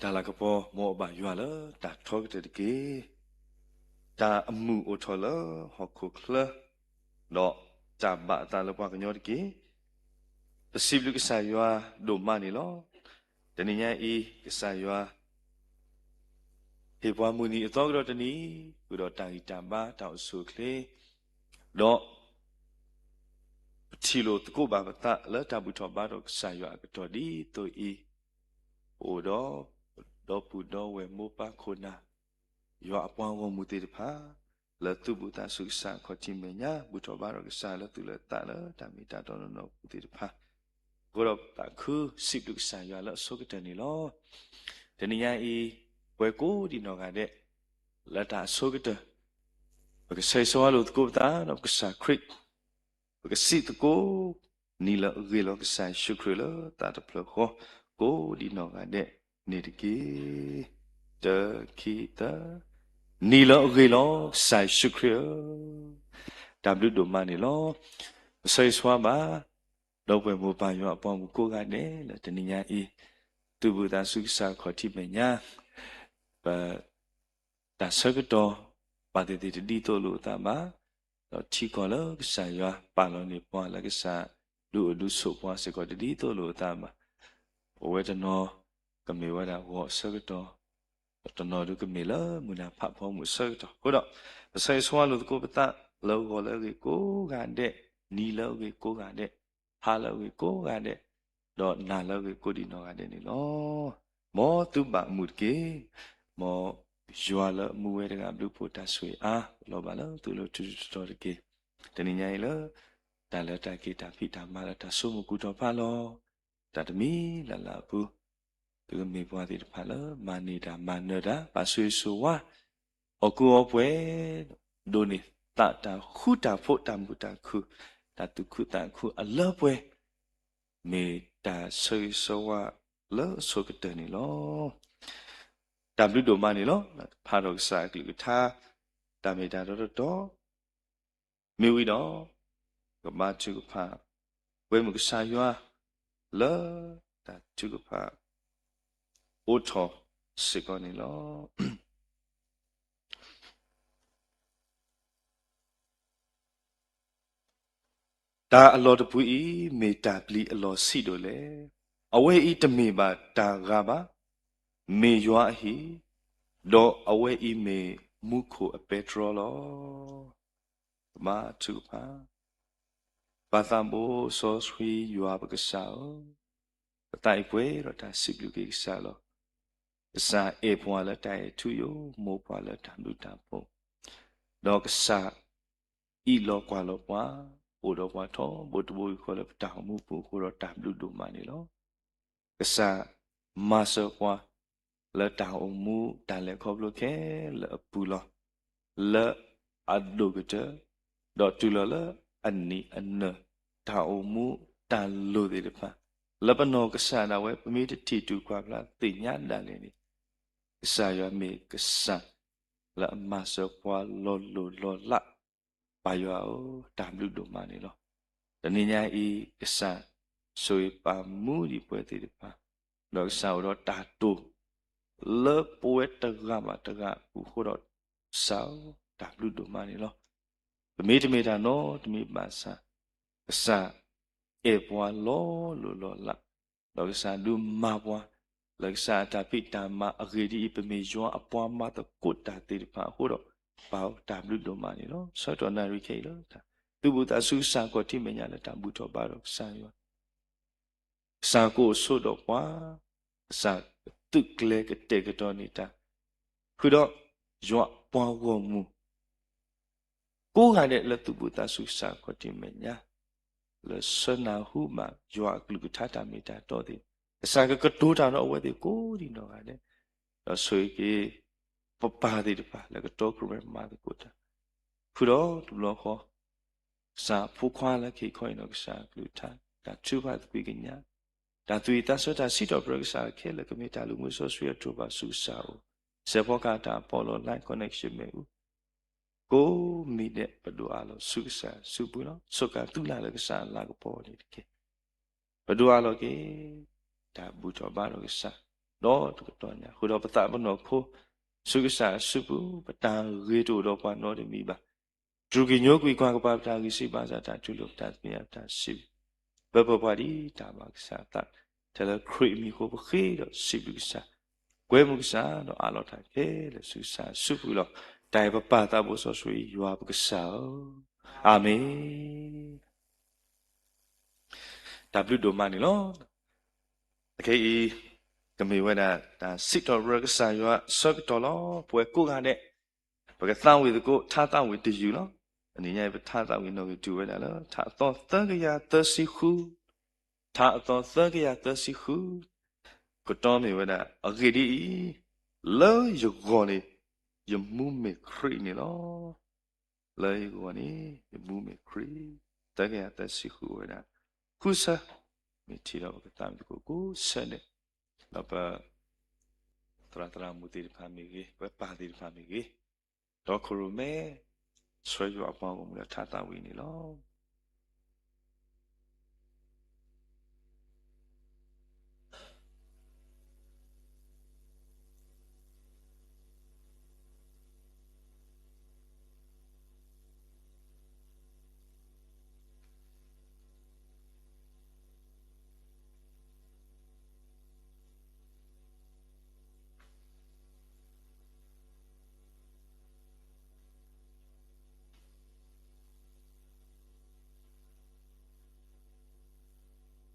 တၢ်လၤကပီၤ မ်အဘၣ်ယွၤလၢတၢ်ထီကတၢၢ်တက့ၢ်. တၢ်အမုာ်အိၣ်ထီၣ်လၢဟီၣ်ခိၣ်ချၢ, ဒီးတၢ်ဘၣ်အသးလၢပှၤကညီတက့ၢ်. ပစံးဘျုးကစၢ်ယွၤဒိၣ်မးန့ၣ်လီၤ. တနံၤညါအံၤ ကစၢ်ယွၤ ဟ့ၣ်ပှၤမုၢ်နံၤအသီကဒီးတနံၤ, ဃုာ်ဒီးတၢ်ဂံၢ်တၢ်ဘါ တၢ်အိၣ်ဆူၣ်အိၣ်ချ့, ဒီး ပထံၣ်လိာ်သကိးဘၣ်ပသးလၢတၢ်ဘူၣ်ထီၣ်ဘါထီၣ်ကစၢ်ယွၤအကတီၢ်ဒ်သိးအံၤ, ပအိၣ်ဒီး ဒီပုၢ်ဒီဝဲၢ်မိၢ်ပၢ်ခိၣ်နၢ်, ယွၤအပှၤဂီၢ်မုၢ်သ့ၣ်တဖၣ်, လၢသူၣ်ဘုၣ်သးစူၤကစၢ်ခီၣ်ထံးမဲာ်ညါ ဘူၣ်ထီၣ်ဘါထီၣ်ကစၢ်လၢသူၣ်လၢသးလၢတၢ်မ့ၢ်တၢ်တီနီၢ်နီၢ်အပူၤသ့ၣ်တဖၣ်, အဃိဒီးပသးခုစံးဘျုးကစၢ်ယွၤလၢအဆိကတၢၢ်န့ၣ်လီၤ. တနံၤညါအံၤ ပဝဲကိးဒံးနီၢ်ဂၤဒဲး လၢတၢ်အဆိကတၢၢ် ပကဆၢဂ့ၤဆၢဝါလိာ်သကိးပသးဒီးပကစၢ်ခရံာ်, ပကစံးသကိး နံၤလၢအဂ့ၤလီၤကစၢ်ယ့ၣ်ၡူးခရံာ်လၢသးတဖျၢၣ်ဃီ ကိးဒံးနီၢ်ဂၤဒဲးန့ၣ်တက့ၢ်. တၢ ခံ သၢ, နံၤလၢအဂ့ၤလီၤကစၢ်ယ့ၣ်ၡူးခရံာ်ဧၢ, တၢ်ဘျုးဒိၣ်မးန့ၣ်လီၤ. ပဆၢဂ့ၤဆၢဝါဘၣ် ဒီပုၢ်ဝဲၢ်မိၢ်ပၢ်ယွၤအပှၤမုၣ်ကိးဂၤဒဲးလၢတနံၤညါအံၤ, သူၣ်ဘုၣ်သးစူၤကစၢ်ခီၣ်ထံးမဲာ်ညါ, ပ တၢ်ဆၢကတီၢ် ဘၣ်သ့ၣ်သ့ၣ်တဒ်သိးလိာ်အသးဘၣ်, ဒီးထံကီၢ်လၢကစၢ်ယွၤပာ်လီၤန့ၢ်ပှၤလၢကစၢ်ဒုးအိၣ်ဒုးဆိးပှၤစ့ၢ်ကီးတဒ်သိးလိာ်အသးဘၣ်. ပဝဲတနီၤ ကမ့ၢ်ဝဲဒၣ်ဂီၤအဆၢကတီၢ်, ဒီးတနီၤဒုးကမ့ၢ်လၢမုၢ်နၤဖးဖီမုၢ်အဆၢကတီၢ်, အဃိဒီး ပဆၢဂ့ၤဆၢဝါလိာ်သကိးပသးလၢဂီၤလၢအဂ့ၤကိးဂၤဒဲး, နံၤလၢအဂ့ၤကိးဂၤဒဲး, ဟါလၢအဂ့ၤကိးဂၤဒဲး, ဒီးနၤလၢအဂ့ၤကိးဒံးနီၢ်ဂၤဒဲးန့ၣ်လီၤ. မ်သုဘၣ်မုာ်တက့ၢ်. မ်ယွၤလၢအမူဝဲတဂၤဘျုးဖှိၣ်တၢ်ဆိၣ်ဂ့ၤအါ လီၤဘၣ်လၢသုလၢထူးထူးတီၤတီၤတက့ၢ်. တနံၤညါအံၤလၢ တၢ်လၢတၢ်က့ၤတၢ်ဖံးတၢ်မၤလၢတၢ်ဆိကမိၣ်ကူၣ်ထီၣ်ဖးလီၤ တၢ်တမံၤလၢ်လၢ်အပူၤ, သုကမ့ၢ်ပှၤသ့ၣ်တဖၣ်လၢမၤန့ၢ်တၢ်မၤနၢၤတၢ် ဘၣ်ဆိၣ်ဂ့ၤဆိၣ်ဝါ အီၣ်ကူအီပှဲၤ, ဒိးန့ၢ်သးတၢ်ဃူတၢ်ဖိးတၢ်မုာ်တၢ်ခုၣ်, တၢ်သူၣ်ခုသးခုအလၢပှဲၤ, မ့ၢ်တၢ်ဆၢဂ့ၤဆၢဝါလၢအဆိကတၢၢ်န့ၣ်လီၤ. တၢ်ဘျုးဒိၣ်မးန့ၣ်လီၤ. ဖးထီၣ်ကစၢ်အကလုၢ်ကထါ, တၢ်မ့ၢ်တၢ်တီတီတီ, မ့ၢ်ဝံၤဒီး ကဘါထုကဖၣ် ပှဲၤမုၢ်ကစၢ်ယွၤ လၢတၢ်ထုကဖၣ် အိးထီၣ်စ့ၢ်ကီးန့ၣ်လီၤ. တၢ်အလီၢ်တပူၤအံၤ မ့ၢ်တၢ်ပျံၤအလီၢ်ဆံးဒိၣ်လဲၣ်. အဝဲအံၤတမ့ၢ်ဘၣ်တၢ်ဂၤဘၣ်, မ့ၢ်ယွၤအဟံၣ်, ဒီးအဝဲအံၤမ့ၢ်မူခိၣ်အပဲတြီလီၤ. ကဘါထုကဖၣ်, ပၢ်သးဘိစီဆှံယွၤပကစၢ်ဧၢ, ပသးအံၤပှဲၤဒီးတၢ်စံးဘျုးက့ၤကစၢ်လီၤ. ကစၢ်အဲၣ်ပှၤလၢတၢ်အဲၣ်ထူယိာ်, မိၢ်ပှၤလၢတၢ်ဘျုးတၢ်ဖှိၣ်, ဒီးကစၢ် အံးလီၤကွၢ်လီၤပှၤ, အိၣ်ဒီးပှၤထီဘိတဘိယူၢ်ဃီလၢပတၢ်အိၣ်မူပူၤအဃိဒီးတၢ်ဘျုးဒိၣ်မးန့ၣ်လီၤ. ကစၢ်မၤစၢၤပှၤ လၢတၢ်အိၣ်မူတၢ်လဲၤခီဖျိခဲလၢာ်အပူၤလီၤ. လၢအဒိၣ်ကတၢၢ်, ဒီးတုၤလီၤလၢအနံၣ်အနၢၢ် တၢ်အိၣ်မူတၢ်လိၣ်သ့ၣ်တဖၣ် လၢပနီၢ်ကစၢ်ဒၣ်ဝဲ ပမ့ၢ်တထံၣ်တူၢ်ကွၢ်ဖျါသ့ၣ်ညါဒၣ်လဲာ်န့ၣ် ကစၢ်ယွၤမ့ၢ်ကစၢ် လၢအမၤစၢၤပှၤလီၤလိၢ်လီၤလး, ပၢ်ယွၤဧၢ, တၢ်ဘျုးဒိၣ်မးန့ၣ်လီၤ. တနံၤညါအံၤ ကစၢ်ဆိၣ်ဂ့ၤပာ်မူဒံးပဝဲသ့ၣ်တဖၣ်, ဒီးကစၢ်အိၣ်ဒီးတၢ်တိာ် လၢပဝဲတဂၤဘၣ်တဂၤအပူၤအဃိဒီး ကစၢ်ဧၢ, တၢ်ဘျုးဒိၣ်မးန့ၣ်လီၤ. ပမ့ၢ်တမ့ၢ်တၢ်နီတမံၤဘၣ်ဆၣ်, ကစၢ်အဲၣ်ပှၤလီၤလိၢ်လီၤလး, ဒီးကစၢ်ဒုးမၤပှၤ လၢကစၢ်အတၢ်ဖံးတၢ်မၤအဂ့ၢ်ဒ်အံၤ, ပမ့ၢ်ယွၤအပှၤမၤသကိးတၢ်သ့ၣ်တဖၣ်အဃိဒီး ပၢ်ဧၢ, တၢ်ဘျုးဒိၣ်မးန့ၣ်လီၤ. ဆၢကတီၢ်နၣ်ရံၣ်ခဲအံၤလၢ သုးဘူးသးစူၤကစၢ်ခီၣ်ထံးမဲာ်ညါလၢတၢ်ဘူၣ်ထီၣ်ဘါထီၣ်ကစၢ်ယွၤ ကစၢ်ကအိၣ်ဆိးဒီးပှၤ, ကစၢ်ကသုးကျဲၤကတဲာ်ကတီၤန့ၢ်တၢ်, ဃုာ်ဒီးယွၤအပှၤဂီၢ်မုၢ် ကိးဂၤဒဲးလၢသုးဘူးသးစူၤကစၢ်ခီၣ်ထံးမဲာ်ညါ, လၢဆၢနၢ်ဟူဘၣ်ယွၤအကလုၢ်ကထါတၢ်မ့ၢ်တၢ်တီသ့ၣ်, ကစၢ်ကကတိၤတၢ်ဒီးအဝဲသ့ၣ်ကိးဒံးနီၢ်ဂၤဒဲး, ဒီးဆိၣ်ဂ့ၤက့ၤ ပပၢ်သ့ၣ်တဖၣ်လၢကတီကြၢးမၤသကိးတၢ်, ဃုာ်ဒီးတဘျီဃီ ကစၢ်အဖိခွါလၢခံခီအံၤနီၢ်ကစၢ်အကလုၢ်ကထါ တၢ်ထုကဖၣ်သကွံၢ်ကညး, တၢ်သူၣ်ဝံၣ်သးဆၢတၢ်စံးထီၣ်ပတြၢၤကစၢ်ခဲလၢာ်ကမ့ၢ်တၢ်လုၢ်မူစီဆှံအထူၣ်ဘၣ်ဆူကစၢ်အအိၣ်, စဲးဖီကဟၣ်တၢ်အပီးလီၤ line connection မ့ၣ်အူ ကိးမံၤဒဲး ပဒိၣ်အးလီၤဆူကစၢ်စုပူၤလီၤ. စူးကါသုလၢ်လၢကစၢ်အလၤကပီၤန့ၣ်တက့ၢ်. ပဒိၣ်အးလီၤက့ၤ တၢ်ဘူၣ်ထီၣ်ဘါထီၣ်ကစၢ် ဒီးတကတီၢ်ညါ ဃုာ်ဒီးပသးပနီၢ်ခိ ဆူကစၢ်အစုပူၤ ပတၢ်ဂ့ၤတအိၣ်ဒီးပှၤနီတမံၤဘၣ်. တြူာ်က့ၤညိကွံာ်ကွၢ်ကပၤပတၢ်ဂံၢ်စၢ်ဘါစၢ်တၢ်ထူလိာ်ပတၢ်သ့ၣ်ညါပတၢ်စံးဘျုး ပၢၤပၢၤပှၤဒ်တၢ်ဘၣ်ကစၢ်အသး ထဲလၢခရံာ်အမံၤအဃိ ပဃ့ဒီးစံးဘျုးကစၢ် ကွဲမုာ်ကစၢ်ဒီးအးလီၤတၢ်ခဲလၢာ်ဆူကစၢ်အစုပူၤလီၤ. တၢ်အံၤပပၢ်သးဘိစီဆှံယွၤပကစၢ်ဧၢ, အၤမ့ၣ်. တၢ်ဘျုးဒိၣ်မးန့ၣ်လီၤ. အခဲအံၤ ကမ့ၢ်ဝဲဒၣ်တၢ်စံးထီၣ်ပတြၢၤကစၢ်ယွၤအဆၢကတီၢ်လီၤ. ပဝဲကိးဂၤဒဲး ပကသးဝံၣ်သကိး ထါသးဝံၣ်တယုၢ်လီၤ. တနံၤညါအံၤ ပထါသးဝံၣ်နီၣ်ဂံၢ်တုၤဝဲဒၣ်လၢ ထါအသီသၢကယၤသၢဆံဃု, ထါအသီသၢကယၤသၢဆံဃု, ကတီၢ်မ့ၢ်ဝဲဒၣ် အဂ့ၢ်ဒ်အံၤ, လၢယဂီၢ်န့ၣ် ယမူမ့ၢ်ခရံာ်န့ၣ်လီၤ. လၢယဂီၢ်န့ၣ် ယမူမ့ၢ်ခရံာ်, သၢကယၤသၢဆံဃုဝဲဒၣ် ဃုဆၢ, မ့ၢ်ထံၣ်ဒီးပကသးဝံၣ်သကိးကိးဆၢန့ၣ်, ဒီးပ သရၣ်သရၣ်မုၣ်သ့ၣ်တ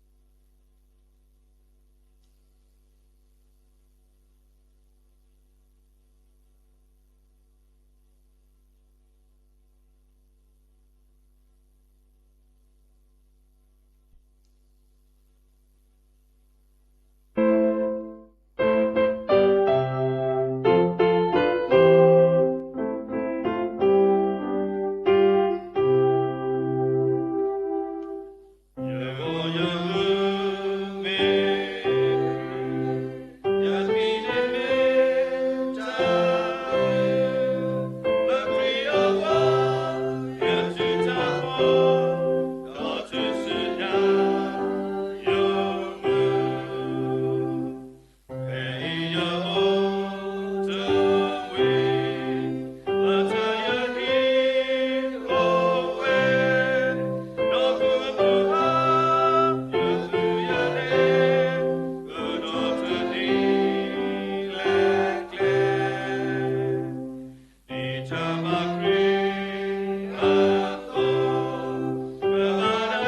ဖၣ်မ့ၢ်ဂ့ၤ, ပပၢ်သ့ၣ်တဖၣ်မ့ၢ်ဂ့ၤ, ဒီခိၣ်ရိၣ်မဲ ဆှၢယွၤအပှၤ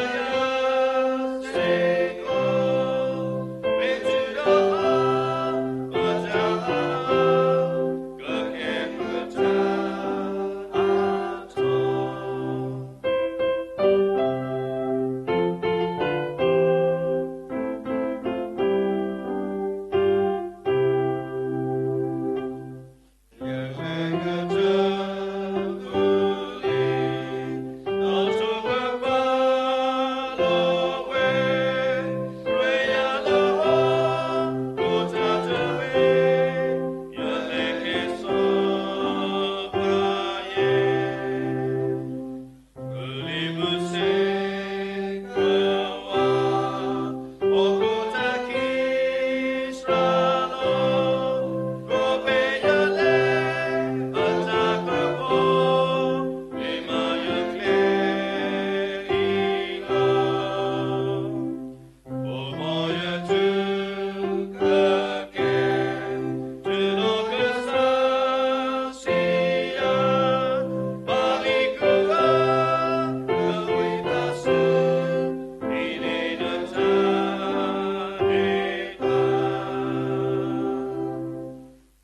ဂီၢ်မုၢ်လၢထါ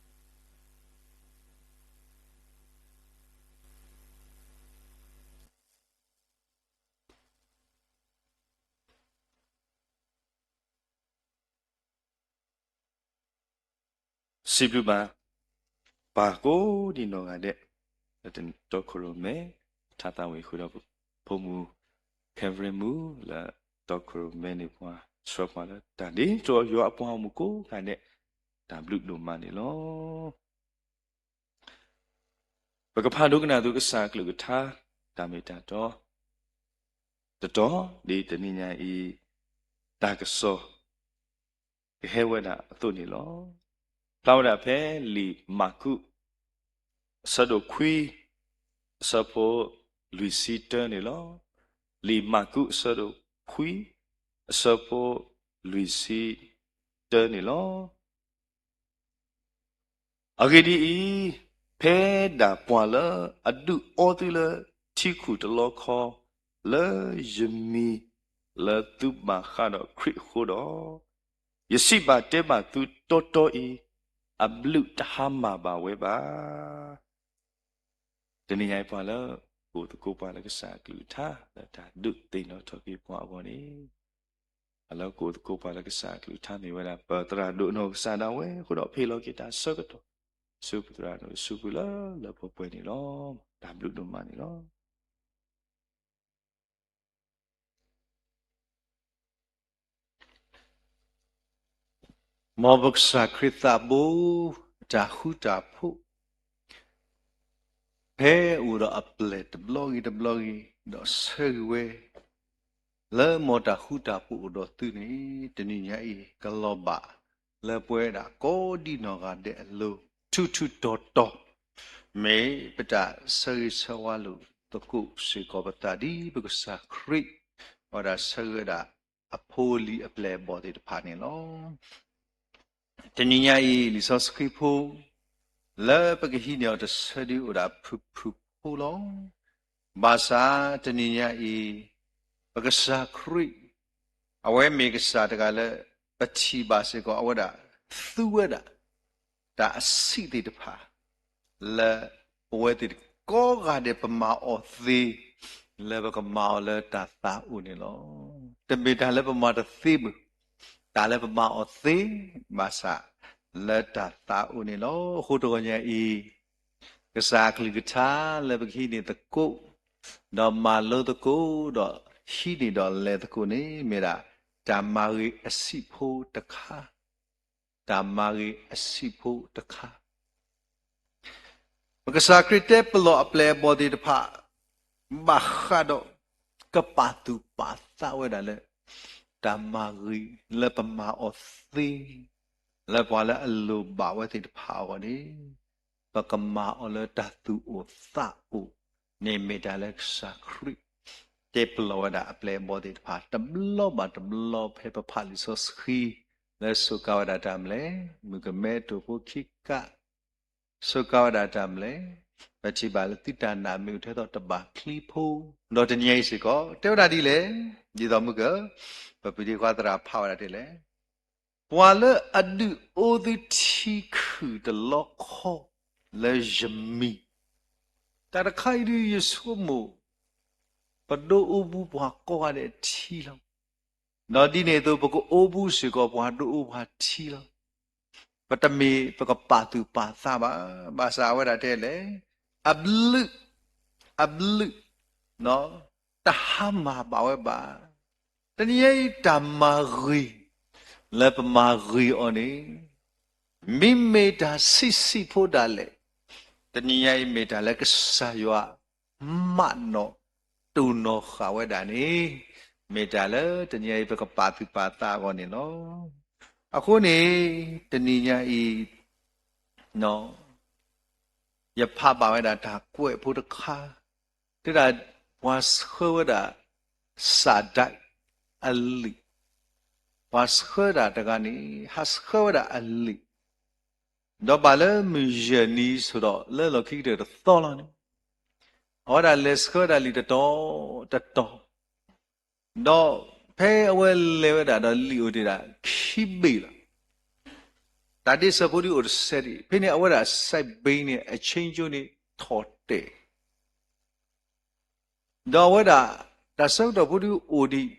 သးဝံၣ်န့ၣ်လီၤ. စံးဘျုးဘၣ် ပၢ်ကိးဒံနီၢ်ဂၤဒဲး လၢတီခိၣ်ရိၣ်မဲ ထါသးဝံၣ်ဃုာ်ဒီး ဖိမုၣ် Kevin မုၣ် လၢတီခိၣ်ရိၣ်မဲန့ၣ် ပှၤဆှၢပှၤလၢတၢ်ဒ်သိးယွၤအပှၤဂီၢ်မုၢ်ကိးဂၤဒဲး တၢ်ဘျုးဒိၣ်မးန့ၣ်လီၤ. ပကဖးဒိကနၣ်သကိးကစၢ်အကလုၢ်ကထါ တၢ်မ့ၢ်တၢ်တီ တတီၤ ဒ်တနံၤညါအံၤ တၢ်ကစီၣ် ကဟဲဝဲဒၣ်အသိးန့ၣ်လီၤ. ဖျါဝဲဒၣ်ဖဲလံာ်မၢ်ကူး အဆၢဒိၣ်ခွံ အဆၢဖိလွံၢ်ဆံတၢန့ၣ်လီၤ. လံာ်မၢ်ကူးအဆၢဒိၣ်ခွံ အဆၢဖိလွံၢ်ဆံတၢန့ၣ်လီၤ. အဂ့ၢ်ဒ်အံၤ, ဖဲဒၣ်ပှၤလၢအဒုးအီသုလၢထံခူၣ်တလီခီ လၢယမံၤလၢသုဘၣ်ဃးဒီးခရံာ်အဃိဒီး, ယစံးဘၣ်တဲဘၣ်သုတီတီအံၤ, အဘျုးတဟါမၢ်ဘၣ်ဝဲဘၣ်. တနံၤညါအံၤပှၤလၢ ကအိၣ်သကိးပှၤလၢကစၢ်အကလုၢ်ကထါ လၢတၢ်ဒုးသ့ၣ်နီၣ်ထီၣ်က့ၤပှၤအဂီၢ်န့ၣ်, ပှၤလၢကအိၣ်သကိးပှၤလၢကစၢ်အကလုၢ်ကထါမ့ၢ်ဝဲဒၣ် ပသရၣ်ဒိၣ်နီၢ်ကစၢ်ဒၣ်ဝဲအဃိဒီး ဖ့ၣ်လီၤက့ၤတၢ်ဆၢကတီၢ် ဆူပသရၣ်ဒိၣ်ဆူပူၤလၢလၢပှဲၤပှဲၤန့ၣ်လီၤ. တၢ်ဘျုးဒိၣ်မးန့ၣ်လီၤ. မ်ပကစၢ်ခရံာ်သးဘိ အတၢ်ဃူတၢ်ဖိး ဖဲအအိၣ်ဒီးအပျဲၢ်တဘျီဂ့ၤတဘျီဂ့ၤ ဒီးဆၢဂ့ၤဝဲ လၢမ်တၢ်ဃူတၢ်ဖိးအိၣ်ဒီးသုန့ၣ် တနံၤညါအံၤ ကလီၤဘၣ်လၢပဝဲဒၣ်ကိးဒံနီၢ်ဂၤဒဲးအလိၤ ထူးထူးတီၤတီၤ, မ့ၢ်ပတၢ်ဆၢဂ့ၤဆၢဝါလိာ်သကိးစ့ၢ်ကီးပသးဒ်ပကစၢ်ခရံာ် အဝဲဒၣ်ဆၢဂ့ၤဝဲဒၣ်အဖိအလံၤအပျဲၢ်အဘီၣ်သ့ၣ်တဖၣ်န့ၣ်လီၤ. တနံၤညါအံၤ လံာ်စီဆှံဖိ လၢပကဟံးန့ၢ်အီၤတဆၢဒုးအိၣ်ဒၣ်ဖုၣ်ဖုၣ်ဖိလီၤ. ဘၣ်ဆၣ်တနံၤညါအံၤ ပကစၢ်ခရံာ် အဝဲမ့ၢ်ကစၢ်တဂၤလၢ ပထံၣ်ဘၣ်စ့ၢ်ကီးအဝဲဒၣ် သူဝဲဒၣ် တၢ်အဆံးသ့ၣ်တဖၣ် လၢပဝဲသ့ၣ်ကိးဂၤဒဲးပမၤအီၤသ့ လၢပကမၤအီၤလၢတၢ်သးအိၣ်န့ၣ်လီၤ. တမ့ၢ်တၢ်လၢပမၤတသ့ဘၣ်, တၢ်လၢပမၤအီၤသ့ ဘၣ်ဆၣ်လၢတၢ်သးအိၣ်န့ၣ်လီၤ. အဃိတဂီၢ်ညါအံၤ ကစၢ်အကလုၢ်ကထါလၢပကဟံးန့ၢ်သကိး, ဒီးမၤလိသကိး, ဒီးဟံးန့ၢ်ဒီးလဲၤသကိးန့ၣ် မ့ၢ်ဒၣ်တၢ်မၤဂ့ၤအဆံးဖိတခါ တၢ်မၤဂ့ၤအဆံးဖိတခါ. ပကစၢ်ခရံာ်တဲပလီၢ်အပျဲၢ်အဘီၣ်သ့ၣ်တဖၣ် ဘၣ်ဃးဒီး ကပာ်သူၣ်ပာ်သးဝဲဒၣ်လၢ တၢ်မၤဂ့ၤလၢပမၤအီၤသ့ လၢပှၤလၢအလိၣ်ဘၣ်ဝဲသ့ၣ်တဖၣ်အဂီၢ်န့ၣ် ပကမၤအီၤလၢတၢ်သူၣ်အိၣ်သးအိၣ်န့ၣ် မ့ၢ်တၢ်လၢကစၢ်ခရံာ် တဲပလီၢ်ဝဲဒၣ်အပျဲၢ်အဘီၣ်သ့ၣ်တဖၣ် တဘျီဘၣ်တဘျီဖဲပဖးလံာ်စီဆှံ လၢစူးကါဝဲဒၣ်တၢ်မနုၤလဲၣ်, မုၣ်ကမဲတိာ်ဖိခံကါ စူးကါဝဲဒၣ်တၢ်မနုၤလဲၣ်, ပထံၣ်ဘၣ်လၢသုတၢ်နာ်မ့ၢ်အိၣ်ထဲသိးတဘၣ်ချံဖိ, ဒီးတနံၤညါအံၤစ့ၢ်ကီး တဲဝဲဒၣ်ဒ်လဲၣ်, ဒ်သိးမုၢ်က, ပပဒံကွၢ်သရၣ်ဖးဝဲဒၣ်ဒ်လဲၣ်, ပှၤလၢအဒုးအိၣ်သုထံခုၣ်တလီခီ လၢယမံၤ, တၢ်တခါအံၤဒုးယဆိကမိၣ် ပဒုးအိၣ်ဘူးပှၤကိးဂၤဒဲးထံလီၤ. ဒီးဒ်န့ၣ်အသိး ပကအိၣ်ဘူးစ့ၢ်ကီးပှၤဒုးအိၣ်ပှၤထံလီၤ. ပတမ့ၢ်ပကပာ်သူၣ်ပာ်သးဘၣ်, ဘၣ်ဆၣ်အဝဲဒၣ်တဲလဲၣ်, အဘျုး, အဘျုး, တဟါမၢ်ဘၣ်ဝဲဘၣ်. တနံၤညါအံၤတၢ်မၤဂ့ၤ လၢပမၤဂ့ၤအီၤန့ၣ် မ့မ့ၢ်တၢ်ဆံးဆံးဖိဒၣ်လဲာ်, တနံၤညါအံၤမ့ၢ်တၢ်လၢကစၢ်ယွၤ မးနီၣ်တိၢ်နီၣ်ဃာ်ဝဲဒၣ်န့ၣ် မ့ၢ်တၢ်လၢတနံၤညါအံၤပကပာ်သူၣ်ပာ်သးအဂီၢ်န့ၣ်လီၤ. အဃိန့ၣ် တနံၤညါအံၤ ယဖးဘၣ်ဝဲဒၣ်တၢ်ကွဲးဖိတခါ, တဲဒၣ်ပှၤဆှၢဝဲဒၣ် စးဒဲးအလံာ်, ပှၤဆှၢဒၣ်တဂၤန့ၣ် ဟးဆှၢဝဲဒၣ်အလံာ်, ဒီးဘၣ်လၢမုၢ်ယဲၢ်နံၤဆိးဒီးလၢလီၢ်ခံကတၢၢ်တသီလီၤန့ၣ်, အဝဲဒၣ်လဲၤဆှၢဝဲဒၣ်လံာ်တတီၤတတီၤ ဒီးဖဲအဝဲလဲၤဝဲဒၣ်ဒီးလံာ်အိၣ်တ့ၢ်ဒၣ်ခံဘ့ၣ်လီၤ. တၢ်ဒ့စၢၤဖိဒုးအိၣ်တစဲးဒံး, ဖဲန့ၣ်အဝဲဒၣ်စဲးဘ့ၣ်န့ၣ် အဆ့ကၠိန့ၣ်ထီၣ်တဲာ်, ဒီးအဝဲဒၣ် တၢ်ဆၢကတီၢ်ဖိဒုးအိၣ်ဒံး,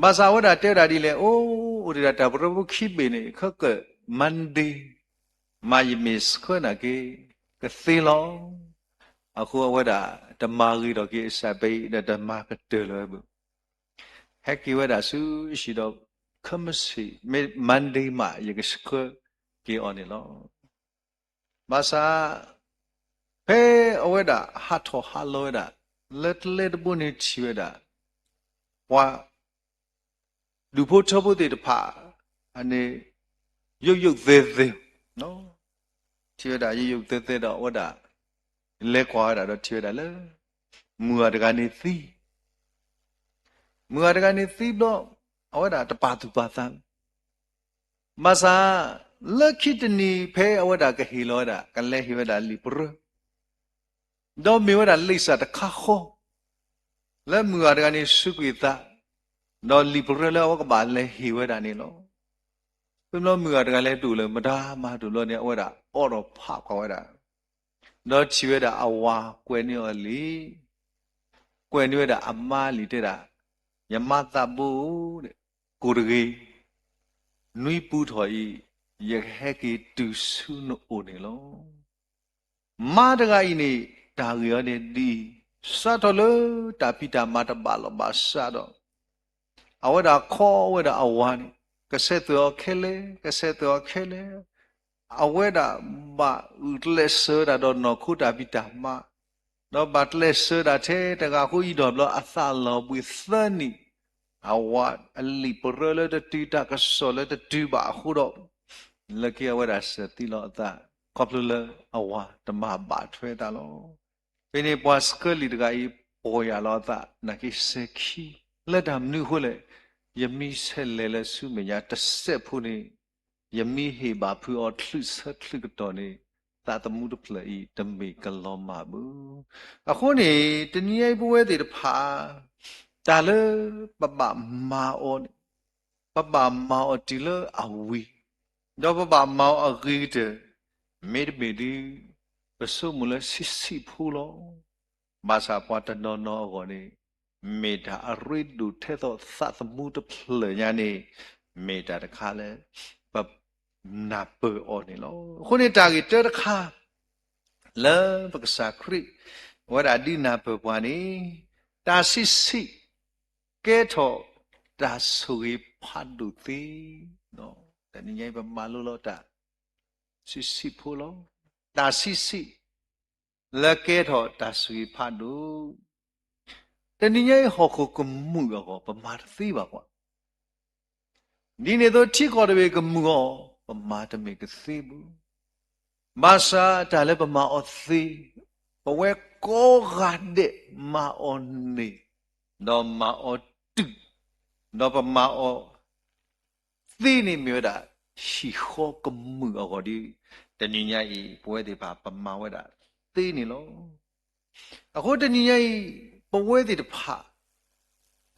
ဘၣ်ဆၣ်အဝဲဒၣ်တဲဝဲဒၣ်ဒ်လဲၣ်, အိၣ်, အိၣ်တ့ၢ်ဒၣ်တၢ်ပရၢဖိခံဘ့ၣ်န့ၣ် ခဲကၢၣ် Monday မးယမ့ၢ်ဆှၢနၤက့ၤ ကသ့လီၤ. အဃိအဝဲဒၣ်တမၤဂ့ၤထီၣ်က့ၤအစဲးဘ့ၣ်ဒီးတမၤကတၢၢ်လၢၤဝဲဘၣ်. ဟဲက့ၤဝဲဒၣ်ဆူဟံၣ်ဒီး ခဲမုၢ်ဆ့ၣ် မ့ၢ် Monday မး ယကဆှၢက့ၤအီၤန့ၣ်လီၤ. ဘၣ်ဆၣ် ဖဲအဝဲဒၣ်ဟးထီၣ်ဟးလီၤဝဲဒၣ် လၢကျဲတဘိန့ၣ်ထံၣ်ဝဲဒၣ် ပှၤ ဒူၣ်ဖိထၢဖိသ့ၣ်တဖၣ် န့ၣ် ယိယိသဲသဲ ထံၣ်ဝဲဒၣ်ယိယိသဲသဲဒီး အဝဲဒၣ် လဲၤကွၢ်ဝဲဒၣ်ဒီးထံၣ်ဝဲဒၣ်လၢ မုၢ်ဂၤတဂၤန့ၣ်သံ, မုၢ်ဂၤတဂၤန့ၣ်သံဘျီ အဝဲဒၣ်တပာ်သူၣ်ပာ်သး ဘၣ်ဆၣ် လၢခံတနံၤဖဲအဝဲဒၣ်ကဟ့ၣ်လီၤဝဲဒၣ် ကလဲၤဟ့ၣ်ဝဲဒၣ်လံာ်ပရၢ ဒီးမ့ၢ်ဝဲဒၣ်လံာ်စၢ်တခါဃီ လၢမုၢ်ဂၤတဂၤန့ၣ်စူးကွံာ်သး ဒီးလံာ်ပရၢလၢအဝဲကဘၣ်လဲၤဟ့ၣ်ဝဲဒၣ်န့ၣ်လီၤ. ဖဲဘျီမုၢ်ဂၤတဂၤလဲၤဒိၣ်လၢၤ မတၤမၤဒိၣ်ဘျီန့ၣ် အဝဲဒၣ်အိးထီၣ်ဖးကွၢ်ဝဲဒၣ် ဒီးထံၣ်ဝဲဒၣ်အဝၤကွဲးန့ၢ်အီၤလံ, ကွဲးန့ၢ်ဝဲဒၣ်အမါလံ တဲဒၣ်, ယမါသးဘိဧၢ, ကိၢ်တဂ့ၤ, နွံပူထီၣ်အံၤ ယကဟဲက့ၤတုၤဆူနအိၣ်န့ၣ်လီၤ. မါတဂၤအံၤန့ၣ် တၢ်ဂ့ၢ်အီၤန့ၣ်ဒ်အံၤ, စးထီၣ်လၢတၢ်ဖံးတၢ်မၤတဘၣ်လီၢ်ဘၣ်စးဒီး အဝဲဒၣ်ခီဝဲဒၣ်အဝၤန့ၣ် ကဆဲးသွဲၣ်အီၤခဲလၢာ်, ကဆဲးသွဲၣ်အီၤခဲလၢာ်, အဝဲဒၣ်ဘၣ်အုၣ်ကျဲးစၢးဝဲဒၣ်ဒီးနီၢ်ခိတၢ်ဖံးတၢ်မၤ, ဒီးဘၣ်ကျဲးစၢးဒၣ်ထဲတဂၤဃီအံၤဒီးဘျီ အသးလီၤဘှံးသၢနံၣ်, အဝၤအလံာ်ပရၢလၢတတုၤ တၢ်ကစီၣ်လၢတတုၤဘၣ်အဃိဒီး လၢခံအဝဲဒၣ်စၢၤသံလီၤအသး, ခီဖျိလၢအဝၤတမၤဘၣ်ထွဲတၢ်လီၤ. ဖဲန့ၣ်ပှၤဆှၢလံာ်တဂၤအံၤ ပီၢ်ယၢ်လီၤအသး နာ်က့စဲၤခံ လၢတၢ်မနုၤအဃိလဲၣ်, ယမ့ၢ်ဆဲးလဲၤလၢဆူမဲာ်ညါတစဲးဖိန့ၣ်, ယမ့ၢ်ဟ့ၣ်ဘၣ်ဖုးအီၤချုးဆၢချုးကတီၢ်န့ၣ်, သးသမူတဖျၢၣ်အံၤ တမ့ၢ်ကလီၤမၢ်ဘၣ်. အဃိန့ၣ် တနံၤညါအံၤပဝဲသ့ၣ်တဖၣ် တၢ်လၢပဘၣ်မၤအီၤန့ၣ် ပဘၣ်မၤအီၤတုၤလၢအဝံၤ, ဒီးပဘၣ်မၤအီၤအဂ့ၤကတၢၢ်, မ့တမ့ၢ်ဒုး ပဆိကမိၣ်လၢဆံးဆံးဖိလီၤ. ဘၣ်ဆၣ်ပှၤတနီၤနီၤအဂီၢ်န့ၣ် မ့ၢ်တၢ်အရ့ဒိၣ်ထဲသိးသးသမူတဖျၢၣ်ညါန့ၣ် မ့ၢ်တၢ်တခါလၢ ပနၢ်ပၢၢ်အီၤန့ၣ်လီၤ. အဃိန့ၣ်တၢ်ဂ့ၢ်တၢတခါ လၢပကစၢ်ခရံာ် အဝဲဒၣ်ဒုးနၢ်ပၢၢ်ပှၤန့ၣ်, တၢ်ဆံးဆံး ကဲထီၣ်တၢ်ဆိၣ်ဂ့ၤဖးဒိၣ်သ့, တနံၤညါအံၤပမၤလိလီၤတၢ် ဆံးဆံးဖိလီၤ. တၢ်ဆံးဆံး လၢကဲထီၣ်တၢ်ဆိၣ်ဂ့ၤဖးဒိၣ်, တနံၤညါအံၤဟီၣ်ခိၣ်ကမုာ်အဂီၢ် ပမၤတသ့ဘၣ်ပှၤ ဒ်န့ၣ်အသိးထံကီၢ်တဘ့ၣ်ကမုာ်အီၤ ပမၤတမ့ၢ်ကသ့ဘၣ်. ဘၣ်ဆၣ်တၢ်လၢပမၤအီၤသ့, ပဝဲကိးဂၤဒဲးမၤအီၤန့ၢ်, ဒီးမၤအီၤတုၤ, ဒီးပမၤအီၤသ့န့ၣ်မ့ၢ်ဝဲဒၣ် ဟံၣ်ဃီကမုာ်အဂီၢ်ဒီး တနံၤညါအံၤ ပဝဲသ့ၣ်တဖၣ်ပမၤဝဲဒၣ်သ့န့ၣ်လီၤ. အဃိတနံၤညါအံၤ ပဝဲသ့ၣ်တဖၣ်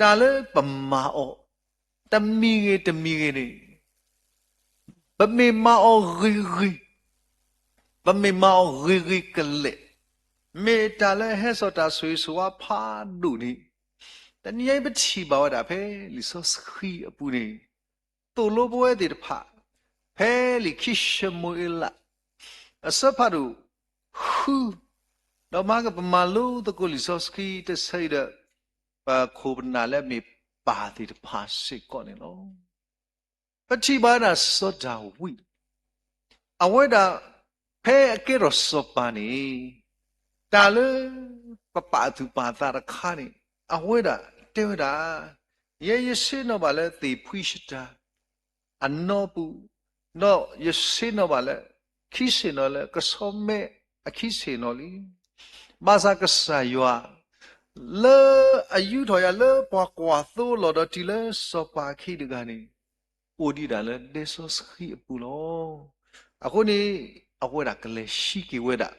တၢ်လၢပမၤအီၤ တမံၤဂ့ၤတမံၤဂ့ၤန့ၣ် ပမ့ၢ်မၤအီၤဂ့ၤဂ့ၤ, ပမ့ၢ်မၤအီၤဂ့ၤဂ့ၤကလဲာ်, မ့ၢ်တၢ်လၢဟဲစိာ်တၢ်ဆိၣ်ဂ့ၤဆိၣ်ဝါဖးဒိၣ်န့ၣ်, တနံၤညါအံၤပထံၣ်ဘၣ်ဝဲဒၣ်ဖဲလံာ်စီဆှံအပူၤန့ၣ်, သိၣ်လိပဝဲသ့ၣ်တဖၣ် ဖဲလံာ်ခံၡမူၤအ့လး အဆၢဖးဒိၣ်ဃု, ဒီးမၤကပမၤလိသကိးလံာ်စီဆှံတဆၢအံၤဒီး ပခိၣ်ပနၢ်လၢမ့ၢ်ပၢ်သ့ၣ်တဖၣ်စ့ၢ်ကီးန့ၣ်လီၤ. ပထံၣ်ဘၣ်ဝဲဒၣ်စီၤဒၤဝံး, အဝဲဒၣ်ဖဲအကဲထီၣ်စီၤပၤန့ၣ်, တၢ်လၢပပာ်သူၣ်ပာ်သးတခါန့ၣ်, အဝဲဒၣ်တဲဝဲဒၣ်, ယဲယဆ့ၣ်နီၤဘၣ်လၢသ့ၣ်ဖှံစတၤ အနီပူၤ, ဒီးယဆ့ၣ်နီၤဘၣ်လၢ ခံဆ့ၣ်နီၤလၢကဆီမဲအခံဆ့ၣ်နီၤလံ. ဘၣ်ဆၣ်ကစၢ်ယွၤ လၢအယူးထီၣ်ယၤလၢပှၤကွၢ်သိလီၤဒီးတုၤလၢစီၤပၤအခံတဂၤန့ၣ်, အိၣ်ဒံးဒၣ်လၢဒဲစီဆှံအပူၤလီၤ. အဃိန့ၣ် အဝဲဒၣ်ကလဲၤဆှံက့ၤဝဲဒၣ်,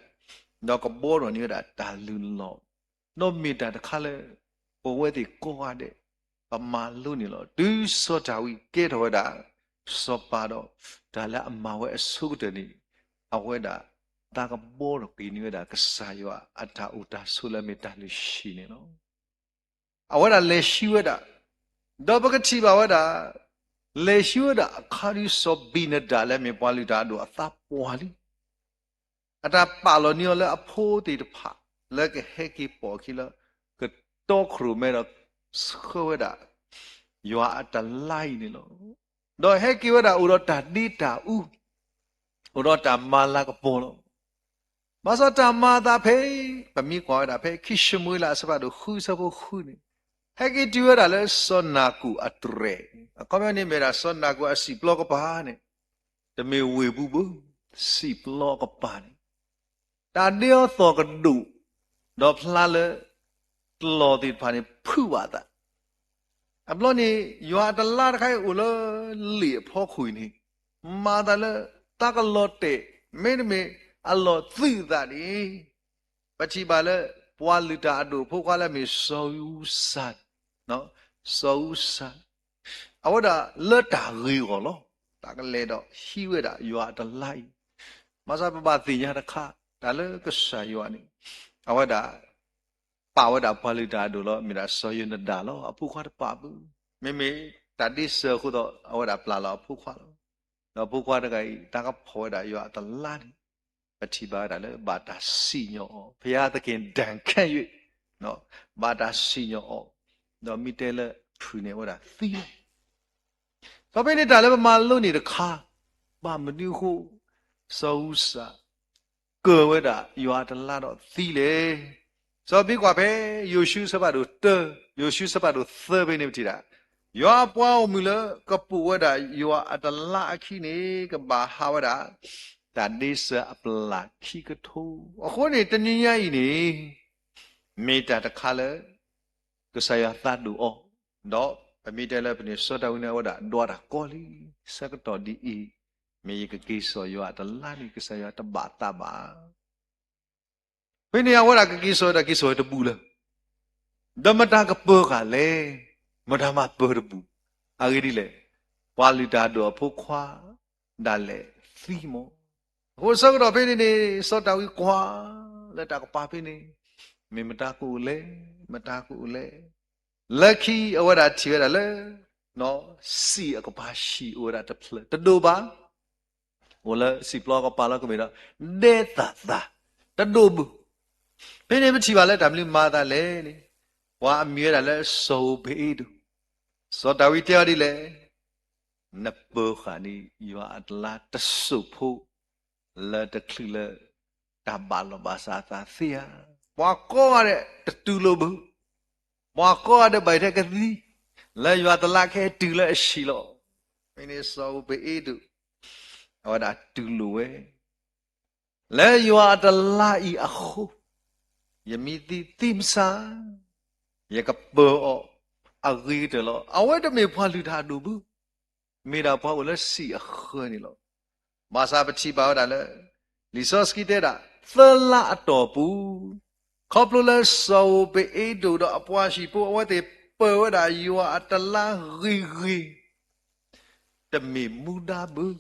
ဒီးကဘှီထီၣ်န့ၢ်ဝဲဒၣ်တၢ်လုၢ်လီၢ်, ဒီးမ့ၢ်တၢ်တခါလၢ ပဝဲသ့ၣ်ကိးဂၤဒဲး ပမၤလိန့ၣ်လီၤ. တုၤစီၤဒၤဝံးကဲထီၣ်ဝဲဒၣ် စီၤပၤဒီး တၢ်လၢအမၤဝဲအဆိကတၢၢ်န့ၣ်, အဝဲဒၣ်သးကဘှီထီၣ်က့ၤန့ၢ်ဝဲဒၣ်ကစၢ်ယွၤအတၢ်အိၣ်တၢ်ဆိးလၢအမ့ၢ်တၢ်လုၢ်ဟံၣ်န့ၣ်လီၤ. အဝဲဒၣ်လဲၤဆှံဝဲဒၣ်, ဒီးပကထံၣ်ဘၣ်ဝဲဒၣ်, လဲၤဆှံဝဲဒၣ်အခါဒုးစီၤဘံနဒၤလၢအမ့ၢ်ပှၤလုၢ်တၢ်အဒိၣ်အသးပှၢ်လံ အတၢ်ပာ်လီၤန့ၢ်အီၤလၢအဖိသ့ၣ်တဖၣ် လၢကဟဲက့ၤပိာ်အခံလၢ ကတီခိၣ်ရိၣ်မဲဒီး ဆှၢဝဲဒၣ် ယွၤအတလါအံၤန့ၣ်လီၤ. ဒီးဟဲက့ၤဝဲဒၣ်အိၣ်ဒီးတၢ်ဒ့တၢ်အူ, အိၣ်ဒီးတၢ်မၤလၤကပီၤလီၤ. ဘၣ်ဆၣ်တၢ်မၤအသးဖဲ ပမ့ၢ်ကွၢ်ဝဲဒၣ်ဖဲခံၡမူၤအ့လးအဆၢဖးဒိၣ်ဃုအဆၢဖိဃုန့ၣ်, ဟဲက့ၤတုၤဝဲဒၣ်လၢစီၤနၤကူးအတြဲၤ, အခီပညီန့ၣ်မ့ၢ်ဒၣ်စီၤနၤကူးအစံာ်ပျီကပၤန့ၣ်, တမ့ၢ်ဝ့ၢ်ပူၤဘၣ်, စံာ်ပျီကပၤန့ၣ်, တၢ်ဒ့အီသီၣ်ကဒိၣ်, ဒီးဖျါလၢ တလီၤသ့ၣ်တဖၣ်န့ၣ် ဖုးဘၣ်အသး အဘျီန့ၣ် ယွၤအတလါတခါအံၤအိၣ်လၢလ့ၣ်အဖီခိၣ်အံၤန့ၣ်, မၤသးလၢတၢ်ကလီၤတဲာ်, မ့တမ့ၢ်အလီၤသုးအသးန့ၣ်, ပထံၣ်ဘၣ်လၢ ပှၤလုၢ်တၢ်အဒိၣ်အဖိခွါလၢအမ့ၢ်စီၤအူစၤ, စီၤအူစၤ, အဝဲဒၣ်လၢတၢ်ဂ့ၤအဂီၢ်လီၤ. တၢ်ကလဲၤဒီးဟံးဝဲဒၣ်ယွၤအတလါအံၤ, ဘၣ်ဆၣ်ပဘၣ်သ့ၣ်ညါတခါ, တၢ်လၢကစၢ်ယွၤန့ၣ်, အဝဲဒၣ် ပာ်ဝဲဒၣ်ပှၤလုၢ်တၢ်အဒိၣ်လီၤ. မ့ၢ်ဒၣ်စီၤယိၤနဒၤလီၤ. အဖိခွါတပာ်ဘၣ်. မ့မ့ၢ်တၢ်ဒ့စၢၤအဃိသတး အဝဲဒၣ်ပျၢ်လီၤအဖိခွါလီၤ. ဒီးအဖိခွါတဂၤအံၤ တၢ်ကဖီၣ်ဝဲဒၣ်ယွၤအတလါန့ၣ်, ပထံၣ်ဘၣ်ဝဲဒၣ်လၢဘၣ်တၢ်စံၣ်ညီၣ်အီၤ, ဘုရားသခင်ဒဏ်ခတ်၍, ဘၣ်တၢ်စံၣ်ညီၣ်အီၤ, ဒီးမ့ၢ်တဲလၢဖုၣ်န့ၣ်အဝဲဒၣ်သံလီၤ. ဒီးဖဲန့ၣ်တၢ်လၢပမၤလိန့ၣ်တခါ, ဘၣ်မနုၤအဃိ စီၤအူစၤ ကၢၤဝဲဒၣ်ယွၤအတလါဒီးသံလဲၣ်. စီၤပ့ၤကွၢ်ဖဲ ယိၤၡူအဆၢဖးဒိၣ်တၢ, ယိၤၡူအဆၢဖးဒိၣ်သၢဖဲန့ၣ်ပထံၣ်ဒၣ်, ယွၤအပှၤအိၣ်မုာ်လၢကပိာ်ဝဲဒၣ်ယွၤအတလါအခံန့ၣ် ကဘၣ်ဟးဝဲဒၣ် တၢ်ဒ့စၢၤအပျၢ်ခံကထိ. အဃိန့ၣ် တနံၤညါအံၤန့ၣ် မ့ၢ်တၢ်တခါလၢ ကစၢ်ယွၤသးဒိၣ်အီၤ, ဒီးပမ့ၢ်တဲလၢပန့ၣ် စီၤဒၤဝံးန့ၣ် အဝဲဒၣ်ဒွးတၢ်ကီလံ, ဆၢကတီၢ်ဒ်အံၤ, မ့ၢ်ယကက့ၤစိာ်ယွၤအတလါန့ၣ် ကစၢ်ယွၤတဘၣ်သးဘၣ်. ဖဲန့ၣ်အဝဲဒၣ်ကက့ၤစိာ်ဝဲဒၣ်က့ၤစိာ်ဝဲတဘူၣ်လၢၤ ဒီးမတၤကပၢၤဃာ်လဲၣ်, မတၤမၤပၢၤတဘူၣ်, အဂ့ၢ်ဒ်လဲၣ်, ပှၤလုၢ်တၢ်အဒိၣ်အဖိခွါ ဒၣ်လဲာ်သံမး. အဃိဆၢကတီၢ်ဖဲန့ၣ်န့ၣ် စီၤဒၤဝံးကွၢ်လၢတၢ်ကပၤဖဲန့ၣ်, မ့ၢ်မတၤကအိၣ်လဲၣ်, မတၤကအိၣ်လဲၣ်, လၢခံအဝဲဒၣ်ထံၣ်ဝဲဒၣ်လၢ စံာ်အကပၤဟံၣ်အိၣ်ဝဲဒၣ်တဖျၢၣ် တဒိၣ်ဘၣ် အိၣ်လၢစံာ်ပျီကပၤလီၤကမ့ၢ်ဒီး ဒဲသးသး တဒိၣ်ဘၣ်. ဖဲန့ၣ်ပထံၣ်ဘၣ်လၢတၢ်မနုၤမၤသးလဲၣ်န့ၣ်, ပှၤအမံၤဝဲဒၣ်လၢစီၤဧူၤဘ့ၤအ့ဒိၣ်, စီၤဒၤဝံးတဲအီၤဒ်လဲၣ်, နပၢၤဃာ်န့ၣ် ယွၤအတလါတစိၢ်ဖိ လၢတချုးလၢ တၢ်ဘၣ်လီၤဘၣ်စးအသးသ့ဧါ. ပှၤကိးဂၤဒဲးတတူၢ်လိာ်ဘၣ်, ပှၤကိးဂၤဒဲးဘၣ်ထဲကသံ, လၢယွၤတလါခဲတုၤလၢအဆံးလီၤ. ဖဲန့ၣ်စီၤဧူၤဘ့ၤအ့ဒိၣ် အဝဲဒၣ်တူၢ်လိာ်ဝဲ လၢယွၤအတလါအံၤအဃိ, ယမ့ၢ်သံသံမဆါ, ယကပၢၤအီၤအဂ့ၤကတၢၢ်လီၤ. အဝဲတမ့ၢ်ပှၤလုၢ်တၢ်အဒိၣ်ဘၣ်, မ့ၢ်ဒၣ်ပှၤအိၣ်လၢစံာ်အဃၢၤန့ၣ်လီၤ. ဘၣ်ဆၣ်ပထံၣ်ဘၣ်ဝဲဒၣ်လၢ လံာ်စီဆှံတဲဒၣ် သၢလါအတီၢ်ပူၤ, ခီဖျိလၢစီၤဧူၤဘ့ၤအ့ဒိၣ်ဒီးအပှၤဟံၣ်ဖိ အဝဲသ့ၣ်ပၢၤဝဲဒၣ်ယွၤအတလါဂ့ၤဂ့ၤ, တမ့ၢ်မူဒါဘၣ်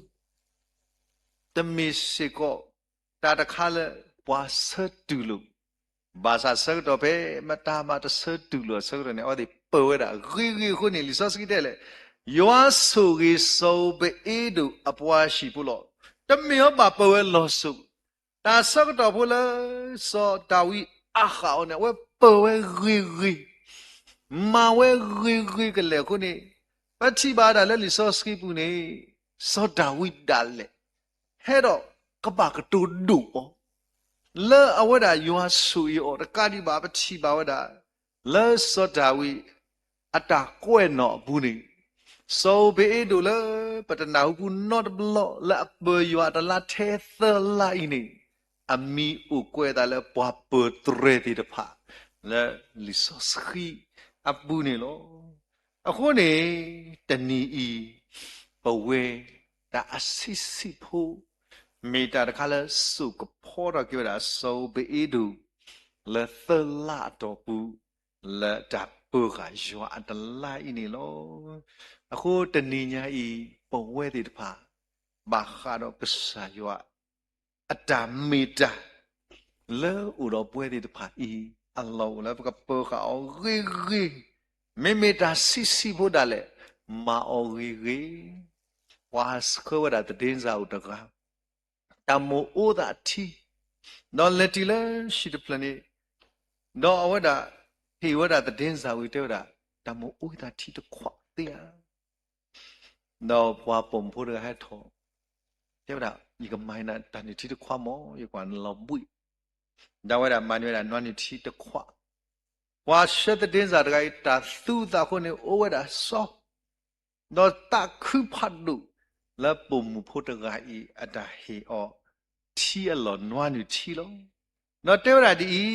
တမ့ၢ်စ့ၢ်ကီး တၢ်တခါလၢပှၤဆၢတူၢ်လိာ်, ဘၣ်ဆၣ်ဆၢကတီၢ်ဖဲမတၤမၤတဆၢတူၢ်လိာ်အဆၢကတီၢ်န့ၣ် အဝဲသ့ၣ်ပၢၤဝဲဒၣ်ဂ့ၤဂ့ၤအဃိန့ၣ် လံာ်စီဆှံတဲလဲၣ်, ယွၤဆိၣ်ဂ့ၤစီၤဧူၤဘ့ၤအ့ဒိၣ်အပှၤဟံၣ်ဖိလီၤ. တမ့ၢ်အီၤဘၣ်ပၢၤဝဲလီၤစိၤ, တၢ်ဆၢကတီၢ်ဖိလၢ စီၤဒၤဝံးအါဃာ်အီၤန့ၣ် အဝဲပၢၤဝဲဂ့ၤဂ့ၤ, မၤဝဲဂ့ၤဂ့ၤကလဲာ်အဃိန့ၣ်, ပထံၣ်ဘၣ်ဒၣ်လၢလံာ်စီဆှံပူၤန့ၣ် စီၤဒၤဝံးဒၣ်လဲာ် ဟဲဒီးကဘၣ်ကတိၤဒိၣ်အီၤ လၢအဝဲဒၣ်ယွၤဆိၣ်ဂ့ၤအီၤတကးဒံးဘၣ် ပထံၣ်ဘၣ်ဝဲဒၣ် လၢစီၤဒၤဝံးအတၢ်ကွဲးနီၣ်အပူၤန့ၣ်, စီၤဧူၤဘ့ၤအ့ဒိၣ်လၢပတနၢ်ဟူပူၤနီတဘျီ လၢအပၢၤယွၤအတလါထဲသၢလါအံၤန့ၣ်, အမံၤအိၣ်ကွဲးအသးလၢပှၤပၢၤတြဲၤသ့ၣ်တဖၣ် လၢလံာ်စီဆှံအပူၤန့ၣ်လီၤ. အဃိန့ၣ် တနံၤအံၤ ပဝဲတၢ်အဆံးဆံးဖိ မ့ၢ်တၢ်တခါလၢစိာ်ကဖီထီၣ်က့ၤဝဲဒၣ် စီၤဧူၤဘ့ၤအ့ဒိၣ် လၢသၢလါအတီၢ်ပူၤ လၢတၢ်ပၢၤဃာ်ယွၤအတလါအံၤန့ၣ်လီၤ. အဃိတနံၤညါအံၤ ပဝဲသ့ၣ်တဖၣ် ဘၣ်ဃးဒီးကစၢ်ယွၤ အတၢ်မ့ၢ်တၢ် လၢအိၣ်ဒီးပဝဲသ့ၣ်တဖၣ်အံၤ အလီၢ်အိၣ်လၢပကပၢၤဃာ်အီၤဂ့ၤဂ့ၤ, မ့မ့ၢ်တၢ်ဆံးဆံးဖိဒၣ်လဲာ် မၤအီၤဂ့ၤဂ့ၤ, ပှၤဆှၢဝဲဒၣ်သဒ့စၢ်အိၣ်တဂၤ တၢ်မိၣ်အိၣ်သးထံ, ဒီးလဲၤတုၤလၢဟံၣ်တဖျၢၣ်န့ၣ်, ဒီးအဝဲဒၣ်ဟ့ၣ်ဝဲဒၣ်သဒ့စၢ်ဝံၤတဲဝဲဒၣ်, တၢ်မိၣ်အိၣ်သးထံတခွးသ့ဧါ. ဒီးပှၤပိာ်မုၣ်ဖိတဂၤဟဲထီၣ်, တဲဝဲဒၣ်, ယကမၤနၤတၢ်နုၢ်ထံတခွးမး, ယကွၢ်နလီၤဘှံး, ဒီးအဝဲဒၣ်မၤန့ၢ်ဝဲဒၣ်နွားနုၢ်ထံတခွး, ပှၤဆှၢသဒ့စၢ်တဂၤအံၤ တၢ်သူအသးအဃိန့ၣ် အိၣ်ဝဲဒၣ်စီ ဒီးသးခုဖးဒိၣ်လၢပိာ်မုၣ်ဖိတဂၤအံၤ အတၢ်ဟ့ၣ်အီၤထံအလီၢ်နွါနုာ်ထံလီၤ. ဒီးတဲဝဲဒၣ်ဒ်အံၤ,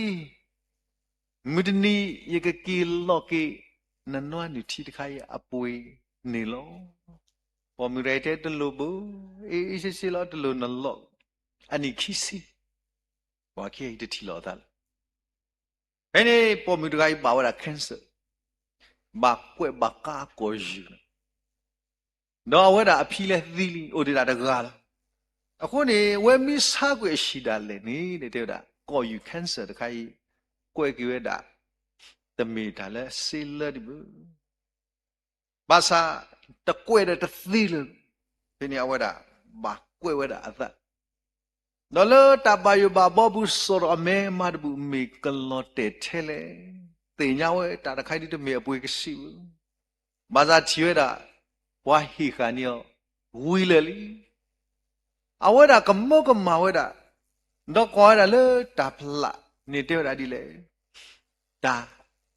မုၢ်တနံၤယကက့ၤလီၤက့ၤ နနွါနုာ်ထံတခါအံၤအပှ့ၤန့ၣ်လီၤ. ပိာ်မုၣ်တဂၤအံၤတဲတလိၣ်ဘၣ်, အ့ၣ်အ့ၣ်စ့စ့လီၤ တလိၣ်နလီၢ်, အနံၣ်ခံဆံ, ပှၤခံဂၤအံၤတထံၣ်လိာ်အသးလၢၤ ဖဲန့ၣ် ပိာ်မုၣ်တဂၤအံၤဘၣ်ဝဲဒၣ် cancer, ဘၣ်ကွဲးဘၣ်ကါကိာ်ယူၤ, ဒီးအဝဲဒၣ်အဖံလဲၣ်သံလံ အိၣ်ဒံးဒၣ်တဂၤလီၤ. အဃိန့ၣ် အဝဲမ့ၢ်ဆါကွံာ်အဟံၣ်ဒၣ်လဲာ်န့ၣ် တဲဝဲဒၣ် ကိာ်ယူၤ cancer တခါအံၤ ကွဲးက့ၤဝဲဒၣ် တမ့ၢ်တၢ်လၢစ့လၢဒံးဘၣ် ဘၣ်ဆၣ် တကွဲးဒီးတသ့လၢၤ, ဖဲန့ၣ်အဝဲဒၣ် ဘၣ်ကွဲးဝဲဒၣ်အသး, ဒီးလၢတၢ်ဘၣ်ယိၣ်ဘၣ်ဘီပူၤ စိာ်ထီၣ်အမဲမၤတဘူၣ် မ့ၢ်ကလီၤတဲာ်ထဲလဲၣ်, သ့ၣ်ညါဝဲတၢ်တခါဒ်တမ့ၢ်အပှ့ၤကဆံးဘၣ်, ဘၣ်ဆၣ်ထံၣ်ဝဲဒၣ် ပှၤဟ့ၣ်ဃာ်န့ၢ်အီၤ ဝံၤလၢာ်လံ အဝဲဒၣ်ကမၢကမၣ်ဝဲဒၣ်, ဒီးကွၢ်ဝဲဒၣ်လၢတၢ်ဖျးန့ၣ်တဲဝဲဒၣ်ဒ်လဲၣ်, တၢ်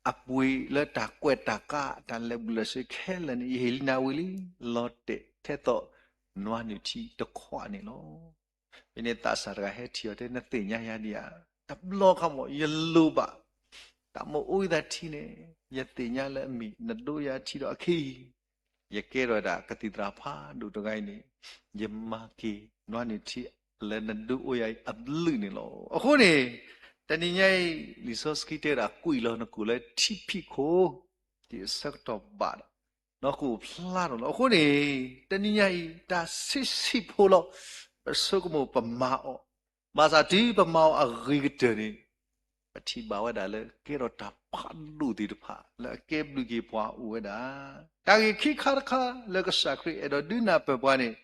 အပှ့ၤလၢတၢ်ကွဲးတၢ်ကါ တၢ်လဲၤဘူၣ်လဲၤစ့ခဲလၢာ်န့ၣ် ယဟ့ၣ်လံနၤဝံၤလံ, လီၤတဲာ်ထဲသိးနွါနုာ်ထံတခွးန့ၣ်လီၤ. ဖဲန့ၣ်သးစၢ်တဂၤဟဲထံၣ်အီၤတဲ နသ့ၣ်ညါယၤဒံးဧါ, တဘျီခါမး ယလိၣ်ဘၣ် တၢ်မ့ၢ်အိၣ်ယသးထံန့ၣ် ယသ့ၣ်ညါလၢအမ့ၢ်နဒိယၤထံဒီးအခံ ယကဲထီၣ်ဝဲဒၣ်ကသံၣ်သရၣ်ဖးဒိၣ်တဂၤအံၤန့ၣ် ယမၤက့ၤနွါနုာ်ထံလၢနဒိအိၣ်ယၤအံၤအဘျုးန့ၣ်လီၤ. အဃိန့ၣ် တနံၤညါအံၤ လံာ်စီဆှံတဲဝဲဒၣ် ကွံာ်လီၤနကိာ်လၢထံဖံးခိၣ် ဒ်အဆၢကတီၢ်ဘၣ်ဒီး နီၢ်ကအိၣ်ဖျါထီၣ်လီၤ. အဃိန့ၣ် တနံၤညါအံၤ တၢ်ဆံးဆံးဖိလီၤ. ပဆိကမိၣ်ပမၤအီၤ, ဘၣ်ဆၣ်တုၤပမၤအီၤအဂ့ၤကတၢၢ်န့ၣ် ပထံၣ်ဘၣ်ဝဲဒၣ်လၢ ကဲထီၣ်တၢ်ဖးဒိၣ်သ့ၣ်တဖၣ် လၢအကဲဘျုးက့ၤပှၤအိၣ်ဝဲဒၣ်. တၢ်ဂ့ၢ်ခံခါတခါလၢကစၢ်ခရံာ်အဲၣ်ဒိးဒုးနၢ်ပၢၢ်ပှၤန့ၣ်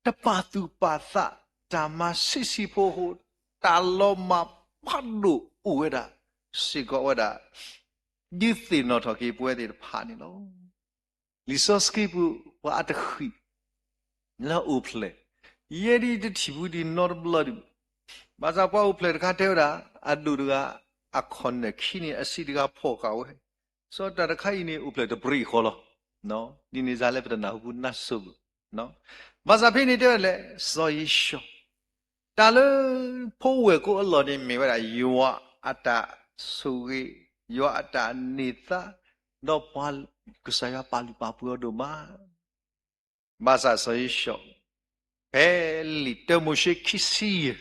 တပာ်သူၣ်ပာ်သး တၢ်မၤဆံးဆံးဖိအဃိ တၢ်လီၤမၢ်ဖးဒိၣ်အိၣ်ဝဲဒၣ် စ့ၢ်ကီးဝဲဒၣ် ဒုးသ့ၣ်နီၣ်ထီၣ်က့ၤပဝဲသ့ၣ်တဖၣ်န့ၣ်လီၤ. လံာ်စီဆှံပူၤ ပှၤအတဃံၣ် လၢအိၣ်ဖျဲၣ်, ယဲဒၣ်တထံၣ်ဖူဒံးနီတဘျီဒံးဘၣ်. ဘၣ်ဆၣ်ပှၤအိၣ်ဖျဲၣ်တခါတဲဝဲဒၣ် အဒိၣ်တဂၤ အခီၣ်နၢၣ်ခံန့ၣ် အဆံးတဂၤဖီၣ်ဃာ်ဝဲ, စီၤတၢ်တခါအံၤန့ၣ် အိၣ်ဖျဲၣ်တပြံးဃီလီၤ. ဒ်န့ၣ်စ့ၢ်လၢပတနၢ်ဟူပူၤနါစိၤဘၣ်. ဘၣ်ဆၣ်ဖဲန့ၣ်တဲဝဲဒၣ်လဲၣ် စီၤယ့ၣ်ၡီး တၢ်လၢဖိဝဲၢ်ကိအလီၢ်န့ၣ်မ့ၢ်ဝဲဒၣ် ယွၤအတၢ်ဆိၣ်ဂ့ၤ, ယွၤအတၢ်န့ၢ်သါ, ဒီးပှၤကစၢ်ယွၤပာ်လုၢ်ပာ်ပှ့ၤအီၤဒိၣ်မး. ဘၣ်ဆၣ်စီၤယ့ၣ်ၡီး ဖဲလံာ်တၢမိၤၡ့ခံဆံယဲၢ်,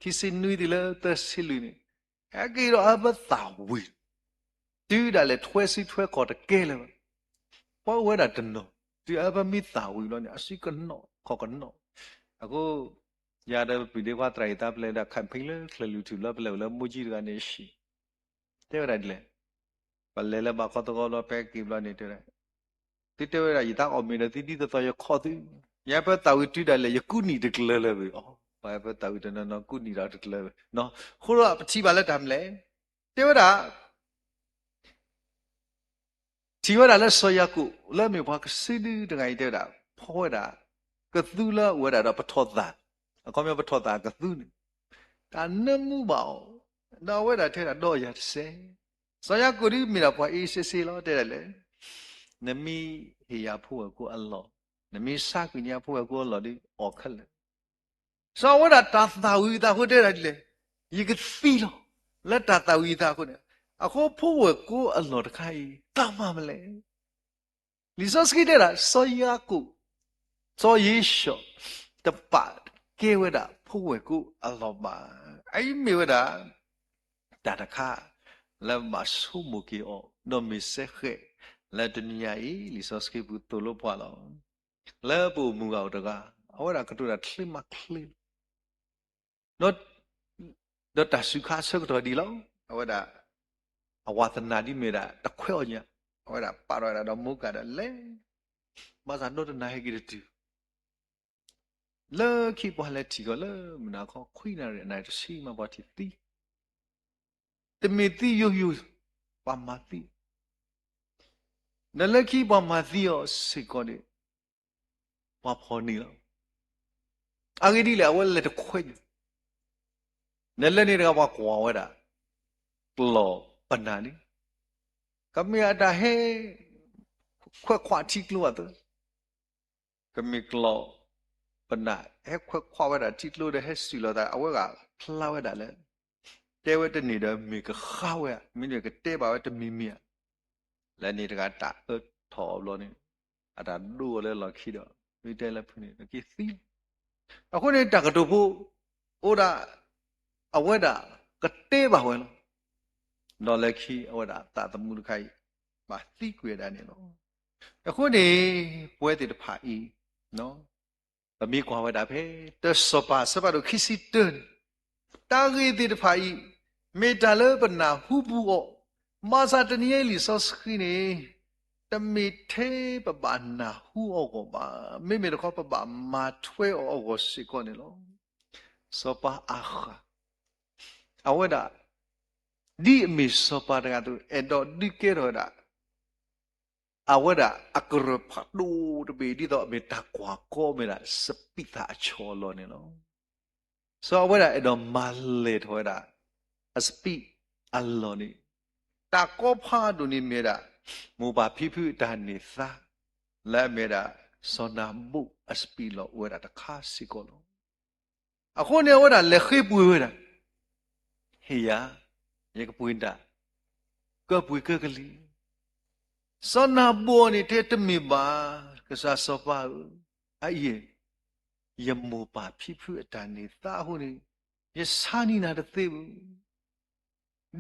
ခံဆံနွံတုၤလၢသၢဆံလွံၢ်န့ၣ် ဟဲက့ၤဒီးအဘၢသၣ်ဝံၤ တုၤဒၣ်လဲာ်ထွဲစုထွဲခီၣ်တကဲလၢၤဘၣ်. ပှၤအိၣ်ဝဲဒၣ်တနီၤ တုၤအဘၢမ့ၢ်သၣ်ဝံၤဘျီန့ၣ် အစုကနီၣ်ခီၣ်ကနီၣ်. အဃိ ယၤဒီးပပုၢ်ဒ့ခွါသရၣ်အံၤသးပလဲၤဒၣ် campaign လၢချၢၣ်လွံၢ်ထူၣ်လၢပလဲၤဝဲလၢမိၢ်ကၠံတဂၤန့ၣ်အဟံၣ် တဲဝဲဒၣ်ဒ်လဲၣ်, ပလဲၤလၢဘၣ်ခီသဝီဘျီ ဖဲက့ၤဘျီန့ၣ်တဲဝဲဒၣ်, သုတဲဝဲဒၣ် ယသးအီၣ်မ့ၤဒီးသုဒ်သိးသိးယခီၣ်သု, ယဘၢသၣ်ဝံၤတုၤဒၣ်လဲာ် ယကူၣ်နံၤတကျၢၤလၢၤဘၣ်. အီ ပှၤဘၢသၣ်ဝံၤတနီၤနီၤ ကူၣ်နံၤဒီးတကျၢၤဘၣ်. အဃိဒီးပထံၣ်ဘၣ်လၢတၢ်မနုၤလဲၣ်, တဲဝဲဒၣ် ထံၣ်ဝဲဒၣ်လၢစီၤယၤကိာ် လၢအမ့ၢ်ပှၤကစုဒုတဂၤအံၤတဲဝဲဒၣ် ဖီဝဲဒၣ် ကသူလၢအအိၣ်ဝဲဒၣ်ဒီးပထီၣ်သၣ်, အခီပညီပထီၣ်သၣ်ကသူန့ၣ်, တၢ်နၢမူဘၣ်အီၤ, ဒီးအဝဲဒၣ်တဲဒၣ်ဒီးယၤတစဲး. စီၤယၤကိာ်ဒ်မ့ၢ်ဒၣ်ပှၤအ့ၣ်စ့စ့လီၤ တဲဒၣ်လဲၣ်, နမ့ၢ်ဟ့ၣ်ယၤဖိဝဲၢ်ကိအလီၢ်, နမ့ၢ်ဆါကွံာ်န့ၢ်ယၤဖိဝဲၢ်ကိအလီၢ်ဒီးအီၣ်ခဲလၢာ် စီၤအဝဲဒၣ်တၢ်သၣ်ဝံၤအသးအဃိတဲဒၣ်ဒ်လဲၣ်, ယကသံလီၤ. လၢတၢ်သၣ်ဝံၤအသးအဃိန့ၣ်, အဃိဖိဝဲၢ်ကိအလီၢ်တခါအံၤ တၢ်မၤမနုၤလဲၣ်. လံာ်စီဆှံတဲဒၣ် စီၤယၤကိာ်, စီၤယ့ၣ်ၡီး တပာ်ကဲဝဲဒၣ်ဖိဝဲၢ်ကိအလီၢ်ဘၣ်. အအံၤမ့ၢ်ဝဲဒၣ် တၢ်တခါ လၢဘၣ်ဆိကမိၣ်က့ၤအီၤ ဒီးမ့ၢ်စဲဃဲး လၢတနံၤညါအံၤ လံာ်စီဆှံပူၤသိၣ်လိပှၤလီၤ. လၢပအိၣ်မုၢ်ဂၤအိၣ်တဂၤ အဝဲဒၣ်ကတိၤတၢ်ချ့မးချ့လီၤ. ဒီးတၢ်စူၤခါအဆၢကတီၢ်ဒ်လီၤ. အဝဲဒၣ် အဝၤသနၢ်ဒ်မ့ၢ်ဒၣ်တခွဲးအီၤညါ, အဝဲဒၣ်ပာ်ထီၣ်ဝဲဒၣ်ဒီးမိၢ်ကၢ်ဒီးလဲၤ, ဘၣ်ဆၣ်ဒီတနၤဟဲက့ၤတတုၤ လၢခံပှၤလဲၤထံၣ်ကီးလၢမုၢ်နၤခီ ခွံနၣ်ရံၣ် အနၣ်ရံၣ်တဆံမး ပှၤထံၣ်သံ, တမ့ၢ်သံယိယိ ပှၤမၤသံ, ဒီးလၢခံပှၤမၤသံအီၤစ့ၢ်ကီးန့ၣ် ပှၤဖီၣ်န့ၢ်လီၤ. အဂ့ၢ်ဒ်လဲၣ် အဝဲလဲၤတခွဲးညါ, ဒီးလၢန့ၣ်တဂၤပှၤကွၢ်ဝဲဒၣ် ကျီၢ် ပနၢ်လံ. ကမ့ၢ်အတၢ်ဟဲခွဲးခွးထံကျိအသိး, ကမ့ၢ်ကျီၢ်ပနၢ် ဟဲခွဲးခွးဝဲဒၣ်ထံကျိဒီးဟဲစူၢ်လီၤသး အဝဲဂၤဖျါဝဲဒၣ်လၢ တဲဝဲတန့ၢ်ဒီးမ့ၢ်ကဃါဝဲဧါ, မ့တမ့ၢ်ကတဲဘၣ်ဝဲတမံၤမံၤဧါ. လၢန့ၣ်တဂၤတၢ်အၢထီၣ်အီၤဘျီန့ၣ် အတၢ်ဒိအီၤလၢလီၢ်ခံဒီး မ့ၢ်တဲလၢဖုန့ၣ် နက့ၤသံလီၤ. အဃိန့ၣ်တၢ်ကတိၤဖိ အိၣ်ဒၣ် အဝဲဒၣ်ကတဲဘၣ်ဝဲလီၤ. ဒီးလၢခံအဝဲဒၣ်သးသမူတခါအံၤ ဘၣ်သံကွံာ်ဝဲဒၣ်န့ၣ်လီၤ. အဃိန့ၣ် ပဝဲသ့ၣ်တဖၣ်အံၤ ပမ့ၢ်ကွၢ်ဝဲဒၣ်ဖဲ တၢစီၤပၤအဆၢဖးဒိၣ်ခံဆံတၢန့ၣ် တၢ်ဂ့ၢ်သ့ၣ်တဖၣ်အံၤ မ့ၢ်တၢ်လၢပနၢ်ဟူဘူးအီၤ, ဘၣ်ဆၣ်တနံၤအံၤလံာ်စီဆှံန့ၣ် တမ့ၢ်ထဲပဘၣ်နၢ်ဟူအီၤအဂီၢ်ဘၣ်, မ့မ့ၢ်တခီပဘၣ်မၤထွဲအီၤအဂီၢ်စ့ၢ်ကီးန့ၣ်လီၤ. စီၤပၤအၤဃး အဝဲဒၣ် ဒ်အမ့ၢ်စီၤပၤတဂၤအသိး အဲၣ်ဒိးဒုးကဲထီၣ်ဝဲဒၣ် အဝဲဒၣ်အကရၢၢ်ဖးဒိၣ်တဘ့ၣ် ဒ်သိးအမ့ၢ်တၢ်ကွၢ်ကီမ့ၢ်ဒၣ်စပံးသၣ်အဆီအလီၢ်န့ၣ်လီၤ. စီၤအဝဲဒၣ်အဲၣ်ဒိးမၤလဲၢ်ထီၣ်ဝဲဒၣ် အစပံးအလီၢ်န့ၣ် တၢ်ကီဖးဒိၣ်န့ၣ်မ့ၢ်ဝဲဒၣ် မိၢ်ပၢ်ဖံဖုအတၢ်န့ၢ်သါ လၢအမ့ၢ်ဝဲဒၣ် စီၤနၤဘိၣ်အစပံးလီၢ်အိၣ်ဝဲဒၣ်တခါစ့ၢ်ကီးလီၤ. အဃိန့ၣ် အဝဲဒၣ်လဲၤဃ့ပှ့ၤဝဲဒၣ်, ဟ့ၣ်ယၤ, ယကပှ့ၤဒၣ်, ကပှ့ၤကကလံၤ. စီၤနၤဘိၣ်န့ၣ်တဲတမ့ၢ်ဘၣ်, ကစၢ်စီၤပၤဧၢ, အအံၤ ယမိၢ်ပၢ်ဖံဖုအတၢ်န့ၢ်သါအဃိန့ၣ် ယဆါန့ၢ်နၤတသ့ဘၣ်.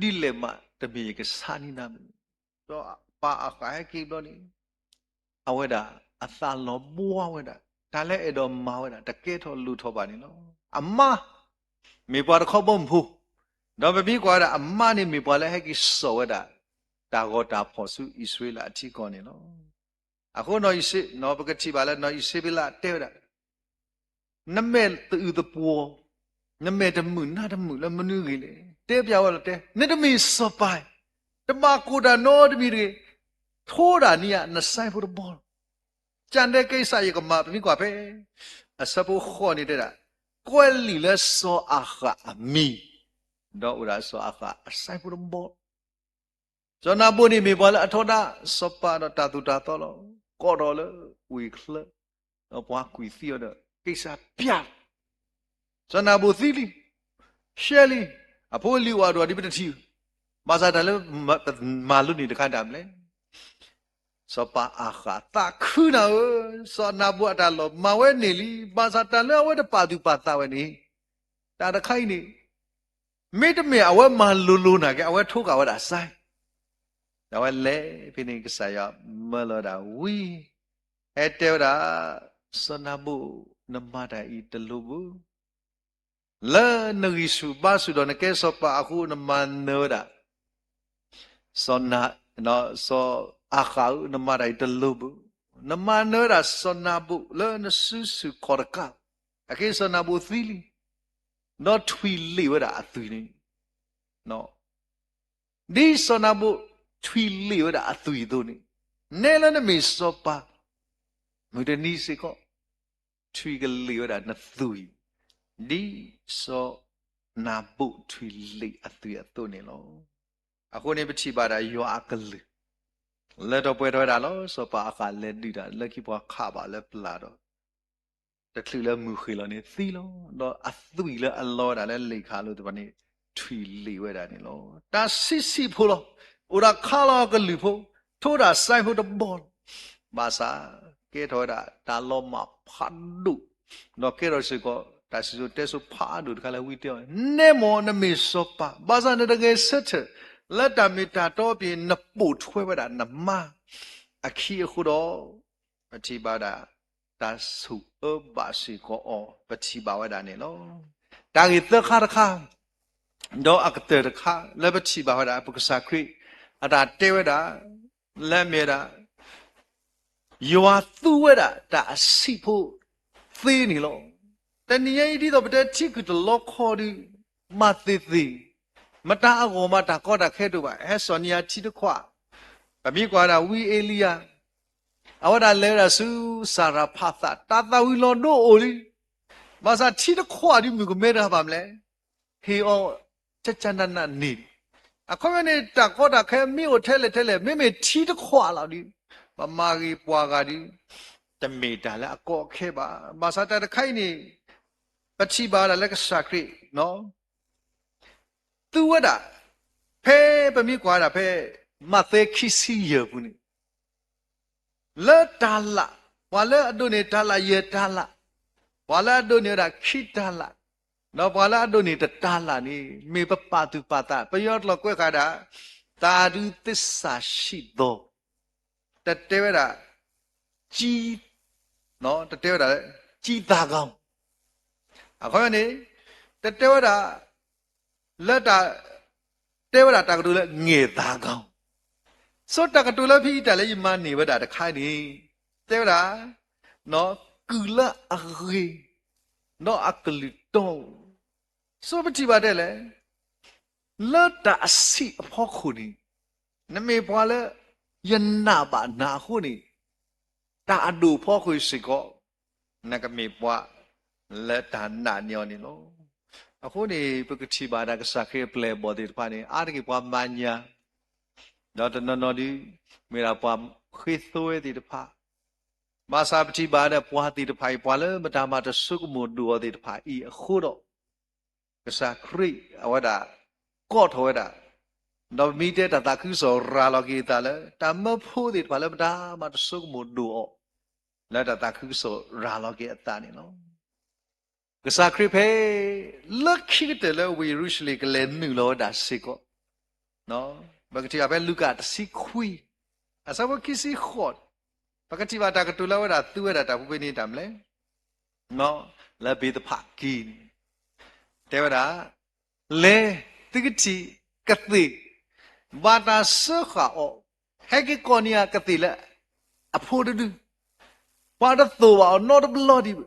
ဒ်လဲၣ်မးတမ့ၢ်ယကဆါန့ၢ်နၤဘၣ်. ဒီးပၢ်အၤဃးဟဲက့ၤဘျီန့ၣ် အဝဲဒၣ်အသးလီၤဘှါဝဲဒၣ် တၢ်လၢအဲၣ်ဒိးမၤဝဲဒၣ် တကဲထီၣ်လိၣ်ထီၣ်ဘၣ်န့ၣ်လီၤ. အမါ မ့ၢ်ပှၤတခီဘီမုၢ်ဖိ, ဒီးပမ့ၢ်ကွၢ်ဝဲဒၣ် အမါန့ၣ်မ့ၢ်ပှၤလၢဟဲက့ၤစိာ်ဝဲဒၣ် တၢ်ဂီၤတၢ်ဖီၣ်ဆူအံၣ်စရ့လးအထံကီၢ်န့ၣ်လီၤ. အဃိ ပကထံၣ်ဘၣ်လၢနီၢ်အံၣ်စ့ဘ့လးတဲဝဲဒၣ် နမဲာ်သအုးသပှီၤ, နမဲာ်တမုာ်နါတမုာ်လၢမနုၤအဂ့ၢ်လဲၣ်. တဲပျးဝဲလီၤတဲ, နတမ့ၢ်စီၤပၤ, တဘၣ်ကိၢ်တၢ်နီတမံၤတဂ့ၤ, ထိဒၣ်န့ၢ်ယၤနစဲးဖိတဘီလီၤ. ကန့ၣ်ကဲစးယကမၤ ပမ့ၢ်ကွၢ်ဖဲ အဆၢဖိဃိးန့ၣ်တဲဒၣ်, ကွဲးလံာ်လၢစီၤအၤဃးအမံၤ, ဒီးအိၣ်ဒၣ်စီၤအၤဃးအစဲးဖိတဘီလီၤ. စီၤနၤဘိၣ်န့ၣ်မ့ၢ်ပှၤလၢအထီဒါစီၤပၤဒီးတၢ်သိၣ်တၢ်သီလီၤ. ကိးထီၣ်လၢဝ့ၢ်ချၢ, ဒီးပှၤကွံာ်သံအီၤဒီး ကဲစးပျးလီၤ. စီၤနၤဘိၣ်သံလံ, ရှဲလံ, အဖိအလံၤအိၣ်အဒိၣ်ဒ်ပတထံၣ်, ဘၣ်ဆၣ်တၢ်လၢပမၤလိန့ၢ်တခါဒၣ်မနုၤလဲၣ်. စီၤပၤအၤဃးသးခုနၤဧၢ, စီၤနၤဘိၣ်အတၢ်လီၢ်မၤဝဲန့ၢ်လံ, ဘၣ်ဆၣ်တၢ်လၢအဝဲတပာ်သူၣ်ပာ်သးဝဲန့ၣ်, တၢ်တခါအံၤန့ၣ် မ့တမ့ၢ်အဝဲမၤလိၤလိၤနာ်က့ အဝဲထိကးဝဲဒၣ်စဲး, ဒီးအဝဲလဲၤဖဲန့ၣ် ကစၢ်ယွၤမၢလီၤဝဲဒၣ်ဝံၤ, ဟဲတဲဝဲဒၣ်, စီၤနၤဘိၣ်, နမၤတၢ်အံၤတလိၤဘၣ်. လၢနဂံၢ်ဆူၣ်ဘါဆူၣ်ဒီးနကဲစီၤပၤအဃိ နမၤနၢၤဝဲဒၣ် စီၤနၤ, စီၤအၤဃးဧၢ, နမၤတၢ်အံၤတလိၤဘၣ်. နမၤနၢၤဝဲဒၣ်စီၤနၤဘိၣ်လၢနစုဆူၣ်ခီၣ်တကး, အခဲအံၤစီၤနၤဘိၣ်သံလံ, ဒီးထွံၣ်လ့ၣ်ဝဲဒၣ်အသွံၣ်န့ၣ်, ဒ်စီၤနၤဘိၣ်ထွံၣ်လ့ၣ်ဝဲဒၣ်အသွံၣ်အသိးန့ၣ်, နဲလၢနမ့ၢ်စီၤပၤ မုၢ်တနံၤစ့ၢ်ကီး ထွံၣ်ကလ့ၣ်ဝဲဒၣ်နသွံၣ်, ဒ်စီၤနၤဘိၣ်ထွံၣ်လ့ၣ်အသွံၣ်အသိးန့ၣ်လီၤ. အဃိန့ၣ် ပထံၣ်ဘၣ်ဒၣ်ယွၤအကလုၢ် လၢထီၣ်ပှဲၤထီၣ်ဝဲဒၣ်လီၤ. စီၤပၤအၤဃးလဲၤဒုးတၢ် လၢခံပှၤခးဘၣ်လၢပျၢ်ဒီး တချုးလၢမုၢ်ဃ့ၢ်လီၤန့ၣ်သံလီၤ. ဒီးအသွံၣ်လၢအလီဝဲဒၣ်လၢလ့ၣ်ခးလိာ်သ့ၣ်တဖၣ်န့ၣ် ထွံၣ်လ့ၣ်ဝဲဒၣ်န့ၣ်လီၤ. တၢ်ဆံးဆံးဖိလီၤ. အိၣ်ဒၣ်ခးလီၤအကလုၢ်ဖိ, ထိဒၣ်စဲးဖိတဘီလီၤ. ဘၣ်ဆၣ် ကဲထီၣ်ဝဲဒၣ်တၢ်လီၤမၢ်ဖးဒိၣ်, ဒီးကဲထီၣ်စ့ၢ်ကီး တၢ်စံၣ်စိၤတဲစိၤဖးဒိၣ်တခါလၢဝံတဲအီၤ, နဲမ့ၢ်နမ့ၢ်စီၤပၤ, ဘၣ်ဆၣ်နတဂဲၤဆၢထၢၣ် လၢတၢ်မ့ၢ်တၢ်တီအပူၤ နပိာ်ထွဲဝဲဒၣ်နမါ အခံအဃိဒီး ပထံၣ်ဘၣ်ဝဲဒၣ် တၢ်ဆိၣ်အၢဘၣ်စ့ၢ်ကီးအီၤ ပထံၣ်ဘၣ်ဝဲဒၣ်န့ၣ်လီၤ. တၢ်ဂ့ၢ်သၢခါတခါ, ဒီးအကတၢၢ်တခါ လၢပထံၣ်ဘၣ်ဝဲဒၣ် ပကစၢ်ခရံာ် အတၢ်တဲဝဲဒၣ် လၢအမ့ၢ်ဝဲဒၣ် ယွၤသူဝဲဒၣ်တၢ်အဆံးဖိသ့န့ၣ်လီၤ. တနံၤအံၤ ဒ်သိးပတဲထံခုၣ်တလီခီဒီး မၤသ့ၣ်သ့ၣ်, မတၤအဂီၢ်မးတၢ်ကီတၢ်ခဲတအိၣ်ဘၣ်, ဟဲစိာ်န့ၢ်ယၤထံတခွး, ပမ့ၢ်ကွၢ်ဒၣ်ဝံအ့လံယၤ အဝဲဒၣ်လဲၤဝဲဒၣ်ဆူစၤရဖးသး, တၢ်သၣ်ဝံၤလီၤဒိအိၣ်လံ, ဘၣ်ဆၣ်ထံတခွးဒီးမုၣ်ကမဲတဂၤဘၣ်မနုၤလဲၣ်, ဟ့ၣ်အီၤ ကကနနန့ၣ်, အခီပညီန့ၣ် တၢ်ကီတၢ်ခဲမ့ၢ်အိၣ်ထဲလဲၣ်ထဲလဲၣ် မ့မ့ၢ်ထံတခွးလီၤဒီး ပမၤဂ့ၤပှၤဂၤဒီး တမ့ၢ်တၢ်လၢအကီအခဲဘၣ်. ဘၣ်ဆၣ်တၢ်တခါအံၤန့ၣ် ပထံၣ်ဘၣ်ဒၣ်လၢကစၢ်ခရံာ် သူဝဲဒၣ် ဖဲပမ့ၢ်ကွၢ်ဒၣ်ဖဲ မးသဲခံဆံယဲၢ်ပူၤန့ၣ် လၢတၤလၣ်, ပှၤလၢအဒိးန့ၢ်တၤလၣ်ယဲၢ်တၤလၣ်, ပှၤလၢအဒိးန့ၢ်ဝဲဒၣ်ခံတၤလၣ်, ဒီးပှၤလၢအဒိးန့ၢ်တတၤလၣ်န့ၣ် မ့ၢ်ပပာ်သူၣ်ပာ်သး, ပယီၤကျိာ်ကွဲးဃာ်ဒၣ် သးဒုသစ္စာရှိသော, တတဲဝဲဒၣ် ကြီး, တတဲဝဲဒၣ် ကြီးသားကောင်း, အခီပညီန့ၣ် တတဲဝဲဒၣ် လၢတၢ် တဲဝဲဒၣ်တၢ်ကတိၤလၢ ငယ်သားကောင်း, ဆိတၢ်ကတိၤလၢဖဲအံၤတၢ်လၢယမၤန့ၢ်ဝဲဒၣ်တခါန့ၣ် တဲဝဲဒၣ် ကုၢ်လၢအဂ့ၤ ဒီးအကလုၢ်တီဧိၤ, ဆိပထံၣ်ဘၣ်ဒ်လဲၣ် လၢတၢ်အဆံးအဖီခိၣ်န့ၣ် နမ့ၢ်ပှၤလၢ ယနာ်ဘၣ်နၤအဃိန့ၣ် တၢ်အဒိၣ်အဖီခိၣ်စ့ၢ်ကီး နကမ့ၢ်ပှၤလၢတၢ်နာ်န့ၢ်အီၤန့ၣ်လီၤ. အဃိန့ၣ် ပကထံၣ်ဘၣ်ဒၣ်ကစၢ်ခရံာ်အပျဲၢ်အဘီၣ်သ့ၣ်တဖၣ်န့ၣ် အါတက့ၢ်ပှၤမၤညၣ်, ဒီးတနီၤနီၤဒုး မ့ၢ်ဒၣ်ပှၤဃ့သိဝဲသ့ၣ်တဖၣ်, ဘၣ်ဆၣ်ပထံၣ်ဘၣ်ဒၣ်ပှၤသ့ၣ်တဖၣ်အံၤ ပှၤလၢမတၤမၤတစိကမီၤဒိၣ်အီၤသ့ၣ်တဖၣ်အံၤအဃိဒီး ကစၢ်ခရံာ်အဝဲဒၣ် ကိးထီၣ်ဝဲဒၣ်, ဒီးပမ့ၢ်တဲတၢ်သးခုကစီၣ်ရၤလီၤက့ၤအသးလၢ တၢ်မၢဖိသ့ၣ်တဖၣ်လၢမတၤမၤတစိကမီၤဒိၣ်အီၤ လၢတၢ်သးခုကစီၣ်ရၤလီၤက့ၤအသးန့ၣ်လီၤ. ကစၢ်ခရံာ်ဖဲ လၢခံကတၢၢ်လၢဝ့ၢ်ယရူၤၡလ့ၣ်ကလဲၤနုာ်လီၤဝဲဒၣ်စ့ၢ်ကီး ပကထံၣ်ဘၣ်ဖဲလူၤကၣ်တဆံခွံ အဆၢဖိခံဆံဃိး, ပကထံၣ်ဘၣ်တၢ်ကတိၤလၢအဝဲဒၣ်သူဝဲဒၣ်တၢ်ဖဲန့ၣ်တၢ်မနုၤလဲၣ်, လၢဘ့းသဖးကံန့ၣ် တဲဝဲဒၣ်, လဲၤ, သုကထံၣ်ကသ့ၣ်, ဘၣ်တၢ်စၢဃာ်အီၤ, ဟဲက့ၤကိးန့ၢ်ယၤကသ့ၣ်လၢ အဖိတဒု, ပှၤတသိၣ်ဘၣ်အီၤနီတဘျီဒံးဘၣ်,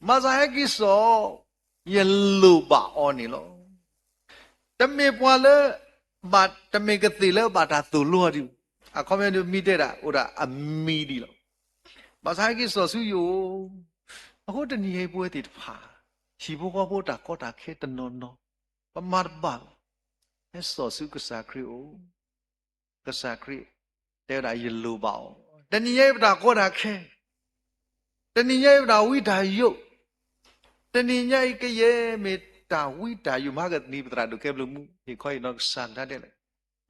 ဘၣ်ဆၣ်ဟဲက့ၤစိာ်, ယလိၣ်ဘၣ်အီၤန့ၣ်လီၤ. တမ့ၢ်ပှၤလၢ ဘၣ်တမ့ၢ်ကသ့ၣ်လၢဘၣ်တၢ်သိၣ်လိအီၤဒံးဘၣ်, အခီပညီဒုးမ့ၢ်တဲဒၣ် အိၣ်ဒၣ်အမံၤဒံးလီၤ. ဘၣ်ဆၣ်ဟဲက့ၤစိာ်ဆူယအိၣ်, အဃိတနံၤအံၤပဝဲသ့ၣ်တဖၣ်, ဟံၣ်ဖိဃီဖိတၢ်ကီတၢ်ခဲတနီၤနီၤ, ပမၤတဘၣ်ဘၣ်, ဟဲစိာ်ဆူကစၢ်ခရံာ်အအိၣ်, ကစၢ်ခရံာ် တဲဝဲဒၣ်ယလိၣ်ဘၣ်အီၤ, တနံၤညါအံၤပတၢ်ကီတၢ်ခဲ တနံၤညါအံၤပတၢ်ဝံတၢ်ယိး, တနံၤညါအံၤကယဲၢ်မ့ၢ်တၢ်ဝံတၢ်ယိး မဟါကသနံၤပသရၣ်ဒိၣ်ကဲဘျုးမူ ဟ့ၣ်ခီဟ့ၣ်နီၤကစၢ်မတၤဒဲးလဲၣ်,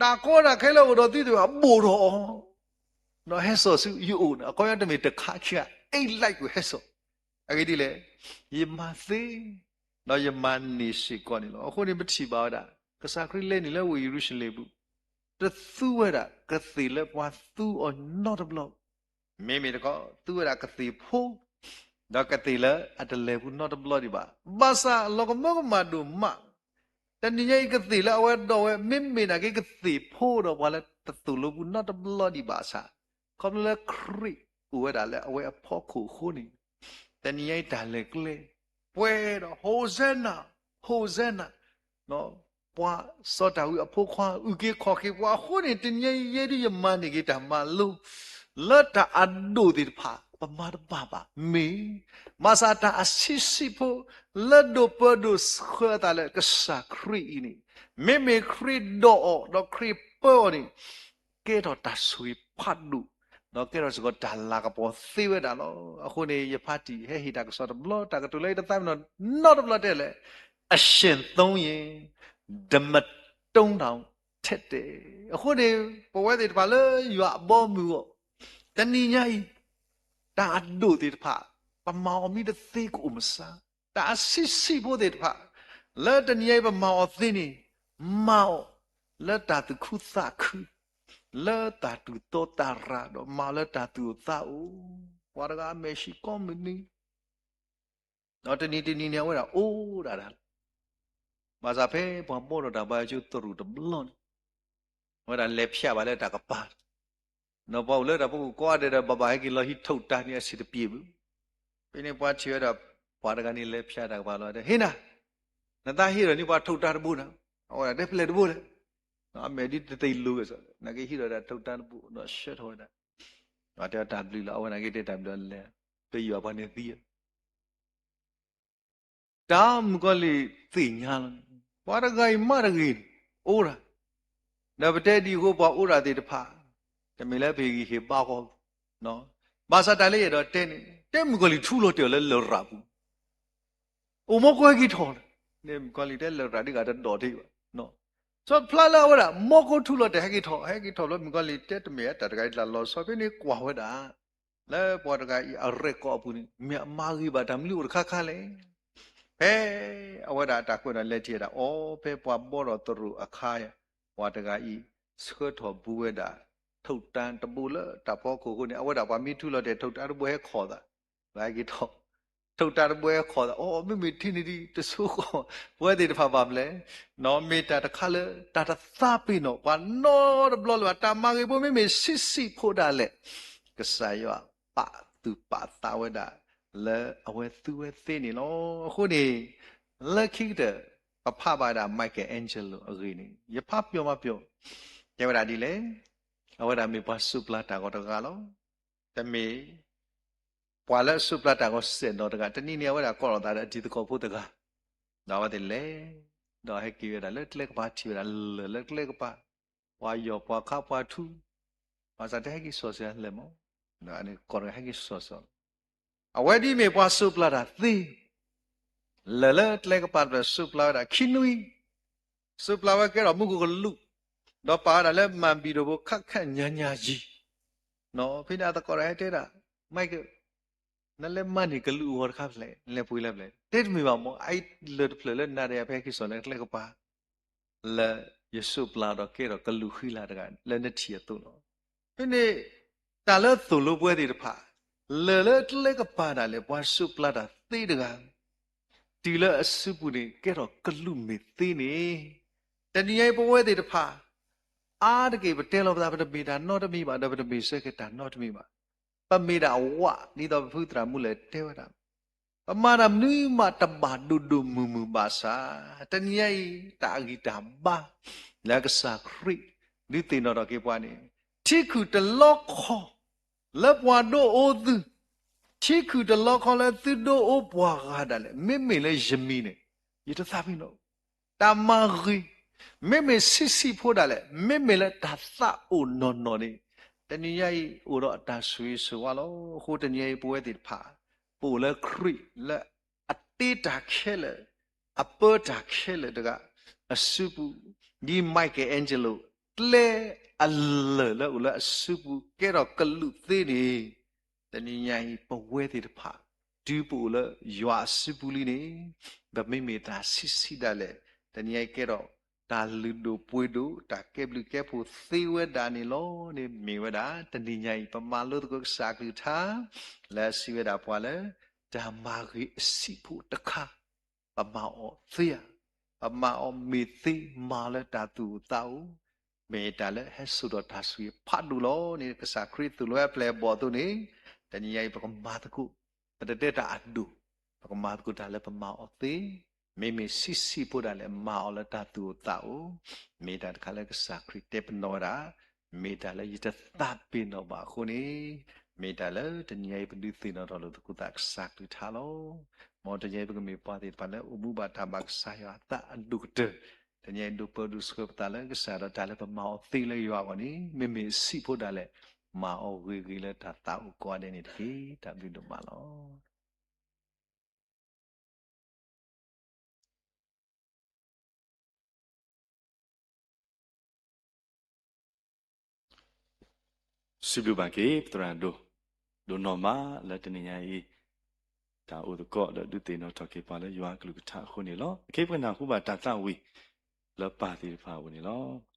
တၢ်ကီတၢ်ခဲလၢအအိၣ်ဒီးသုသ့ၣ်တဖၣ် ဘိၣ်ထီၣ်အီၤ, ဒီးဟဲစိာ်ဆူယအိၣ်န့ၣ် အခီပညီတမ့ၢ်တခါခံခါ အိၣ်လၢယအိၣ်ဟဲစိာ်, အဂ့ၢ်ဒ်လဲၣ်, ယမၤသ့ ဒီးယမၤန့ၢ်စ့ၢ်ကီးန့ၣ်လီၤ. အဃိန့ၣ်ပထံၣ်ဘၣ်ဝဲဒၣ် ကစၢ်ခရံာ်လဲၤနုာ်လၢဝ့ၢ်ယရူၤၡလ့ၣ်ပူၤ, တသူဝဲဒၣ်ကသ့ၣ်လၢပှၤသူအီၤနီတဘျီ, မ့မ့ၢ်တခီ သူဝဲဒၣ်ကသ့ၣ်ဖိ ဒီးကသ့ၣ်လၢအတလဲၤပူၤနီတဘျီဒံးဘၣ်. ဘၣ်ဆၣ်လီၤကမၢကမၣ်ဒိၣ်မး, တနံၤညါအံၤကသ့ၣ်လၢအဝဲဒိးဝဲ မ့မ့ၢ်နာ်က့ကသ့ၣ်ဖိဒီးပှၤလၢတသိၣ်လိပူၤနီတဘျီဒံးဘၣ်ဆၣ်, ခီဖျိလၢခရံာ်အိၣ်ဝဲဒၣ်လၢအဝဲအဖီခိၣ်အဃိန့ၣ်, တနံၤညါအံၤတၢ်လဲၤကျဲ ပှဲၤဒီး ဟိၣ်စဲနၤ, ဟိၣ်စဲနၤ, ပှၤစီၤဒၤဝံးအဖိခွါ အုၣ်က့ၤခီၣ်က့ၤပှၤအဃိန့ၣ် တနံၤညါအံၤယဲဒုးယမၤန့ၢ်က့ၤတၢ်မၤလိ လၢတၢ်အဒိၣ်သ့ၣ်တဖၣ် ပမၤတဘၣ်ဘၣ် မ့ၢ် ဘၣ်ဆၣ်တၢ်အဆံးဆံးဖိ လၢဒိးပၢဒိးဆှၢအသးလၢကစၢ်ခရံာ်အံၤန့ၣ်, မ့မ့ၢ်ခရံာ်ဒိးအီၤ ဒီးခရံာ်ပၢအီၤန့ၣ် ကဲထီၣ်တၢ်ဆိၣ်ဂ့ၤဖးဒိၣ်, ဒီးကဲထီၣ်စ့ၢ်ကီးတၢ်လၤကပီၤသ့ဝဲဒၣ်လီၤ. အဃိန့ၣ် ယဖါတံၢ်ဟဲဟ့ၣ်တၢ်ကစီၣ်တဘျီ တၢ်ကတိၤလၢယတသးပ့ၤနီၣ်နီတဘျီတဲလဲၣ်, အရှင်သုံးရင် ဓမ္မတုံးတောင်ထက်တယ်. အဃိန့ၣ် ပဝဲသ့ၣ်တဖၣ်လၢယွၤအဘီအမုၢ်အဂီၢ်, တနံၤညါအံၤ တၢ်အဒိၣ်သ့ၣ်တဖၣ် ပမၤအီၤမ့ၢ်တသ့ကအိၣ်မဆါ, တၢ်အဆံးဆံးဖိသ့ၣ်တဖၣ် လၢတနံၤညါအံၤပမၤအီၤသ့န့ၣ်, မၤအီၤလၢတၢ်သူၣ်ခုသးခု, လၢတၢ်သူၣ်တီသးရၤ ဒီးမၤအီၤလၢတၢ်သူၣ်အိၣ်သးအိၣ်, ပှၤတဂၤအမဲာ်ဆှံကိးမုၢ်နံၤ ဒီးတနံၤတနံၤန့ၣ် အဝဲဒၣ်အိၣ်ဒၣ်ဒၣ်လီၤ. ဘၣ်ဆၣ်ဖဲပှၤဘီၣ်ထီၣ်တၢ်ဘါယွၤကၠိသရူးတဘျီန့ၣ်, အဝဲဒၣ်လဲၤဖျါဘၣ်လၢတၢ်ကပၤ, ဒီးပှၤအိၣ်လၢတၢ်ဖီခိၣ်ကိးဂၤဒဲးဒီး ဘၣ်ဘၣ်ဟဲက့ၤလီၤဟံးထုးတၢ်န့ၣ်အဆံးတပျ့ၤဘၣ်. ဖဲန့ၣ်ပှၤထံၣ်ဝဲဒၣ် ပှၤတဂၤန့ၣ်လဲၤဖျါတၢ်ကပၤလီၤဒီး ဟ့ၣ်နၤ, နသးဟ့ၣ်ဒီးန့ၢ်ပှၤထုးတၢ်တဘိနၤ, အဝဲဒၣ်တဲဖဲလဲၣ်တဘိလဲၣ်, အမဲာ်ဒ်တသ့လိၤဂ့ၤစ့ၢ်, နာ်က့ဟ့ၣ်ဒီးတၢ်ထုးတၢ်တဘိဒီးဆှၢထီၣ်ဝဲဒၣ် ပှၤတဲတၢ်ဘျုးလီၤ အဝဲနာ်က့တဲတၢ်ဘျုးလီၤလဲၣ်, ပယီၤပှၤန့ၣ်သံ, တၢ်မုၣ်ကီၤလံၢ်သ့ၣ်ညါလီၤ, ပှၤတဂၤအံၤမးတဂ့ၤန့ၣ် အိၣ်ဒၣ်, ဒီးပတဲဒ်အဃိ ပှၤအိၣ်ဒၣ်သ့ၣ်တဖၣ် တမ့ၢ်လၢပဟ့ၣ်ဂံၢ်ဟ့ၣ်ဘါအီၤ, ဘၣ်ဆၣ်တၢ်လၢယအဲၣ်ဒိးတဲန့ၣ် တဲမုၣ်ကီၤလံၢ်ထူလီၤတဲာ်အီၤလၢလရာ်ပူၤ အိၣ်မီကိဟဲက့ၤထီၣ်, မုၣ်ကီၤလံၢ်တဲလရာ်ဒ်ဂၤတဒိးတ့ၢ်ဘၣ်, စီဖျါလၢအဝဲဒၣ် မီကိထူလီၤတဲာ်ဟဲက့ၤထီၣ် ဟဲက့ၤထီၣ်လၢမုၣ်ကီၤလံၢ်တဲတမ့ၢ်တၢ်တဂၤအံၤတၢ်လီၤဆီ ဖဲန့ၣ်ကွၢ်ဝဲဒၣ် လၢပှၤတဂၤအံၤအရဲၣ်ကီၢ်အပူၤန့ၣ် မ့ၢ်အမၤဂ့ၤဘၣ်တၢ်မနုၤအိၣ်တခါခါလဲၣ်. ဖဲအဝဲဒၣ်တၢ်ကွဲးဒီးလဲၤထံၣ်ဝဲဒၣ် အိ ဖဲပှၤဘီဒီးသရိာ်အခါ ပှၤတဂၤအံၤ ဆှၢထီၣ်ဘူးဝဲဒၣ် ထုးတၢ်တဘိလၢတၢ်ဖီခိၣ်အဃိန့ၣ် အဝဲဒၣ်ပှၤမ့ၢ်ထူလီၤတဲာ် ထုးတၢ်တဘိဟဲခိးသး, ဟဲက့ၤထီၣ် ထုးတၢ်တဘိဟဲခိးသး အိ မ့မ့ၢ်ထံန့ၣ်ဒ်တဆိကီၢ် ပဝဲသ့ၣ်တဖၣ်ဘၣ်မနုၤလဲၣ်, မ့ၢ်တၢ်တခါလၢတၢ်တသးပ့ၤနီၣ်ပှၤနီတဘျီလၢၤဘၣ် တၢ်မၤဂ့ၤဖိမ့မ့ၢ်ဆံးဆံးဖိဒၣ်လဲာ် ကစၢ်ယွၤပာ်သူၣ်ပာ်သးဝဲဒၣ် လၢအဝဲသူဝဲသ့န့ၣ်လီၤ. အဃိန့ၣ် လၢခံကတၢၢ် ပဖးဘၣ်ဝဲဒၣ် Michelangelo အဂ့ၢ်န့ၣ် ယဖးပျီၤမးပျီၤ တဲဝဲဒၣ်ဒ်လဲၣ်, အဝဲဒၣ်မ့ၢ်ပှၤစူးပျၢ်တၢ်ဂီၤတဂၤလီၤ. တမ့ၢ် ပှၤလၢအစူးပျၢ်တၢ်ဂီၤစဲၣ်နီၤတဂၤ တနံၤန့ၣ် အဝဲဒၣ်ကိးလီၤသးဒီးအတံၤသကိးဖိတဂၤ, ဒီးအဝဲသ့ၣ်လဲၤ ဒီးဟဲက့ၤဝဲဒၣ်လၢကျဲကပၤထံၣ်ဝဲဒၣ်လၢၢ်လၢကျဲကပၤ, ပှၤယီၢ်ပှၤခါပှၤထူ, ဘၣ်ဆၣ်တဟဲက့ၤစီၤစၢၤလဲၣ်မး, ဒီးအန့ၣ်ကိးတဂၤဟဲက့ၤစီၤစၢၤလီၤ. အဝဲဒ်မ့ၢ်ပှၤစူးပျၢ်တၢ်သ့ လၢၢ်လၢကျဲကပၤတဖျၢၣ်စူးပျၢ်ဝဲဒၣ်ခံနွံ, စူးပျၢ်ဝဲကဲထီၣ်မူခိၣ်ကလူး, ဒီးပာ်ဝဲဒၣ်လၢမၤဘံၣ်ဒိၣ်ဖိ ခးခးညါညါယံၤ, ဖဲန့ၣ်အသကိးတဂၤဟဲတဲဒၣ် Michael နလဲၤမၤန့ၢ်ကလူးအဂီၤတခါဖဲလဲၣ်, နလဲၤပှ့ၤလၢဖဲလဲၣ်, တဲတမ့ၢ်ဘၣ်မး, အအံၤလၢၢ်တဖျၢၣ်လၢနၤဒီးယၤဖဲဟဲက့ၤစီၤလၢကျဲကပၤ လၢယစူးပျၢ်ဒီးကဲထီၣ်ကလူးဃံလၤတဂၤလၢနထံၣ်အသိးလီၤ. ဖဲန့ၣ် တၢ်လၢသိၣ်လိပဝဲသ့ၣ်တဖၣ် လၢၢ်လၢကျဲကပၤဒၣ်လဲာ် ပှၤစူးပျၢ်တၢ်သ့တဂၤ တုၤလၢအစုပူၤန့ၣ် ကဲထီၣ်ကလူးမ့ၢ်သ့န့ၣ်, တနံၤညါအံၤပဝဲသ့ၣ်တဖၣ် အါတက့ၢ်ပတဲလီၤပသး ပတမ့ၢ်တၢ်နီတမံၤဘၣ် ဒီးပတမ့ၢ်ဆၢက့ၤတၢ်နီတမံၤဘၣ်. ပမ့ၢ်ဒၣ်ဝး ဒ်သိးပဖုသရၣ်မုၣ်လဲၤတဲဝဲဒၣ် ပမၤတၢ်မနုၤမးတဘၣ်ဒိၣ်ဒိၣ်မုၢ်မုၢ်ဘၣ်ဆၣ်, တနံၤညါအံၤ တၢ်အဂံၢ်တၢ်ဘါ လၢကစၢ်ခရံာ် ဒုးသ့ၣ်နီၣ်ထီၣ်က့ၤပှၤန့ၣ်, ထံခုၣ်တလီခီ လၢပှၤဒိအိသု, ထံခုၣ်တလီခီလၢသုဒိအိပှၤဂၤဒၣ်လဲာ် မ့မ့ၢ်လၢယမံၤန့ၣ် ယတသးပ့ၤနီၣ် တၢ်မၤဂ့ၤ, မ့မ့ၢ်ဆံးဆံးဖိဒၣ်လဲာ် မ့မ့ၢ်လၢတၢ်သးအိၣ်နီၢ်နီၢ်န့ၣ်, တနံၤညါအံၤ အိၣ်ဒီးအတၢ်ဆိၣ်ဂ့ၤဆိၣ်ဝါလီၤ. အဃိတနံၤညါအံၤ ပဝဲသ့ၣ်တဖၣ် ပအိၣ်လၢခရံာ်လၢ အတ့တၢ်ခဲလၢာ်, အပၢတၢ်ခဲလၢာ်တဂၤ အစုပူၤ, ဒ် Michelangelo ကျဲအလၢၢ်လၢအိၣ်လၢအစုပူၤ ကဲထီၣ်ကလူးသ့န့ၣ်, တနံၤညါအံၤ ပဝဲသ့ၣ်တဖၣ် တုၤပအိၣ်လၢယွၤအစုပူၤလံန့ၣ်, ပမ့မ့ၢ်တၢ်ဆံးဆံးဒၣ်လဲာ်, တနံၤညါအံၤကဲထီၣ် တၢ်လုၢ်ဒိၣ်ပှ့ၤဒိၣ် တၢ်ကဲဘျုးကဲဖှိၣ်သ့ဝဲဒၣ်န့ၣ်လီၤန့ၣ် မ့ၢ်ဝဲဒၣ် တနံၤညါအံၤ ပမၤလိသကိးကစၢ်အကလုၢ်ကထါ လၢအစံးဝဲဒၣ်ပှၤလၢ တၢ်မၤဂ့ၤအဆံးဖိတခါ ပမၤအီၤသ့ဧါ, ပမၤအီၤမ့ၢ်သ့ မၤလၢတၢ်သူၣ်အိၣ်သးအိၣ်, မ့ၢ်တၢ်လၢဟဲစိာ်ထီၣ်တၢ်ဆိၣ်ဂ့ၤဖးဒိၣ်လီၤန့ၣ် ကစၢ်ခရံာ်သိၣ်လိဝဲအပျဲၢ်အဘီၣ်အသိးန့ၣ်, တနံၤညါအံၤ ပကမၤသကိး, ပတတဲတၢ်အဒိၣ်, ပကမၤသကိးတၢ်လၢပမၤအီၤသ့, မ့မ့ၢ်ဆံးဆံးဖိဒၣ်လဲာ် မၤအီၤလၢတၢ်သူၣ်အိၣ်သးအိၣ်, မ့ၢ်တၢ်တခါလၢကစၢ်ခရံာ်တဲပနီၣ်ဝဲဒၣ်, မ့ၢ်တၢ်လၢယတသးပ့ၤနီၣ်ဘၣ်အဃိန့ၣ်, မ့ၢ်တၢ်လၢတနံၤညါအံၤ ပဒုးသ့ၣ်နီၣ်ထီၣ်လိာ်သကိးသးကစၢ်ကလုၢ်ကထါလီၤ. မ်တနံၤအံၤပကမ့ၢ်ပှၤသ့ၣ်တဖၣ်လၢအိၣ်မူဘၣ်တၢ်ဘၣ်ကစၢ်ယွၤအသးအဒိၣ်ကတၢၢ်, တနံၤအံၤဒိးပၢဒိးဆှၢပသးလၢကစၢ်ဒီးတၢ်လၢပမၤအီၤသ့လၢယွၤအဂီၢ်န့ၣ် မ့မ့ၢ်ဆံးဖိဒၣ်လဲာ်, မၤအီၤဂ့ၤဂ့ၤလၢတၢ်သးအိၣ်ကိးဂၤဒဲးန့ၣ်တက့ၢ်. တၢ်ဘျုးဒိၣ်မးလီၤ. စံးဘျုးဘၣ်က့ၤ ပသရၣ်ဒိၣ်, ဒိၣ်နီၢ်မးလၢတနံၤညါအံၤ တၢ်အိၣ်သကိးဒီးဒုးသ့ၣ်နီၣ်ထီၣ်က့ၤပှၤလၢယွၤအကလုၢ်ကထါအဃိန့ၣ်လီၤ. အခဲအံၤပကနၢ်ဟူဘၣ်တၢ်သးဝံၣ်လၢပၢ်သ့ၣ်တဖၣ်အအိၣ်န့ၣ်လီၤ.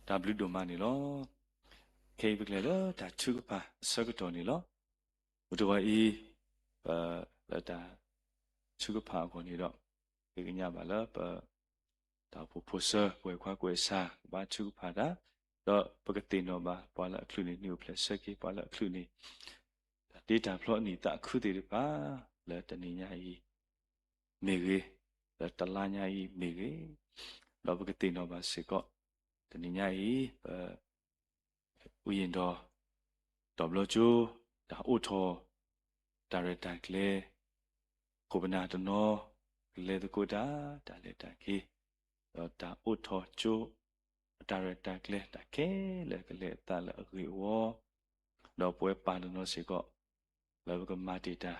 တၢ်ဘျုးဒိၣ်မးန့ၣ်လီၤ. ခဲအံၤပကလဲၤလၢတၢ်ထုကဖၣ်အဆၢကတီၢ်န့ၣ်လီၤ. မုၢ်တဂီၤအံၤ ပလၢတၢ်ထုကဖၣ်အဂီၢ်န့ၣ်ဒီး ဃ့ကညးဘၣ်လၢပ တၢ်အိၣ်ဖှိၣ်ဖိဆၢ ပဝဲၢ်ခွါကွဲးစၢ် ကဘါထုကဖၣ်တၢ်, ဒီးပကသ့ၣ်နီၣ်ဘၣ်ပှၤလၢအချုးန့ၣ် နံၣ်အိၣ်ဖျဲၣ်ဆၢက့ၤ ပှၤလၢအချုးန့ၣ် တၢ်တ့တၢ်ဖျီအနံၣ်သးခုသ့ၣ်တဖၣ် လၢတနံၤညါအံၤမ့ၢ်ဂ့ၤ, လၢတလါညါအံၤမ့ၢ်ဂ့ၤ, ဒီးပကသ့ၣ်နီၣ်ဘၣ်စ့ၢ်ကီး တနံၤညါအံၤ ပ ဝံယံၤဒီး တီၢ်ဘျီကၠိ တၢ်အိးထီၣ် တၢ်ရဲၣ်တၢ်ကျဲၤ ခိၣ်ပနၢ်တနီၤ ကလဲၤသကိးတၢ် တၢ်လဲၤတၢ်က့ၤ, ဒီးတၢ်အိးထီၣ်ကၠိ အတၢ်ရဲၣ်တၢ်ကျဲၤ တၢ်ခဲလၢာ်ကလဲၤအသးလၢအဂ့ၤအဝီ, ဒီးပဝဲပၢ်တနီၤစ့ၢ်ကီး လၢပကမၤတ့ၢ်တၢ်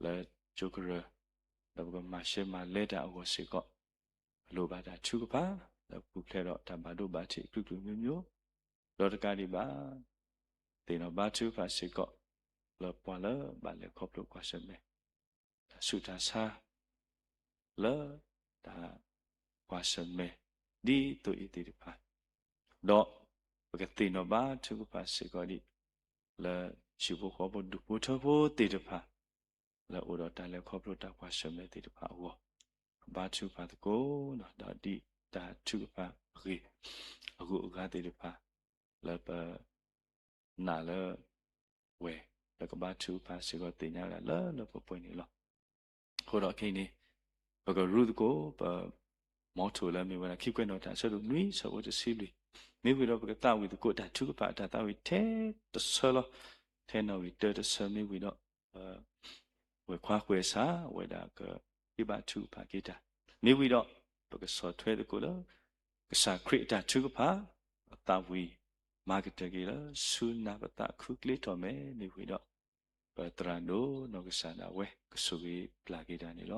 လၢကၠိကရၢ, ဒီးပကမၤရှဲမၤလဲတၢ်အဂီၢ်စ့ၢ်ကီး ပလိၣ်ဘၣ်တၢ်ထုကဖၣ် လၢပူၤဖျဲးဒီးတၢ်ဘၣ်ဒိဘၣ်ထံးအကလုာ်ကလုာ်မျိုးမျိုး, ဒီးတကးဒံးဘၣ် သ့ၣ်နီၣ်ဘါထုကဖၣ်စ့ၢ်ကီး လၢပှၤလၢဘၣ်လဲၤခီဖျိကွၢ်ဆၢၣ်မဲာ် တၢ်ဆူးတၢ်ဆါ လၢတၢ်ကွၢ်ဆၢၣ်မဲာ် ဒ်သိးအံၤသ့ၣ်တဖၣ်, ဒီးပကသ့ၣ်နီၣ်ဘါထုကဖၣ်စ့ၢ်ကီးဒံး လၢဟံၣ်ဖိဃီဖိဒူၣ်ဖိထၢဖိသ့ၣ်တဖၣ် လၢအိၣ်ဒီးတၢ်လဲၤခီဖျိတၢ်ကွၢ်ဆၢၣ်မဲာ်သ့ၣ်တဖၣ်အဂီၢ်, ဘါထုကဖၣ်သကိး ဒီးဒ်တၢ်ထုကဖၣ်အဂ့ၢ် အဂုၤအဂၤသ့ၣ်တဖၣ် လၢပ နာ်လၢဝဲ လၢကဘါထုကဖၣ်စ့ၢ်ကီးသ့ၣ်ညါဝဲဒၣ်လၢလၢပှဲၤပှဲၤန့ၣ်လီၤ. အဃိဒီးခဲအံၤန့ၣ် ပကရူၢ်သကိး ပ motto လၢမ့ၢ်ဝဲဒၣ် ခံကွဲးနီၣ်တၢ်အဆၢဒိၣ်နွံ ဆၢဖိတဆံလွံၢ်, မ့ၢ်ဝံၤဒီးပကသးဝံၣ်သကိးတၢ်ထုကဖၣ်အတၢ်သးဝံၣ်ထဲတဆၢလီၤ. ထဲနီၣ်ဂံၢ်တၢတဆၢမ့ၢ်ဝံၤဒီး ပ ဝဲၢ်ခွါကွဲးစၢ် အဝဲဒၣ်ကဟ့ၣ်ဘါထုကဖၣ်က့ၤတၢ်, မ့ၢ်ဝံၤဒီး ပကဆီၣ်ထွဲသကိးလၢ ကစၢ်ခရံာ်အတၢ်ထုကဖၣ် ပသးဝံၣ်မၤကတၢၢ်က့ၤလၢ ဆူနၢ်ပသးခုကျ့ထီၣ်မဲာ် မ့ၢ်ဝံၤဒီး ပသရၣ်ဒိၣ်နီၢ်ကစၢ်ဒၣ်ဝဲ ကဆိၣ်ဂ့ၤပျၢ်က့ၤတၢ်န့ၣ်လီၤ.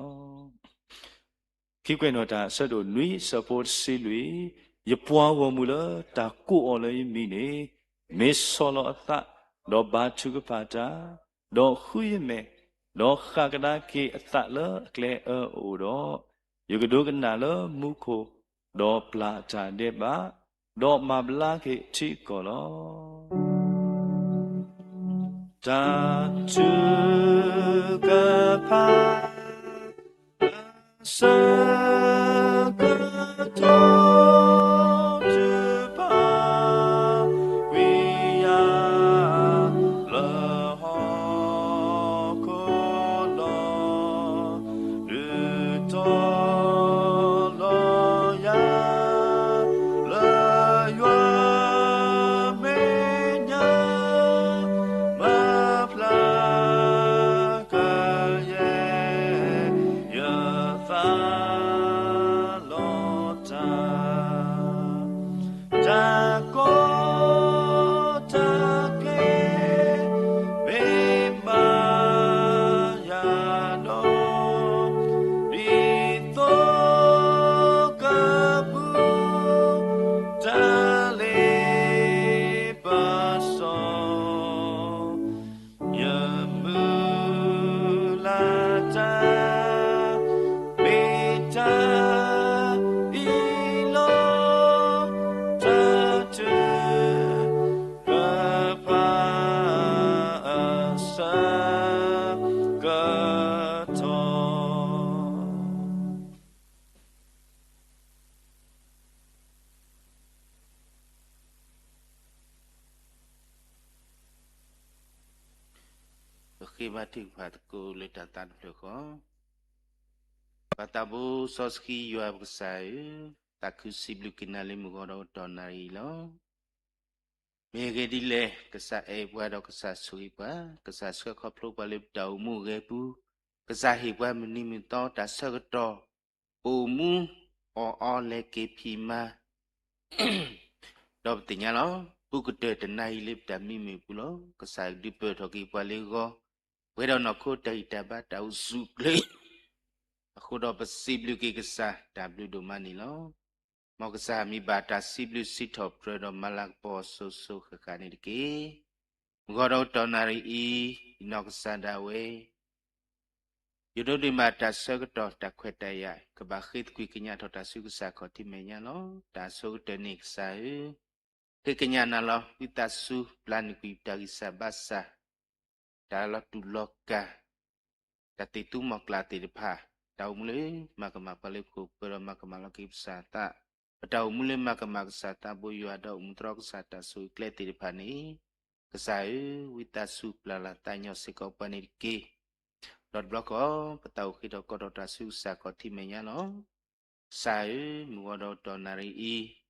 ခံကွဲးနီၣ်တၢ်အဆၢဒိၣ်နွံ ဆၢဖိတဆံလွံၢ်, ယပှၤဂီၢ်မုၢ်လၢတၢ်ကိးအီၤလၢယမံၤန့ၣ် မ့ၢ်ဆီၣ်လီၤအသး ဒီးဘါထုကဖၣ်တၢ်, ဒီးဃုယမဲာ်, ဒီးဃၣ်ကဒါက့ၤအသးလၢအကျဲအၢအအိၣ်ဒီး, ယကဒိကနၣ်လၢမူခိၣ်, ဒီးပျၢ်အတၢ်ဒဲးဘး, ဒီးမၤဘျါက့ၤအထံအကီၢ်လီၤ. တၢ်ထုကဖၣ် အဆၢကတီၢ် တုၤပာ်ဝံၤယၤ လၢဟီၣ်ခိၣ်ဒီး ဒုးတီၤလီၤယၤ လၢယွၤမဲာ်ညါ မၤဖျါကယဲၢ် ယသးလီၤတၢ် တၢ်ကီတၢ်ခဲ မ့ၢ်မၤယၤဒီး ဒ်သိးကပူၤ တၢ်လ့ပစီ ယမုၢ်လၢ်တၢ် မ့ၢ်တၢ်အံၤလီၤ. တၢ်ထုကဖၣ် အဆၢကတီၢ် ပဃ့ဘါထုကဖၣ်သကိးလၢတၢ်သးတဖျၢၣ်ဃီ, ပၢ်သးဘိစီဆှံယွၤပကစၢ်ဧၢ, သးခုစံးဘျုးက့ၤနၤလၢမုၢ်ဂီၤဒီးကတီၢ်နၣ်ရံၣ်အံၤလီၤ. မ့ၢ်အဂ့ၢ်ဒ်လဲၣ်, ကစၢ်အဲၣ်ပှၤဒီးကစၢ်ဆိၣ်ဂ့ၤပှၤ, ကစၢ်ဆှၢခီဖျိပှၤလၢပတၢ်အိၣ်မူအဂဲၤပူၤ, ကစၢ်ဟ့ၣ်ပှၤမုၢ်နံၤမုၢ်သီတၢ်ဆၢကတီၢ် အိၣ်မူအီၣ်အီလဲၤက့ၤဖံးမၤ ဒီးပသ့ၣ်ညါလီၤ. ပူၤကတၢၢ်တနၤအံၤလၢပတၢ်မံမုာ်အပူၤလီၤ. ကစၢ်ဒုးပၢၢ်ထီၣ်က့ၤပှၤလၢဂီၤ, ပှဲၤဒီးနီၢ်ခိတၢ်ဂံၢ်တၢ်ဘါတၢ်အိၣ်ဆူၣ်အိၣ်ချ့, အဃိဒီးပစံးဘျုးက့ၤကစၢ်တၢ်ဘျုးဒိၣ်မးန့ၣ်လီၤ. မ်ကစၢ်မ့ၢ်ဘၣ်တၢ်စံးဘျုးစံးထီၣ်ပတြၢၤဒီးမၤလၤကပီၤစိၤစိၤဃၣ်ဃၣ်န့ၣ်တက့ၢ်. မုၢ်ဂီၤဒီးကတီၢ်နၣ်ရံၣ်အံၤ, ယနီၢ်ကစၢ်ဒၣ်ဝဲ ယဒိးန့ၢ်ဘၣ်တၢ်ဆၢကတီၢ်တၢ်ခွဲးတၢ်ယာ် ကဘၣ်ဃ့သကွံၢ်ကညးထီၣ်တၢ်ဆူကစၢ်ခီၣ်ထံးမဲာ်ညါလီၤ. တၢ်ဆိကတၢၢ်န့ၣ်ကစၢ်ဧၢ, ဃ့ကညးနၤလီၤ ဝံသးစူၤ ပျၢ်နုာ်ကွံာ်တၢ်ဂံၢ်စၢ်ဘါစၢ်, တၢ်လီၤတူာ်လီၤကာ်, တၢ်သ့ၣ်သူမီၤကျၢ်သ့ၣ်တဖၣ်, တၢ်အိၣ်မူလၢမၤကမၣ်ပှၤလၢခိၣ်ပှဲၤဒီးမၤကမၣ်လီၤက့ၤပကစၢ်သး, ပတၢ်အိၣ်မူလၢမၤကမၣ်ကစၢ်သးဘိယွၤဒီးအိၣ်မူတြီကစၢ်တၢ်ဆိၣ်ဂ့ၤကျဲသ့ၣ်တဖၣ်န့ၣ်, ကစၢ်ဧၢ, ဝံသးစူၤပျၢ်လီၤသးညီစ့ၢ်ကီးပှၤန့ၣ်တက့ၢ်. ဒီးတဘျီဃီ ပသးအိၣ်ဃ့ထီၣ်ကီထီၣ်တၢ်ဆူကစၢ်ခီၣ်ထံးမဲာ်ညါလီၤ. ကစၢ်ဧၢ, မုၢ်ဂီၤဒီးတီၢ်နၣ်ရံၣ်အံၤ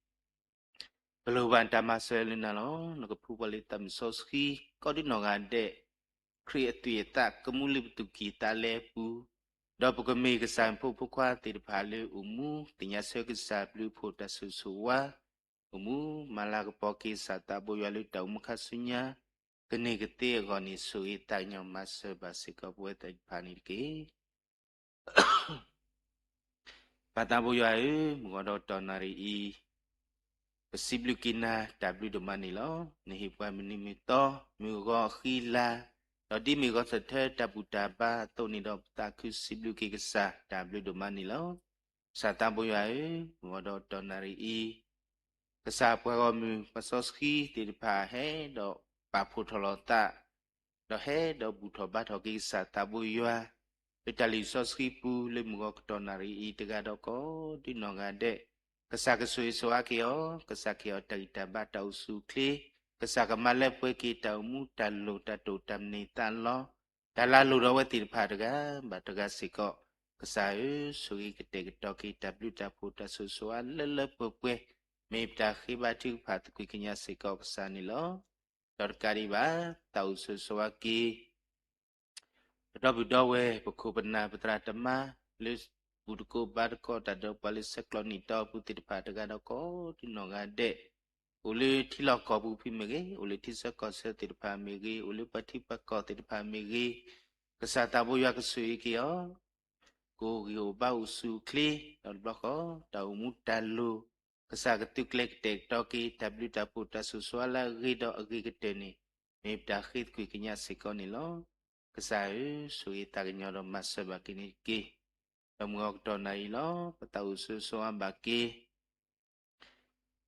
ပလိၣ်ဘၣ်တၢ်မၤစၢၤလၢနၤလီၤ. နကဖှူပှၤလၢသးမုၢ်စီဆှံ ကိးဒံနီၢ်ဂၤဒဲး, ခရံာ်အသွံၣ်အသးကမူလၢပသူၣ်ကံၢ်သးလဲအပူၤ, ဒီးပကမ့ၢ်ကစၢ်ဖိဖိခွါသ့ၣ်တဖၣ်လၢအိၣ်မူသ့ၣ်ညါဆၢကစၢ်ဘျုးဖှိၣ်တၢ်ဆိၣ်ဂ့ၤဆိၣ်ဝါ, အိၣ်မူမၤလၤကပီၤက့ၤကစၢ်သးဘိယွၤလၢတၢ်အိၣ်မူခါဆူညါ, ကန့ၢ်ကသ့အဂီၢ်န့ၣ် ဆိၣ်ဂ့ၤသးကညီၤမၤစၢၤဘၣ်စ့ၢ်ကီးပဝဲသ့ၣ်တဖၣ်န့ၣ်တက့ၢ်. ပၢ်သးဘိယွၤဧၢ, မုၢ်ဂီၤဒီးတီၢ်နၣ်ရံၣ်အံၤ, ပစံးဘျုးက့ၤနၤတၢ်ဘျုးဒိၣ်မးန့ၣ်လီၤ. နဟ့ၣ်ပှၤမုၢ်နံၤမုၢ်သီ, မုၢ်ဂီၤအဃံအလၤ, ဒီးဒ်မ့ၢ်ဂီၤစၢၤထၢတၢ်ဘူၣ်တၢ်ဘါအသိးန့ၣ်ဒီး ပသးခုစံးဘျုးက့ၤကစၢ်တၢ်ဘျုးဒိၣ်မးန့ၣ်လီၤ. ကစၢ်သးဘိယွၤဧၢ, မုၢ်ဂီၤဒီးတီၢ်နၣ်ရံၣ်အံၤ, ကစၢ်ပှၤဂီၢ်မုၢ်ပှၤစီဆှံသ့ၣ်တဖၣ်ဟဲဒီးပာ်ဖှိၣ်ထီၣ်လီၤသး, ဒီးဟဲဒီးဘူၣ်ထီၣ်ဘါထီၣ်က့ၤကစၢ်သးဘိယွၤ, လၢတၢ်လံာ်စီဆှံပူၤလၢမုၢ်ဂီၤကတီၢ်နၣ်ရံၣ်အံၤတဂၤဒီးကိးဒံနီၢ်ဂၤဒဲး, ကစၢ်ကဆိၣ်ဂ့ၤဆိၣ်ဝါက့ၤအီၤ, ကစၢ်ကဟ့ၣ်အီၤတၢ်ဂံၢ်တၢ်ဘါတၢ်အိၣ်ဆူၣ်အိၣ်ချ့, ကစၢ်ကမၤလၢပှဲၤက့ၤတၢ်အိၣ်မူတၢ်လိၣ်တၢ်တိာ်တၢ်မနုၤသးလီ, တၢ်လၢအလိၣ်ဒီးအဝဲသ့ၣ်တဖၣ်တဂၤဘၣ်တဂၤစ့ၢ်ကီး, ကစၢ်ဧၢ, ဆိၣ်ဂ့ၤကတဲာ်ကတီၤက့ၤတၢ်ဘျုးတၢ်ဖှိၣ်တၢ်ဆိၣ်ဂ့ၤဆိၣ်ဝါလၢလၢပှဲၤပှဲၤ, မ့ၢ်ပတၢ်ဃ့ဘါထုကဖၣ်သကွံာ်ကညးစ့ၢ်ကီးကစၢ်န့ၣ်လီၤ. ဒီးတကးဒံးဘၣ်, သးအိၣ်ဆိၣ်ဂ့ၤဆိၣ်ဝါက့ၤ ပဒီပုၢ်ဒီဝဲၢ် ပခိၣ်ပနၢ်ပသရၣ်သမါ, လၢဘူၣ်တကိးဘါတကိးတၢ်ဒီးပှၤလၢဆဲးကျိးနံၣ်တီအပူၤသ့ၣ်တဖၣ်တဂၤဒီးကိးဒံနီၢ်ဂၤဒဲး, အိၣ်လၢထံလီၢ်ကီၢ်ပူၤဖဲမ့ၢ်ဂ့ၤ, အိၣ်လၢထံဆၢကီၢ်ဆၢသ့ၣ်တဖၣ်မ့ၢ်ဂ့ၤ, အိၣ်လၢပှၤထံပှၤကီၢ်သ့ၣ်တဖၣ်မ့ၢ်ဂ့ၤ, ကစၢ်သးဘိယွၤကဆိၣ်ဂ့ၤက့ၤအီၤ, ကအိၣ်ဂံၢ်အိၣ်ဘါအိၣ်ဆူၣ်အိၣ်ချ့, ဒီးတဘျီဃီ တၢ်အိၣ်မူတၢ်လိၤ, ကစၢ်ကသုးကျဲၤကတဲာ်ကတီၤက့ၤ တၢ်ဘျုးတၢ်ဖှိၣ်တၢ်ဆိၣ်ဂ့ၤဆိၣ်ဝါလၢအဂ့ၤဒီးအဂ့ၤကတၢၢ်န့ၣ်, မ့ၢ်ပတၢ်ဃ့သကွံာ်ကညးစ့ၢ်ကီးန့ၣ်လီၤ. ကစၢ်ဧၢ, ဆိၣ်ဂ့ၤသးကညီၤဒီးမၤစၢၤဘၣ်က့ၤန့ၣ်တက့ၢ်. ဒီးမုၢ်ဂီၤကတီၢ်နၣ်ရံၣ်လီၤ, ပသးအိၣ်ဆိၣ်ဂ့ၤဆိၣ်ဝါဘၣ်က့ၤ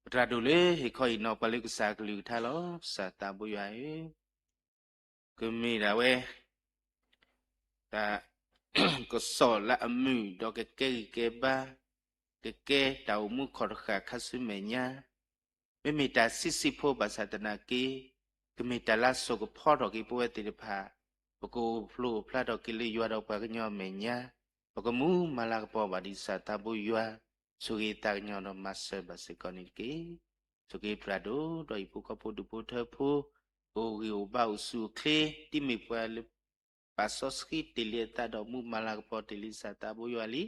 ပတြၢ်ဒိၣ်လၢဟ့ၣ်ခီဟ့ၣ်နီၤပှၤလၢကစၢ်အကလုၢ်ကထါလီၤ. ကစၢ်သးဘိယွၤဧၢ, ကမ့ၢ်ဒၣ်ဝဲ တၢ် ကစီၣ်လၢအမုာ်ဒီးကကဲဂံၢ်ကဲဘါ, ကကဲတၢ်အိၣ်မူခီၣ်တဃာ်ခါဆူမဲာ်ညါ, မ့မ့ၢ်တၢ်ဆံးဆံးဖိဘၣ်ဆၣ်သနာ်က့, ကမ့ၢ်တၢ်လၢအစိာ်ကဖီထီၣ်က့ၤပဝဲသ့ၣ်တဖၣ်, ပကအိၣ်ဖျိအိၣ်ဖျါထီၣ်က့ၤလၢယွၤဒီးပှၤကညီအမဲာ်ညါ, ပကမူမၤလၤကပီၤဘၣ်ဒ်ကစၢ်သးဘိယွၤ, ဆိၣ်ဂ့ၤသးကညီၤဒီးမၤစၢၤဘၣ်စ့ၢ်ကီးန့ၣ်တက့ၢ်. ဆိၣ်ဂ့ၤပတြၢ်ဒိၣ်ဒီးဟံၣ်ဖိဃီဖိဒူၣ်ဖိထၢဖိ, ကအိၣ်ဂံၢ်အိၣ်ဘါအိၣ်ဆူၣ်အိၣ်ချ့, ဒ်မ့ၢ်ပှၤလၢ ပာ်စီဆှံတ့ၢ်လံအသးဒီးမူမၤလၤကပီၤတ့ၢ်လံကစၢ်သးဘိယွၤလံ.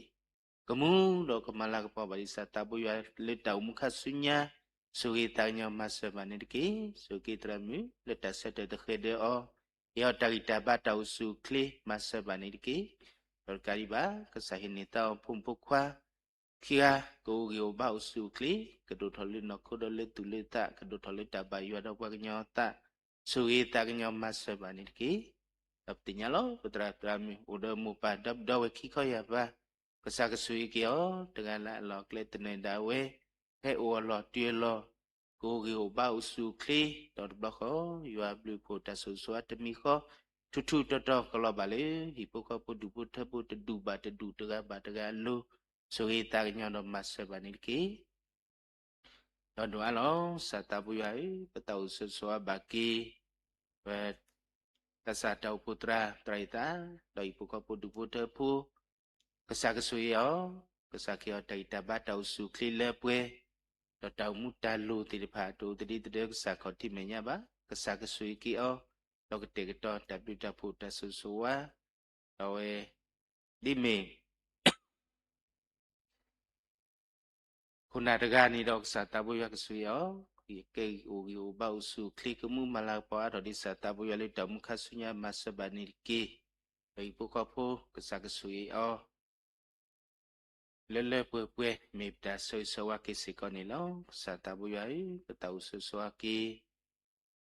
ကမူဒီးကမၤလၤကပီၤဘၣ်ဒ်ကစၢ်သးဘိယွၤလၢတၢ်အိၣ်မူခါဆူညါ, ဆိၣ်ဂ့ၤသးကညီၤမၤစၢၤဘၣ်န့ၣ်တက့ၢ်. ဆိၣ်ဂ့ၤသရၣ်မုၣ်လၢတၢ်ဆၢတဲာ်သဃဲၤဒၢအီၤ, ဟ့ၣ်အီၤတၢ်ဂံၢ်တၢ်ဘါတၢ်အိၣ်ဆူၣ်အိၣ်ချ့မၤစၢၤဘၣ်န့ၣ်တက့ၢ်. ဒီးတကးဒံးဘၣ်, ကစၢ်ဟ့ၣ်န့ၢ်သါအီၤဖိမုၣ်ဖိခွါ ခံဂၤ ကအိၣ်ဂံၢ်အိၣ်ဘါအိၣ်ဆူၣ်အိၣ်ချ့, ကဒိၣ်ထီၣ်လၢနီၢ်ခိဒီးလၢသူၣ်လၢသး, ကဒိၣ်ထီၣ်လၢတၢ်ဘၣ်ယွၤဒီးပှၤကညီအသး, ဆိၣ်ဂ့ၤသးကညီၤမၤစၢၤဘၣ်န့ၣ်တက့ၢ်. ဒီးပသ့ၣ်ညါလီၤ ပသရၣ်သရၣ်မုၣ် အိၣ်ဒီးမိၢ်ပၢ်ဒီပုၢ်ဒီဝဲၢ်ခံခီယၢ်ပၤ, ကစၢ်ကဆိၣ်ဂ့ၤက့ၤအီၤ, တဂၤလၢအလီၢ်အကျဲသနၢၣ်ဒၣ်ဝဲ, ဟဲအိၣ်အလီၢ်တုၤအလီၢ်, ကအိၣ်ဂံၢ်အိၣ်ဘါအိၣ်ဆူၣ်အိၣ်ချ့, ဒီးတဘျီဃီ ယွၤအဘျုးအဖှိၣ်တၢ်ဆိၣ်ဂ့ၤဆိၣ်ဝါတမံၤဃီ, ထူးထူးတီၤတီၤကလီၤဘၣ်လၢ ဟံၣ်ဖိဃီဖိဒူၣ်ဖိထၢဖိတဒူၣ်ဘၣ်တဒူၣ်တဂၤဘၣ်တဂၤအလိၤ, ဆိၣ်ဂ့ၤသးကညီၤဒီးမၤစၢၤဘၣ်န့ၣ်တက့ၢ်. ဒီးဒိၣ်အါလီၤ ကစၢ်သးဘိယွၤဧၢ, ပသးအိၣ်ဆိၣ်ဂ့ၤဆိၣ်ဝါဘၣ်က့ၤ ပ သးစၢ်တၢ်အိၣ်ဖှိၣ်သရၣ် သရၣ်အံၤသး, ဒီးဟံၣ်ဖိဃီဖိဒူၣ်ဖိထၢဖိ, ကစၢ်ကဆိၣ်ဂ့ၤအီၤ, ကစၢ်ကဟ့ၣ်အီၤတၢ်ဂံၢ်တၢ်ဘါတၢ်အိၣ်ဆူၣ်အိၣ်ချ့လၢပှဲၤ, ဒီးတၢ်အိၣ်မူတၢ်လိၤသ့ၣ်တဖၣ် တအိၣ်သဒံးသဒၢကစၢ်ခီၣ်ထံးမဲာ်ညါဘၣ်, ကစၢ်ကဆိၣ်ဂ့ၤက့ၤအီၤ, ဒီးကတဲာ်ကတီၤတၢ်ဘျုးတၢ်ဖှိၣ်တၢ်ဆိၣ်ဂ့ၤဆိၣ်ဝါ, ဒီးဝဲ ဒ်မ့ၢ် ခိၣ်နၢ်တဂၤန့ၣ်ဒီးကစၢ်သးဘိယွၤကဆိၣ်ဂ့ၤအီၤ, ကဲဂံၢ်အိၣ်ဂံၢ်အိၣ်ဘါအိၣ်ဆူၣ်အိၣ်ချ့ ကမူမၤလၤကပီၤအါထီၣ်ဒ်ကစၢ်သးဘိယွၤလၢတၢ်အိၣ်မူခါဆူညါမၤစၢၤဘၣ်န့ၣ်တက့ၢ်. ဒီးဟံၣ်ဖိဃီဖိကစၢ်ကဆိၣ်ဂ့ၤအီၤ လၢလၢပှဲၤပှဲၤ မ့ၢ်ပတၢ်ဆိၣ်ဂ့ၤဆိၣ်ဝါက့ၤစ့ၢ်ကီးန့ၣ်လီၤ. ကစၢ်သးဘိယွၤဧၢ, ပသးအိၣ်ဆိၣ်ဂ့ၤဆိၣ်ဝါက့ၤ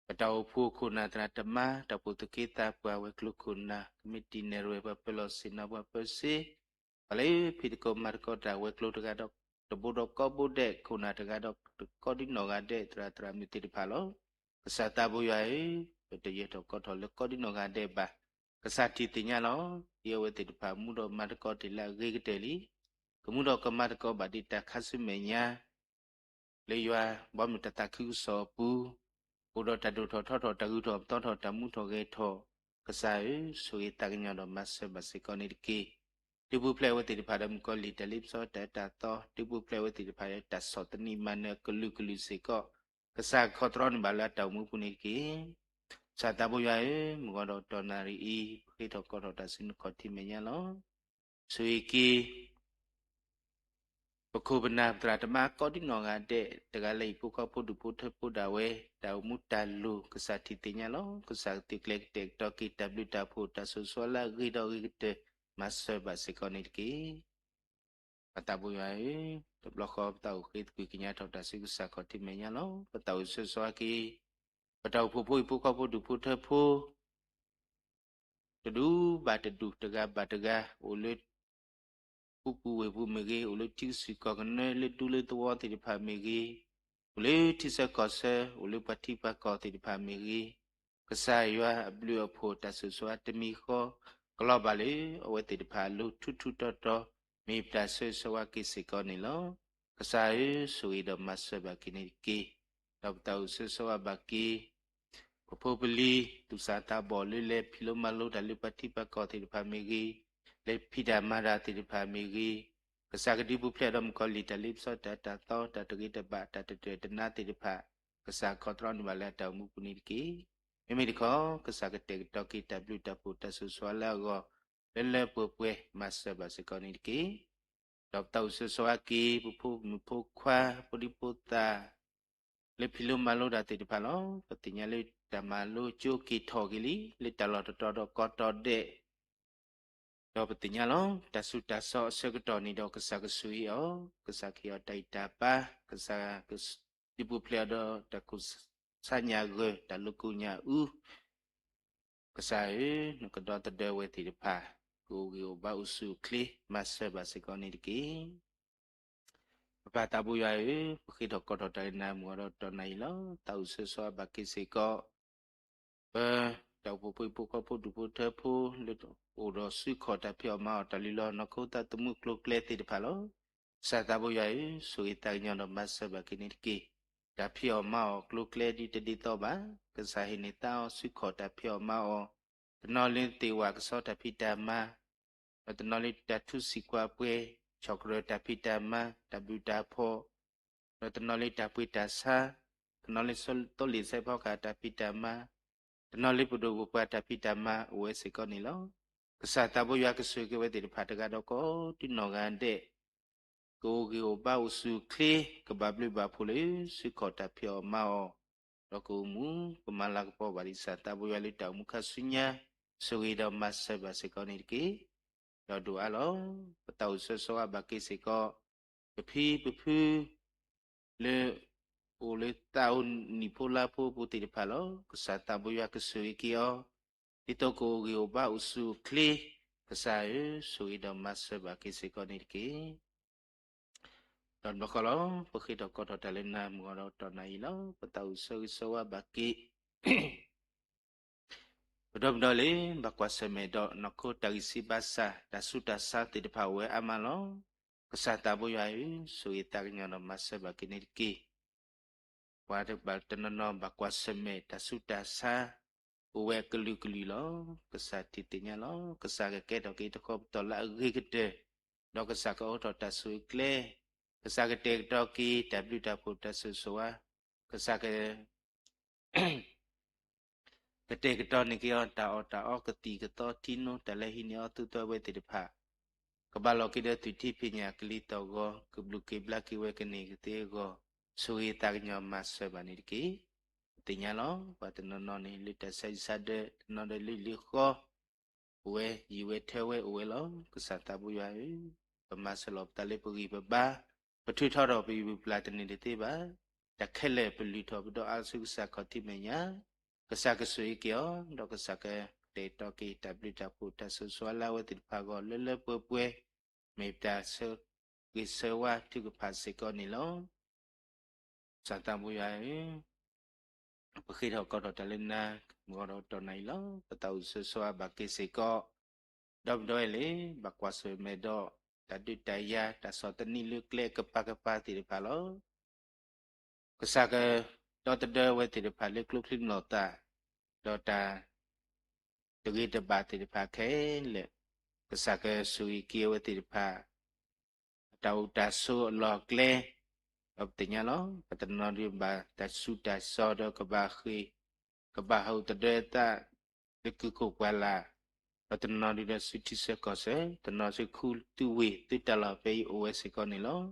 ပတၢ်အိၣ်ဖှိၣ်ခိၣ်နၢ်သရၣ်သမါ, တၢ်အိၣ်ဖှိၣ်သူၣ်က့သးပှၢ်ဝဲၤကျိၤခိၣ်နၢ်, ကမံးတံာ်နဲၣ်ရွဲၣ်ပှၤပၢၤလီၢ်ဆ့ၣ်နီၤပှၤပၢၤစ့, ပှၤလၢဖံးသကိးမၤသကိးတၢ်ဝဲၤကျိၤတဂၤဒီး တဘိဒီးကီၢ်ဘိဒဲး ခိၣ်နၢ်တဂၤဒီး ကီၢ်ဒုးနီၢ်ဂၤဒဲး သရၣ်သရၣ်မုၣ်သ့ၣ်တဖၣ်လီၤ. ကစၢ်သးဘိယွၤဧၢ, ပတယၢၤထီၣ်ကီထီၣ်လၢကီၢ်ဒုးနီၢ်ဂၤဒဲးဘၣ်. ကစၢ်ထံၣ်သ့ၣ်ညါလီၤ. ဒ်အဝဲသ့ၣ်တဖၣ်မူဒီးမၤသကိးတ့ၢ်လၢအဂ့ၤကတၢၢ်လံ. ကမူဒီးကမၤသကိးဘၣ်ဒ်တၢ်ခါဆူမဲာ်ညါ လၢယွၤဘီမုၢ်တၢ်သးခုကစီၣ်အပူၤ, အိၣ်ဒီးတၢ်ဒိၣ်ထီၣ်ထီထီၣ် တၢ်ဂုၤထီၣ်ပသီထီၣ် တၢ်မူထီၣ်ဂဲၤထီၣ်, ကစၢ်ဧၢ, ဆိၣ်ဂ့ၤသးကညီၤဒီးမၤစၢၤဘၣ်စ့ၢ်ကီးန့ၣ်တက့ၢ်. ဒုးပူၤဖျဲးအဝဲသ့ၣ်တဖၣ်ဒီးမုၣ်ကီၤလံၢ် တၢ်လ့ပစီတၢ်အၢတၢ်သီ, ဒုးပူၤဖျဲးအဝဲသ့ၣ်တဖၣ်ဒီးတၢ်ဆီၣ်သနံးမၤနၢၤအကလုာ်ကလုာ်စ့ၢ်ကီး, ကစၢ်ကခီသြီန့ၢ်ဘၣ်လၢအတၢ်အိၣ်မူပူၤန့ၣ်တက့ၢ်. ကစၢ်သးဘိယွၤဧၢ, မုၢ်ဂီၤဒီးတီၢ်နၣ်ရံၣ်အံၤ ပဃ့ထီၣ်ကီထီၣ်တၢ်ဆူနခီၣ်ထံးမဲာ်ညါလီၤ. ဆိၣ်ဂ့ၤက့ၤ ပခိၣ်ပနၢ်ပသရၣ်သမါကီၢ်ဒုးနီၢ်ဂၤဒဲး တဂၤလၢဟံၣ်ဖိဃီဖိဒူၣ်ဖိထၢဖိဒၣ်ဝဲ တၢ်အိၣ်မူတၢ်လိၣ် ကစၢ်ထံၣ်သ့ၣ်ညါလီၤ. ကစၢ်ကသုးကျဲၤကတဲာ်ကတီၤက့ၤတၢ်ဘျုးတၢ်ဖှိၣ်တၢ်ဆိၣ်ဂ့ၤဆိၣ်ဝါလၢအဂ့ၤဒီးအဂ့ၤကတၢၢ် မၤစၢၤဘၣ်စ့ၢ်ကီးန့ၣ်တက့ၢ်. ပသးဘိယွၤဧၢ, တဘျီဃီပသးအိၣ်ဃ့သကွံၢ်ကညးထီၣ်တၢ်ဆူကစၢ်ခီၣ်ထံးမဲာ်ညါလီၤ. ပသးအိၣ်ဆိၣ်ဂ့ၤဆိၣ်ဝါက့ၤ ပတၢ်အိၣ်ဖှိၣ်ဖိဟံၣ်ဖိဃီဖိဒူၣ်ဖိထၢဖိ တဒူၣ်ဘၣ်တဒူၣ် တဂၤဘၣ်တဂၤ အိၣ်လၢ ပူၤပူၤဝ့ၢ်ပူၤမ့ၢ်ဂ့ၤ, အိၣ်လၢထံကစူၢ်ကီၢ်ကနၢ လၢဒူလၢသဝီသ့ၣ်တဖၣ်မ့ၢ်ဂ့ၤ, အိၣ်လၢထံဆၢကီၢ်ဆၢ, အိၣ်လၢပှၤထံပှၤကီၢ်သ့ၣ်တဖၣ်မ့ၢ်ဂ့ၤ, ကစၢ်ယွၤအဘျုးအဖှိၣ်တၢ်ဆိၣ်ဂ့ၤဆိၣ်ဝါတမံၤဃီ ကလီၤဘၣ်လၢအဝဲသ့ၣ်တဖၣ်အလိၤထူထူတီတီ မ့ၢ်ပတၢ်ဆိၣ်ဂ့ၤဆိၣ်ဝါက့ၤစ့ၢ်ကီးန့ၣ်လီၤ. ကစၢ်ဧၢ, ဆိၣ်ဂ့ၤဒီးမၤစၢၤဘၣ်က့ၤန့ၣ်တက့ၢ်. ဒီးပသးအိၣ်ဆိၣ်ဂ့ၤဆိၣ်ဝါဘၣ်က့ၤ ပဖိပလံၤ သူၣ်စၢ်သးဘီၣ်လၢလဲၤဖံးလိမၤလိတၢ်လၢပှၤထံပှၤကီၢ်သ့ၣ်တဖၣ်မ့ၢ်ဂ့ၤ, လဲၤဖံးတၢ်မၤတၢ်သ့ၣ်တဖၣ်မ့ၢ်ဂ့ၤ, ကစၢ်ကဒုးပူၤဖျဲးဒီးမုၣ်ကီၤလံၢ်တၢ်လ့ပစီတၢ်အၢတၢ်သီ တၢ်တဂ့ၤတဘၣ် တၢ်တတၢၢ်တနါသ့ၣ်တဖၣ်, ကစၢ်ခီသြီန့ၢ်ဘၣ်လၢအတၢ်အိၣ်မူပူၤန့ၣ်တက့ၢ်. မ့မ့ၢ်တခီ ကစၢ်ကတဲာ်ကတီၤက့ၤတၢ်ဘျုးတၢ်ဖှိၣ်တၢ်ဆိၣ်ဂ့ၤဆိၣ်ဝါလၢအဂီၢ် လၢလၢပှဲၤပှဲၤမၤစၢၤဘၣ်စ့ၢ်ကီးန့ၣ်တက့ၢ်. ဒီးပသးအိၣ်ဆိၣ်ဂ့ၤဆိၣ်ဝါက့ၤ ပဖိမုၣ်ဖိခွါ ဖိဒံဖိသၣ် လၢဖံးလိမၤလိတၢ်သ့ၣ်တဖၣ်လီၤ. ပသ့ၣ်ညါလၢတၢ်မၤလိကၠိက့ၤထီၣ်က့ၤလံ လၢတၢ်လီၢ်တတီၤဒီးကီၢ်တီၤဒဲး, ဒီးပသ့ၣ်ညါလီၤ တၢ်ဆူးတၢ်ဆါအဆၢကတီၢ်န့ၣ်ဒီး ကစၢ်ကဆိၣ်ဂ့ၤအီၤ, ကစၢ်ကဟ့ၣ်အီၤတၢ်အံၣ်တၢ်ပၢ်, ကစၢ်ကဒုးပူၤဖျဲးအီၤဒီးတၢ်ကူၣ်ဆါညၣ်ဂၢၢ် တၢ်လိာ်ကူၣ်ညၣ်အူ, ကစၢ်ဧၢ, နကဒီသဒၢဝဲသ့ၣ်တဖၣ် ကအိၣ်ဂံၢ်အိၣ်ဘါအိၣ်ဆူၣ်အိၣ်ချ့ မၤစၢၤဘၣ်စ့ၢ်ကီးန့ၣ်တက့ၢ်. ပပၢ်သးဘိယွၤဧၢ, ပဃ့ထီၣ်ကီထီၣ်တၢ်ဂ့ၤနၤမုၢ်ဂီၤဒီးတီၢ်နၣ်အံၤလီၤ. သးအိၣ်ဆိၣ်ဂ့ၤဆိၣ်ဝါဘၣ်က့ၤစ့ၢ်ကီး ပတၢ်အိၣ်ဖှိၣ်ဖိဟံၣ်ဖိဃီဖိဒူၣ်ဖိထၢဖိ လၢအိၣ်ဒီးစုခီၣ်တၢ်ဖံးအီၣ်မၤအီၣ်တၢ်လုၢ်လီၢ် နီၢ်ခိသးသမူကျိၤကျဲသ့ၣ်တဖၣ်လီၤ. ကစၢ်သးဘိယွၤဧၢ, ဆိၣ်ဂ့ၤသးကညီၤဒီးမၤစၢၤဘၣ်က့ၤန့ၣ်တက့ၢ်. တၢ်ဖံးအီၣ်မၤအီၣ်ကျိၤကျဲဒ်တဒ်သိးဘၣ်, ကစၢ်ဟ့ၣ်န့ၢ်သးအီၤစုခီၣ်တၢ်ဖံးအီၣ်မၤအီၣ်, တနီၤလၢသ့ၣ်ဝၣ်ကဆီတၢ်ဖံးတၢ်မၤ ဒီးတနီၤလၢတၢ်ထူစံာ်ကွၢ်ပှဲၤ ဆီၣ်ကရၢၢ်တၢ်ဖံးတၢ်မၤ တၢ်ဘျုးတၢ်ဖှိၣ်, ဒီးတနီၤလၢတၢ်ပှ့ၤတၢ်ဆါ, တနီၤလၢသိလ့ၣ်စဲးဖီကဟၣ်တၢ်ဖံးတၢ်မၤ, တနီၤလၢပဒိၣ်ပပှၢ်တၢ်ဖံးတၢ်မၤအိၣ်ဝဲစ့ၢ်ကီးန့ၣ်လီၤ. ကစၢ်သးဘိယွၤကဆိၣ်ဂ့ၤက့ၤဝဲသ့ၣ်တဖၣ်တဂၤဒီးကီၢ်ဒုးနီၢ်ဂၤဒဲး ကအိၣ်ဂံၢ်အိၣ်ဘါအိၣ်ဆူၣ်အိၣ်ချ့ ကဘၣ်ဘျုးဘၣ်ဖှိၣ်လၢစုခီၣ်တၢ်ဖံးအီၣ်မၤအီၣ်, ဒီးကအိၣ်မူ ကမၤလၤကပီၤဘၣ်ဒ်ကစၢ်သးဘိယွၤလၢတၢ်အိၣ်မူခါဆူညါ, ဆိၣ်ဂ့ၤဒီးမၤစၢၤဘၣ်စ့ၢ်ကီးန့ၣ်တက့ၢ်. ဒီးဒိၣ်အါလီၤ. ပသးအိၣ်ဆိၣ်ဂ့ၤဆိၣ်ဝါဘၣ်က့ၤစ့ၢ်ကီး ပဖံပဖု လၢ အိၣ်လၢသးအိၣ်နံၣ်ဖိလါဖိအပူၤသ့ၣ်တဖၣ်လီၤ. ကစၢ်သးဘိယွၤကဆိၣ်ဂ့ၤက့ၤအီၤ, ဒ်သိးကအိၣ်ဂံၢ်အိၣ်ဘါအိၣ်ဆူၣ်အိၣ်ချ့, ကစၢ်ဧၢ, ဆိၣ်ဂ့ၤဒီးမၤစၢၤဘၣ်က့ၤစ့ၢ်ကီးန့ၣ်တက့ၢ်. ဒီးတဘျီဃီလီၤ. ပဃ့ထီၣ်ကီထီၣ်တၢ်လၢနၤမုၢ်ဂီၤဒီးတီၢ်နၣ်အံၤလီၤ. ပသးအိၣ်ဆိၣ်ဂ့ၤဆိၣ်ဝါဘၣ်က့ၤ ပဒီပုၢ်ဒီဝဲၢ်လၢ ဘၣ်ကွၢ်ဆၢၣ်မဲာ်ဒီးနီၢ်ခိတၢ်ဂံၢ်စၢ်ဘါစၢ် တၢ်ဆူးတၢ်ဆါသ့ၣ်တဖၣ်အိၣ်ဝဲအါမးလီၤ. ကစၢ်သးဘိယွၤဧၢ, ဆိၣ်ဂ့ၤသးကညီၤဒီးမၤစၢၤဘၣ်က့ၤန့ၣ်တက့ၢ်. ပှၤတဘၣ်တနီၤနီၤဘၣ်ကွၢ်ဆၢၣ်မဲာ်တၢ်ဆူးတၢ်ဆါ အိၣ်ဝဲအကလုာ်ကလုာ်လီၤ. ကစၢ်ထံၣ်သ့ၣ်ညါလီၤ. ကစၢ်ကကဲထီၣ်က့ၤတဃီပတီၢ်လၢအဂ့ၤကတၢၢ်, ဒီးကစၢ်ကအိးထီၣ်တၢ်ဆိၣ်ဂ့ၤကျဲ, ကစၢ်ကတဲာ်ကတီၤက့ၤတၢ်ဘျုးတၢ်ဖှိၣ်တၢ်ဆိၣ်ဂ့ၤဆိၣ်ဝါ, ကစၢ်က ကတဲာ်ကတီၤန့ၢ်က့ၤအီၤ တၢ်အီၣ်တၢ်အီ ကသံၣ်ကသီထံနိ တၢ်လၢဟံးန့ၢ်အီၤသူၣ်သီဝဲသ့ၣ်တဖၣ်, ကဘၣ်လီၤက့ၤဒီးသွံၣ်ထံဖံးညၣ်ကလံၤသီၣ်ဂီၤ ကဘျုးက့ၤဘျါက့ၤဝဲကန့ၢ်ကသ့အဂီၢ်, ဆိၣ်ဂ့ၤသးကညီၤမၤစၢၤဘၣ်န့ၣ်တက့ၢ်. ပသ့ၣ်ညါလီၤ. ပှၤတနီၤနီၤန့ၣ် လၢတၢ်ဆါဟံၣ်ဆါဒၢး တနီၤဒီးလၢလံာ်ဃီ အိၣ်ဝဲယံာ်ဝဲထၢဝဲအိၣ်ဝဲလီၤ. ကစၢ်သးဘိယွၤဧၢ, ပမၤစၢၤလီၤပသးလၢပဂံၢ်ပဘါ, ပထုးထီထီၣ်ပယုၢ်ပပျၢ်တန့ၢ်တသ့ဘၣ်. တၢ်ခဲလၢာ်ပလုၢ်ထီၣ်ပဒီးအါဆူကစၢ်ခီၣ်ထံးမဲာ်ညါ, ကစၢ်ကဆိၣ်ဂ့ၤက့ၤအီၤ, ဒီးကစၢ်ကတဲာ်ကတီၤက့ၤတၢ်ဘျုးတၢ်ဖှိၣ်တၢ်ဆိၣ်ဂ့ၤဆိၣ်ဝါလၢအဝဲသ့ၣ်တဖၣ်အဂီၢ်လၢလၢပှဲၤပှဲၤ, မ့ၢ်ပတၢ်ဆၢ ဂ့ၤဆၢဝါထုကဖၣ်စ့ၢ်ကီးန့ၣ်လီၤ. ကစၢ်သးဘိယွၤဧၢ, ပဃ့ထီၣ်ကိးထီၣ်တၢ်လၢနၤ မုၢ်ဂီၤဒီးတီၢ်နၤအံၤလီၤ. ပသးအိၣ်ဆၢဂ့ၤဆၢဝါဘၣ်က့ၤစ့ၢ်ကီး ဒီပုၢ်ဒီဝဲၢ်လၢ ဘၣ်ကွၢ်ဆၢၣ်မဲာ်ဒီး တၢ်ဒုးတၢ်ယၤ တၢ်ဆီၣ်သနံးလၢကျဲကပၤကပၤသ့ၣ်တဖၣ်လီၤ. ကစၢ်ကဒီသဒၢအဝဲသ့ၣ်တဖၣ်လၢကျိချံမျိာ်သၣ် ဒီးတၢ် တဂ့ၤတဘၣ်သ့ၣ်တဖၣ်ခဲလၢာ်, ကစၢ်ကဆိၣ်ဂ့ၤက့ၤအဝဲသ့ၣ်တဖၣ် အတၢ်အိၣ်တၢ်ဆိးအလီၢ်အကျဲ, ဒီးပသ့ၣ်ညါလီၤ. ပတနီၤဒုးဘၣ်တၢ်ဆူးတၢ်ဆါဒီးကဘၣ်ဃ့ၢ်, ကဘၣ်ဟးအိၣ်သဒၢအသး လၢကုၢ်ကိၢ်ပှၢ်လၢ်, ဒီးတနီၤဒုးဒီးဆူထံဆၢကီၢ်ဆၢ, တနီၤဆူခူသူၣ်ဝ့ၢ်သုတၢ်လီၢ်ဖဲအံၤအိၣ်ဝဲစ့ၢ်ကီးန့ၣ်လီၤ.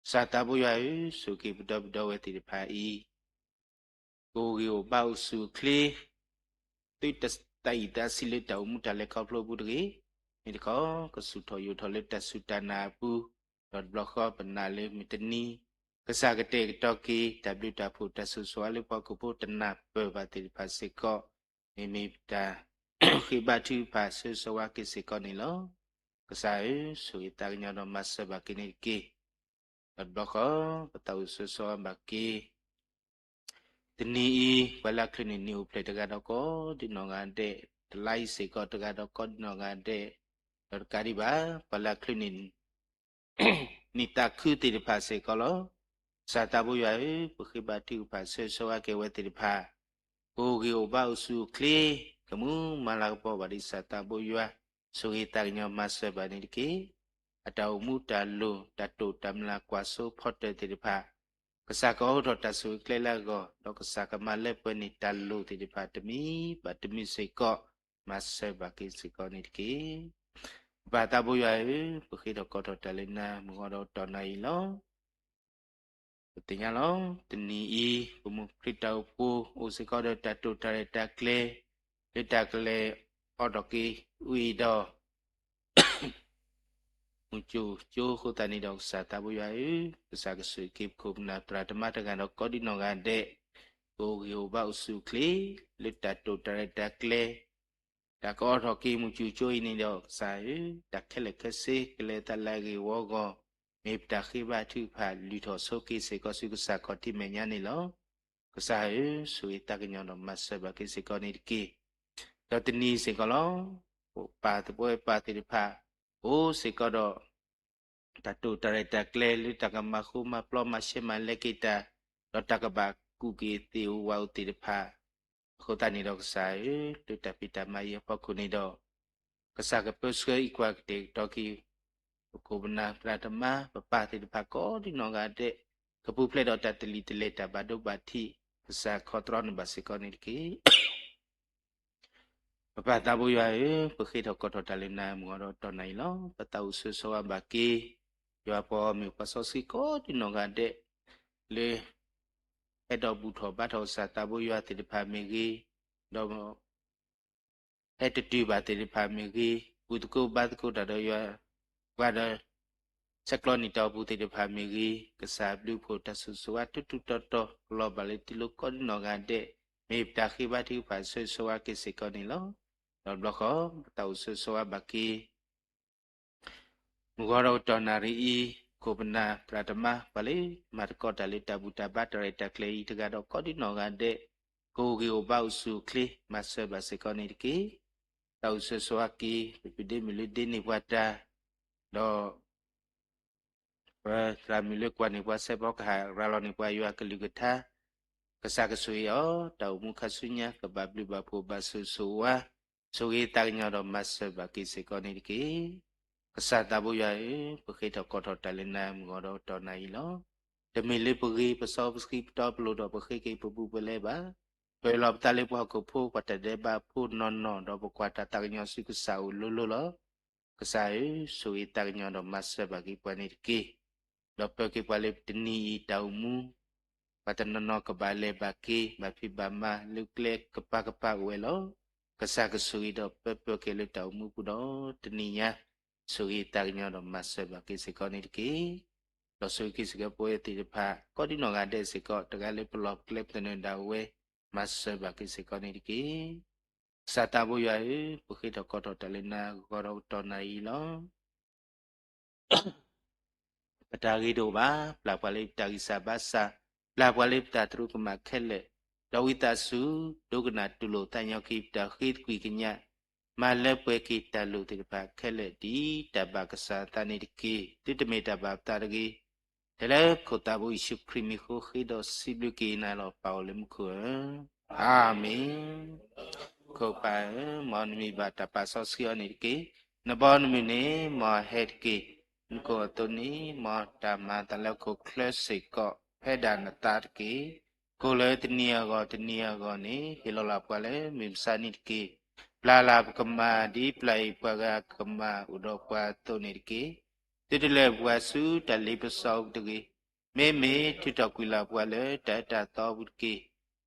ကစၢ်သးဘိယွၤဧၢ, ဆိၣ်ဂ့ၤပဒီပုၢ်ဒီဝဲၢ်သ့ၣ်တဖၣ်အံၤ ကအိၣ်ဂံၢ်အိၣ်ဘါအိၣ်ဆူၣ်အိၣ်ချ့, သုတၢ်အံၣ်သးဆံးလၢတၢ်အိၣ်မူတၢ်လဲၤခီဖျိအပူၤတဂ့ၤ, မ့ၢ်တခီ ကစူၢ်ထီၣ်ယိာ်ထီၣ်လၢတၢ်စူၢ်တၢ်နာ်အပူၤ, ဒီးတဘျီဃီပနာ်လၢမုၢ်တနံၤ ကစၢ်ကတဲာ်ကတီၤက့ၤ တၢ်ဘျုးတၢ်ဖှိၣ်တၢ်ဆိၣ်ဂ့ၤဆိၣ်ဝါလၢပှၤဟီၣ်ခိၣ်ဖိတနၢ်ပၢၢ်ဘၣ်သ့ၣ်တဖၣ်စ့ၢ်ကီး, မ့မ့ၢ်ပတၢ်ဃ့ဘါထုကဖၣ်ဆၢဂ့ၤဆၢဝါက့ၤစ့ၢ်ကီးန့ၣ်လီၤ. ကစၢ်ဧၢ, ဆိၣ်ဂ့ၤသးကညီၤဒီးမၤစၢၤဘၣ်က့ၤန့ၣ်တက့ၢ်. ဒီးတဘျီဃီ ပသးအိၣ်ဆၢဂ့ၤဆၢဝါဘၣ်က့ၤ တနံၤအံၤ ပှၤလၢအချုးန့ၢ်နံၣ်အိၣ်ဖျဲၣ်တဂၤဒီးကိးဒံနီၢ်ဂၤဒဲး, တလါအံၤစ့ၢ်ကီးတဂၤဒီးကိးဒံနီၢ်ဂၤဒဲး, ဒီးတကးဒံးဘၣ် ပှၤလၢအချုးန့ၢ် နံၣ်သးခုသ့ၣ်တဖၣ်စ့ၢ်ကီးလီၤ. ကစၢ်သးဘိယွၤဧၢ, ပဃ့ဘါထုကဖၣ်ဆၢဂ့ၤဆၢဝါက့ၤဝဲသ့ၣ်တဖၣ်, ကအိၣ်ဂံၢ်အိၣ်ဘါအိၣ်ဆူၣ်အိၣ်ချ့, ကမူမၤလၤကပီၤဘၣ်ဒ်ကစၢ်သးဘိယွၤ, ဆိၣ်ဂ့ၤသးကညီၤမၤစၢၤဘၣ်န့ၣ်တက့ၢ်. အတၢ်အိၣ်မူတၢ်လိၣ် တၢ်တိာ်တၢ်မျၢ်ကွၢ်စိဖီတၢၣ်သ့ၣ်တဖၣ်, ကစၢ်ကအိးထီၣ်တၢ်ဆိၣ်ဂ့ၤကျဲလၢအဂီၢ်, ဒီးကစၢ်ကမၤလၢပှဲၤန့ၢ်တၢ်လိၣ်သ့ၣ်တဖၣ်တမံၤဘၣ်တမံၤစ့ၢ်ကီး, မၤစၢၤဘၣ်က့ၤစ့ၢ်ကီးန့ၣ်တက့ၢ်. ပၢ်သးဘိယွၤဧၢ, ပဃ့ထီၣ်ကိးထီၣ်တၢ်လၢနၤ မုၢ်ဂီၤဒီးတီၢ်နၤအံၤလီၤ. ပသ့ၣ်ညါလီၤ. တနံၤအံၤ ပမိၢ်ခရံာ်တၢ်အိၣ်ဖှိၣ် အိၣ်စ့ၢ်ကီးဒီးတၢ်တိာ်တၢ်ရဲၣ်တၢ်ကျဲၤ လၢတၢ်ကလဲၤအိးထီၣ်က့ၤဝဲအံၤဒီး မုၢ်ကၠိကၠိအဃိသတးန့ၣ်ဒီး ကစၢ်သးဘိယွၤဧၢ, ကစၢ်ကဆိၣ်ဂ့ၤက့ၤပခိၣ်ပနၢ်သရၣ်သမါတဂၤဒီးကိးဒံနီၢ်ဂၤဒဲး, ကအိၣ်ဂံၢ်အိၣ်ဘါအိၣ်ဆူၣ်အိၣ်ချ့ လၢတၢ်တိာ်တၢ်ရဲၣ်တၢ်ကျဲၤ တၢ်ကအိးထီၣ်က့ၤမုၢ်ကၠိကၠိအံၤန့ၣ်ဒီး ကစၢ်ဧၢ, တၢ်ခဲလၢာ်ခဲဆ့ ကလဲၤအသးလၢအဂ့ၢ်ဝီအဂီၢ်, မ့ၢ်ပတၢ်ဃ့ဘါထုကဖၣ်လုၢ်ထီၣ်ဆိက့ၤစ့ၢ်ကီးဆူကစၢ်ခီၣ်ထံးမဲာ်ညါန့ၣ်လီၤ. ကစၢ်ဧၢ, ဆိၣ်ဂ့ၤသးကညီၤဒီးမၤစၢၤဘၣ်က့ၤစ့ၢ်ကီးန့ၣ်တက့ၢ်. ဒီးတနံၤစ့ၢ်ကီးလီၤ. ပၢ်သးဘိယွၤပၢ်သ့ၣ်တဖၣ် အိၣ်စ့ၢ်ကီးဒီး တၢ်တိာ်တၢ်ရဲၣ်တၢ်ကျဲၤလၢတၢ်ကမၤဃူမၤပျီမၤရှဲမၤလဲက့ၤတၢ်, ဒီးတၢ်ကဘၣ်ကူၣ်က့ၤသ့ၣ်ဧိၤဝးဧိၤသ့ၣ်တဖၣ်, အဃိသတးန့ၣ်ဒီးကစၢ်ဧၢ, လၢတၢ်ဖံးတၢ်မၤအံၤအဖီခိၣ်န့ၣ်ဒီး ကစၢ်ကပၢဆှၢအံးကွၢ်ကတဲာ်ကတီၤက့ၤ ပခိၣ်ပနၢ်သရၣ်သမါ ပပၢ်သ့ၣ်တဖၣ်ကိးဒံနီၢ်ဂၤဒဲး, ကပူၤဖျဲးဒီးတၢ်တလံၤတလဲၢ်တၢ်ဘၣ်ဒိဘၣ်ထံး, ကစၢ်ခီတြီန့ၢ်ဘၣ်စ့ၢ်ကီးန့ၣ်တက့ၢ်. ပပၢ်သးဘိယွၤဧၢ, ပဃ့ထီၣ်ကိးထီၣ်တၢ်လၢနၤ မုၢ်ဂီၤဒီးတီၢ်နၤအံၤလီၤ. ပသးအိၣ်ဆၢဂ့ၤဆၢဝါဘၣ်က့ၤ ယွၤပှၤဂီၢ်မုၢ်ပှၤစီဆှံကိးဒံနီၢ်ဂၤဒဲး လၢ ဟဲဒီးဘူၣ်ထီၣ်ဘါထီၣ်ကစၢ်သးဘိယွၤသ့ၣ်တဖၣ်မ့ၢ်ဂ့ၤ, ဒီး ဟဲတတုၤဘၣ်သ့ၣ်တဖၣ်မ့ၢ်ဂ့ၤ, ဘူၣ်သကိးဘါသကိးတၢ်ဒီးယွၤ, ပှၤဒီး ဆဲးကျိးနံၣ်တီၢ်ပူၤသ့ၣ်တဖၣ်မ့ၢ်ဂ့ၤ, ကစၢ်ဘျုးဖှိၣ်တၢ်ဆိၣ်ဂ့ၤဆိၣ်ဝါထူးထူးတီၤတီၤ ကလီၤဘၣ်လၢသုလိၤကိးဒံနီၢ်ဂၤဒဲး, မ့ၢ်ပတၢ်ဃ့ဘါထုကဖၣ်ဆၢဂ့ၤဆၢဝါက့ၤစ့ၢ်ကီးန့ၣ်လီၤ. ဒီးတဘျီဃီ ပသးအိၣ်ဆၢဂ့ၤဆၢဝါဘၣ်က့ၤ မုၢ်ဂီၤဒီးကတီၢ်နၣ်ရံၣ်အံၤ, ခိၣ်ပနၢ်သရၣ်သမါ ပှၤလၢမၤသကိးတၢ်လၢတၢ်ဘူၣ်တၢ်ဘါတၢ်ရဲၣ်တၢ်ကျဲၤအံၤတဂၤဒီးကိးဒံနီၢ်ဂၤဒဲး, ကအိၣ်ဂံၢ်အိၣ်ဘါအိၣ်ဆူၣ်အိၣ်ချ့ မၤစၢၤဘၣ်စ့ၢ်ကီးန့ၣ်တက့ၢ်. သးအိၣ်ဆၢဂ့ၤဆၢဝါက့ၤ ပဒ့မုၣ်လၢဒ့န့ၢ်ပှၤတၢ်, ဒီး ပသရၣ်မုၣ်လၢကွၢ်န့ၢ်ပှၤစဲးဖီကဟၣ် ရၤလီၤန့ၢ်ပှၤယွၤကလုၢ်ကထါ, ကစၢ်ကဆိၣ်ဂ့ၤအီၤ, တၢ်အိၣ်မူခါဆူညါ ကဘၣ်ဘျုးဘၣ်ဖှိၣ်ဘၣ်ဆိၣ်ဂ့ၤဆိၣ်ဝါ, ဆိၣ်ဂ့ၤသးကညီၤဒီးမၤစၢၤဘၣ်က့ၤစ့ၢ်ကီးန့ၣ်တက့ၢ်. ကစၢ်သးဘိယွၤဧၢ, ပဃ့ထီၣ်ကိးထီၣ်တၢ်လၢနၤ မုၢ်ဂီၤဒီးကတီၢ်နၣ်ရံၣ်လီၤ. တမ့ၢ်လၢပဂ့ၤပစီပဆှံပတီပလိၤဒီး ပဃ့က့ၤပဘူးပလဲဘၣ်. ပၢလီၤပသးလၢပှၤဟီၣ်ခိၣ်ဖိ ပှၤတၢ်ဒဲးဘးဖိနီၢ်နီၢ် ဒီးပကွၢ်တၢ်သးကညီၤဆူကစၢ်အအိၣ်လိၤလိၤလီၤ. ကစၢ်ဧၢ, ဆိၣ်ဂ့ၤသးကညီၤဒီးမၤစၢၤဘၣ်က့ၤပှၤန့ၣ်တက့ၢ်. ဒီးပၢၤက့ၤပှၤလၢတနံၤအံၤတၢ်အိၣ်မူ, ပှၤတနီၤနီၤကဘၣ်လဲၤဘၣ်က့ၤ ဘၣ်ဖံးဘၣ်မၤလၢကျဲကပၤကပၤအိၣ်ဝဲလီၤ. ကစၢ်ကဆိၣ်ဂ့ၤဒီးပၢၤပၢၤက့ၤလၢတၢ်အိၣ်မူပူၤဒီးတနံၤညါ, ဆိၣ်ဂ့ၤသးကညီၤဒီးမၤစၢၤဘၣ်က့ၤစ့ၢ်ကီးန့ၣ်တက့ၢ်. ဒီးဆိၣ်ဂ့ၤက့ၤစ့ၢ်ကီးပဝဲသ့ၣ်တဖၣ် ကိးဒံနီၢ်ဂၤဒဲးစ့ၢ်ကီး တဂၤလၢပလီၢ်ပကျဲပသနၢၣ်ဒၣ်ဝဲ, မၤစၢၤဘၣ်က့ၤစ့ၢ်ကီးန့ၣ်တက့ၢ်. ကစၢ်သးဘိယွၤဧၢ, ပဃ့ထီၣ်ကိးထီၣ်တၢ်လၢနၤ ဂီၤဒီးကတီၢ်နၣ်ရံၣ်လီၤ. ပတၢ်ဂ့ၤတအိၣ်ဘၣ်, ပျၢ်ပှၤလၢပတၢ်ဂံၢ်စၢ်ဘါစၢ်, ပျၢ်ပှၤလၢပတၢ်သရူးကမၣ်ခဲလၢာ်, ဒီးဝံသးစူၤ ဒိကနၣ်တူၢ်လိာ်သးညီက့ၤ ပတၢ်ဃ့သကွံၢ်ကညး, မၤလၢပှဲၤက့ၤတၢ်လိၣ်သ့ၣ်တဖၣ်ခဲလၢာ် ဒ်တၢ်ဘၣ်ကစၢ်အသးန့ၣ်တက့ၢ်. သုတမ့ၢ်တၢ်ဘၣ်ပသးတဂ့ၤ. ထဲလၢခိၣ်သးဘိယ့ၣ်ၡူးခရံာ်မံၤဃိ ဃ့ဒီးစံးဘျုးက့ၤနၤလီၤ. ပၢ်အိၣ်လၢမူခိၣ်ဧၢ, အၤမ့ၣ်. ခိၣ်ပၢ်ဧၢ, မ်နမံၤဘၣ်တၢ်ပာ်စီဆှံအီၤန့ၣ်တက့ၢ်. နဘီနမုၢ်န့ၣ် မ်ဟဲတက့ၢ်. မူခိၣ်အသိးန့ၣ် မ်တၢ်မၤအသးလၢဟီၣ်ခိၣ်ချၢစ့ၢ်ကီး ဖဲဒၣ်နသးတက့ၢ်. ကိၣ်လၢတနံၤအဂီၢ်တနံၤအဂီၢ်န့ၣ် ဟ့ၣ်လီၤလၢ်ပှၤလၢမုၢ်မဆါနံၤတက့ၢ်. ပျၢ်လၢ်ပကမၢ် ဒ်ပျၢ်အံၤပှၤဂၤကမၢ်အိၣ်ဒီးပှၤအသိးန့ၣ်တက့ၢ်. သုတလဲၤပှၤဆူတၢ်လ့ပစီအပူၤတဂ့ၤ. မ့မ့ၢ်ထုးထီၣ်ကွံာ်လၢ်ပှၤလၢတၢ်အၢတၢ်သီအပူၤတက့ၢ်.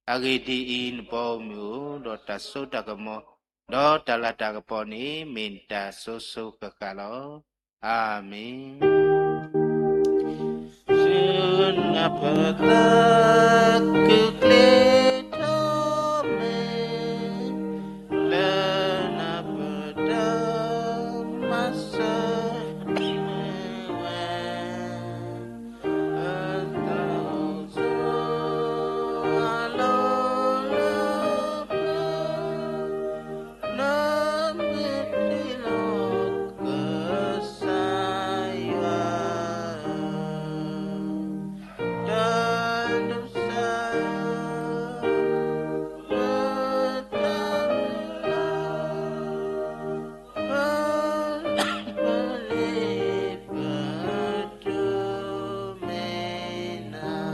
အဂ့ၢ်ဒ်အံၤ, နဘီမုၢ်အိၣ်ဒီးတၢ်စိတၢ်ကမီၤ, ဒီးတၢ်လၤတၢ်ကပီၤန့ၣ် မ့ၢ်နတၢ်စိၤစိၤဃၣ်ဃၣ်လီၤ. အၤမ့ၣ်. ဆူနၢ်ပၢၢ်သး ကကျ့ထီၣ်မဲာ် လၢနၢ်ပၢၢ်တၢ်မၤစၢၤမ့ၢ်ဝဲ အသးအိၣ်ဆိးအလီၢ်လၢပျၢၤ လၢမ့ၢ်တ့ၢ်လီၤကစၢ်ယွၤ တၢ်ဒိးစၢ် လၢတၢ်မုၢ်လၢ် ပလ့ပတိၢ်မ့ၢ်နၤ.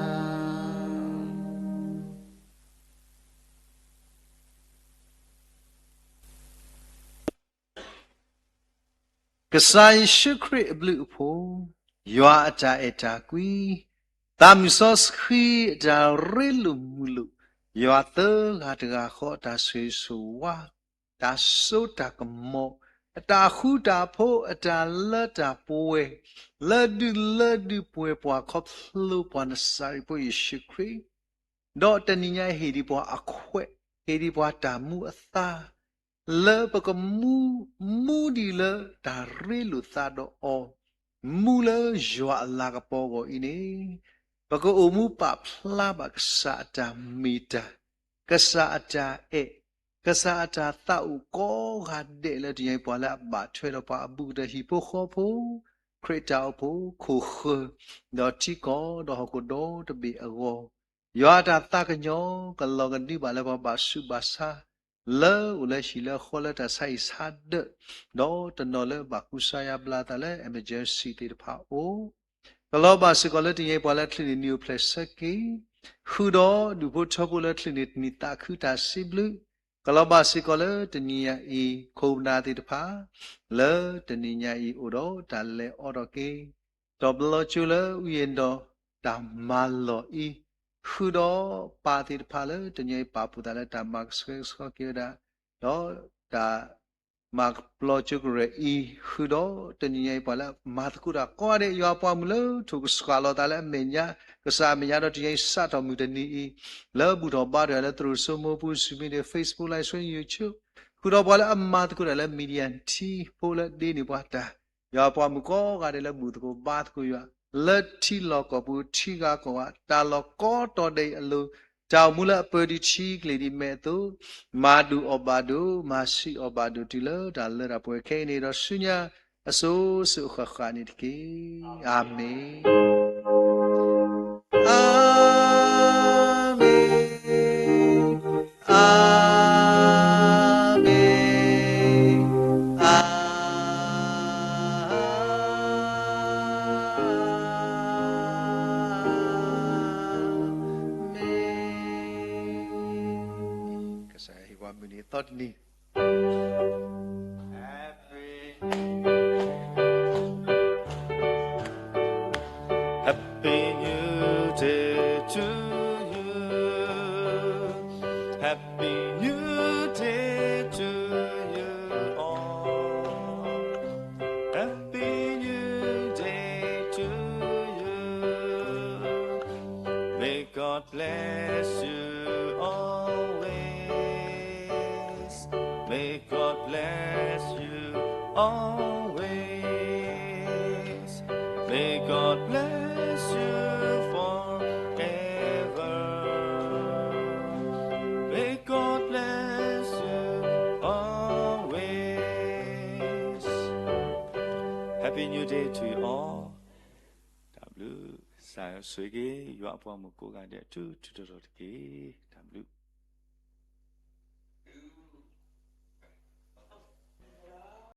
ကစၢ်ယ့ၣ်ၡူးခရံာ်အဘျုးအဖှိၣ်, ယွၤအတၢ်အဲၣ်တၢ်ကွံ, သးမုၢ်စီဆှံအတၢ်ရ့လိာ်မုာ်လိာ်, ယွၤသၢဂၤတဂၤဃီအတၢ်ဆိၣ်ဂ့ၤဆိၣ်ဝါ, တၢ်စိတၢ်ကမီၤ, အတၢ်ဃူတၢ်ဖိး, အတၢ်လၢတၢ်ပှဲၤ, လၢဒုးလၢဒုးပှဲၤပှၤခီဖျိပှၤနစၤရ့းဖိယ့ၣ်ၡူးခရံာ်, ဒီးတနံၤညါဟ့ၣ်ဒံးပှၤအခွဲး, ဟ့ၣ်ဒံးပှၤတၢ်မူအသါ, လၢပကမူ, မူဒံးလၢတၢ်ရ့လိာ်သးဒီးအီၤ, မူလၢယွၤအလၤကပီၤအဂီၢ်အံၤန့ၣ်, ပကအိၣ်မူပာ်ဖျါဘၣ်ကစၢ်အတၢ်မ့ၢ်တၢ်, ကစၢ်အတၢ်အဲၣ်, ကစၢ်အတၢ်သးအိၣ်ကိးဂၤဒဲးလၢတနံၤညါအံၤ ပှၤလၢအဘၣ်ထွဲဒီးပှၤအဘူးကတၢၢ်ဟံၣ်ဖိဃီဖိ, ခရံာ်တၢ်အိၣ်ဖှိၣ်, ခိၣ်ဃၢၤ, ဒီးထံကီၢ်ဒီးဟီၣ်ခိၣ်ဒီတဘ့ၣ်အဂီၢ်, ယွၤအတၢ်သးကညီၤ ကလီၤကဒုဘၣ်လၢပှၤဘၣ်ဆူးဘၣ်ဆါ, လၢအိၣ်လၢဟံၣ်လၢဃီလၢတၢ်ဆါဟံၣ်ဆါဒၢး, ဒီးတနီၤလၢဘၣ်ကူစါယါဘျါသးလၢ emergency သ့ၣ်တဖၣ်အအိၣ်, ကလီၤဘၣ်စ့ၢ်ကီးလၢတနံၤညါအံၤပှၤလၢအချုးန့ၢ်နံၣ်အိၣ်ဖျဲၣ်ဆၢက့ၤ, ဃုာ်ဒီးဒူၣ်ဖိထၢဖိလၢချုးန့ၢ်တနံၣ်သးခုတၢ်စံးဘျုး, ကလီၤဘၣ်စ့ၢ်ကီးလၢတနံၤညါအံၤ ခိၣ်ပနၢ်သ့ၣ်တဖၣ်, လၢတနံၤညါအံၤအိၣ်ဒီးတၢ်လဲၤအီၤထီၣ်က့ၤ, ဒီးဘျီကၠိလၢအူယဲၢ်ဒီးတၢ်မၤလီၢ်အံၤ, ဃုာ်ဒီးပၢ်သ့ၣ်တဖၣ်လၢတနံၤညါအံၤပာ်ဖှိၣ်သးလၢတၢ်မၤကဆှဲကဆှီက့ၤဝဲဒၣ်, ဒီးတၢ် မၤဘျီကၠိကရၢၢ်အံၤ, ဃုာ်ဒီးတနံၤညါအံၤပှၤလၢမၤသကိးတၢ်ကိးဂၤဒဲး, ယွၤပှၤမုၣ်လၢထိၣ်ကစှၤလီၤသးလၢအမဲာ်ညါ, ကစၢ်အမဲာ်ညါဒီးတနံၤညါအံၤစးထီၣ်မုၢ်တနံၤအံၤ, လၢဘူၣ်ထီၣ်ဘါထီၣ်ယၤလၢသရိာ်စိမိၢ်ပူၤ Zoom meeting, Facebook Live Stream, YouTube, ဃုာ်ဒီးပှၤလၢအမၤသကိးတၢ်လၢ media team ဖိလၢဒ့န့ၢ်ပှၤတၢ်, ယွၤပှၤမုၣ်ကိးဂၤဒဲးလၢဘူၣ်သကိးဘါသကိးယွၤ, လၢထံလီၢ်ကီၢ်ပူၤထံဂၤကီၢ်ဂၤ, တၢ်လီၢ်ကိးတီၤဒဲးအံၤအလိၤ, တၢ်အိၣ်မူလၢအပၢဒ်ထံကျိၤဒ်မဲးအသိး, မၤဒိၣ်အီၣ်ဘၣ်ဒိၣ်, မၤဆံးအီၣ်ဘၣ်ဒိၣ်တုၤလၢတၢ်လၢတၢ်ပှဲၤခဲအံၤန့ၣ်, ဒီးဆူညါအစိၤစိၤအဃၣ်ဃၣ်န့ၣ်တက့ၢ်. အၤမ့ၣ်, အၤမ့ၣ်, အၤမ့ၣ်. ကစၢ်ယွၤဟ့ၣ်ပှၤမုၢ်နံၤအသီတနံၤ Happy New Day to you. Happy New Day to you all. Happy New Day to you. May God bless you always. May God bless you always. May God bless Happy New Day to you all. တၢ်ဘျုး, ကစၢ်ဆိၣ်ဂ့ၤက့ၤ ယွၤအပှၤမုၣ်ကိးဂၤဒဲး ထူထူတီတီတက့ၢ်.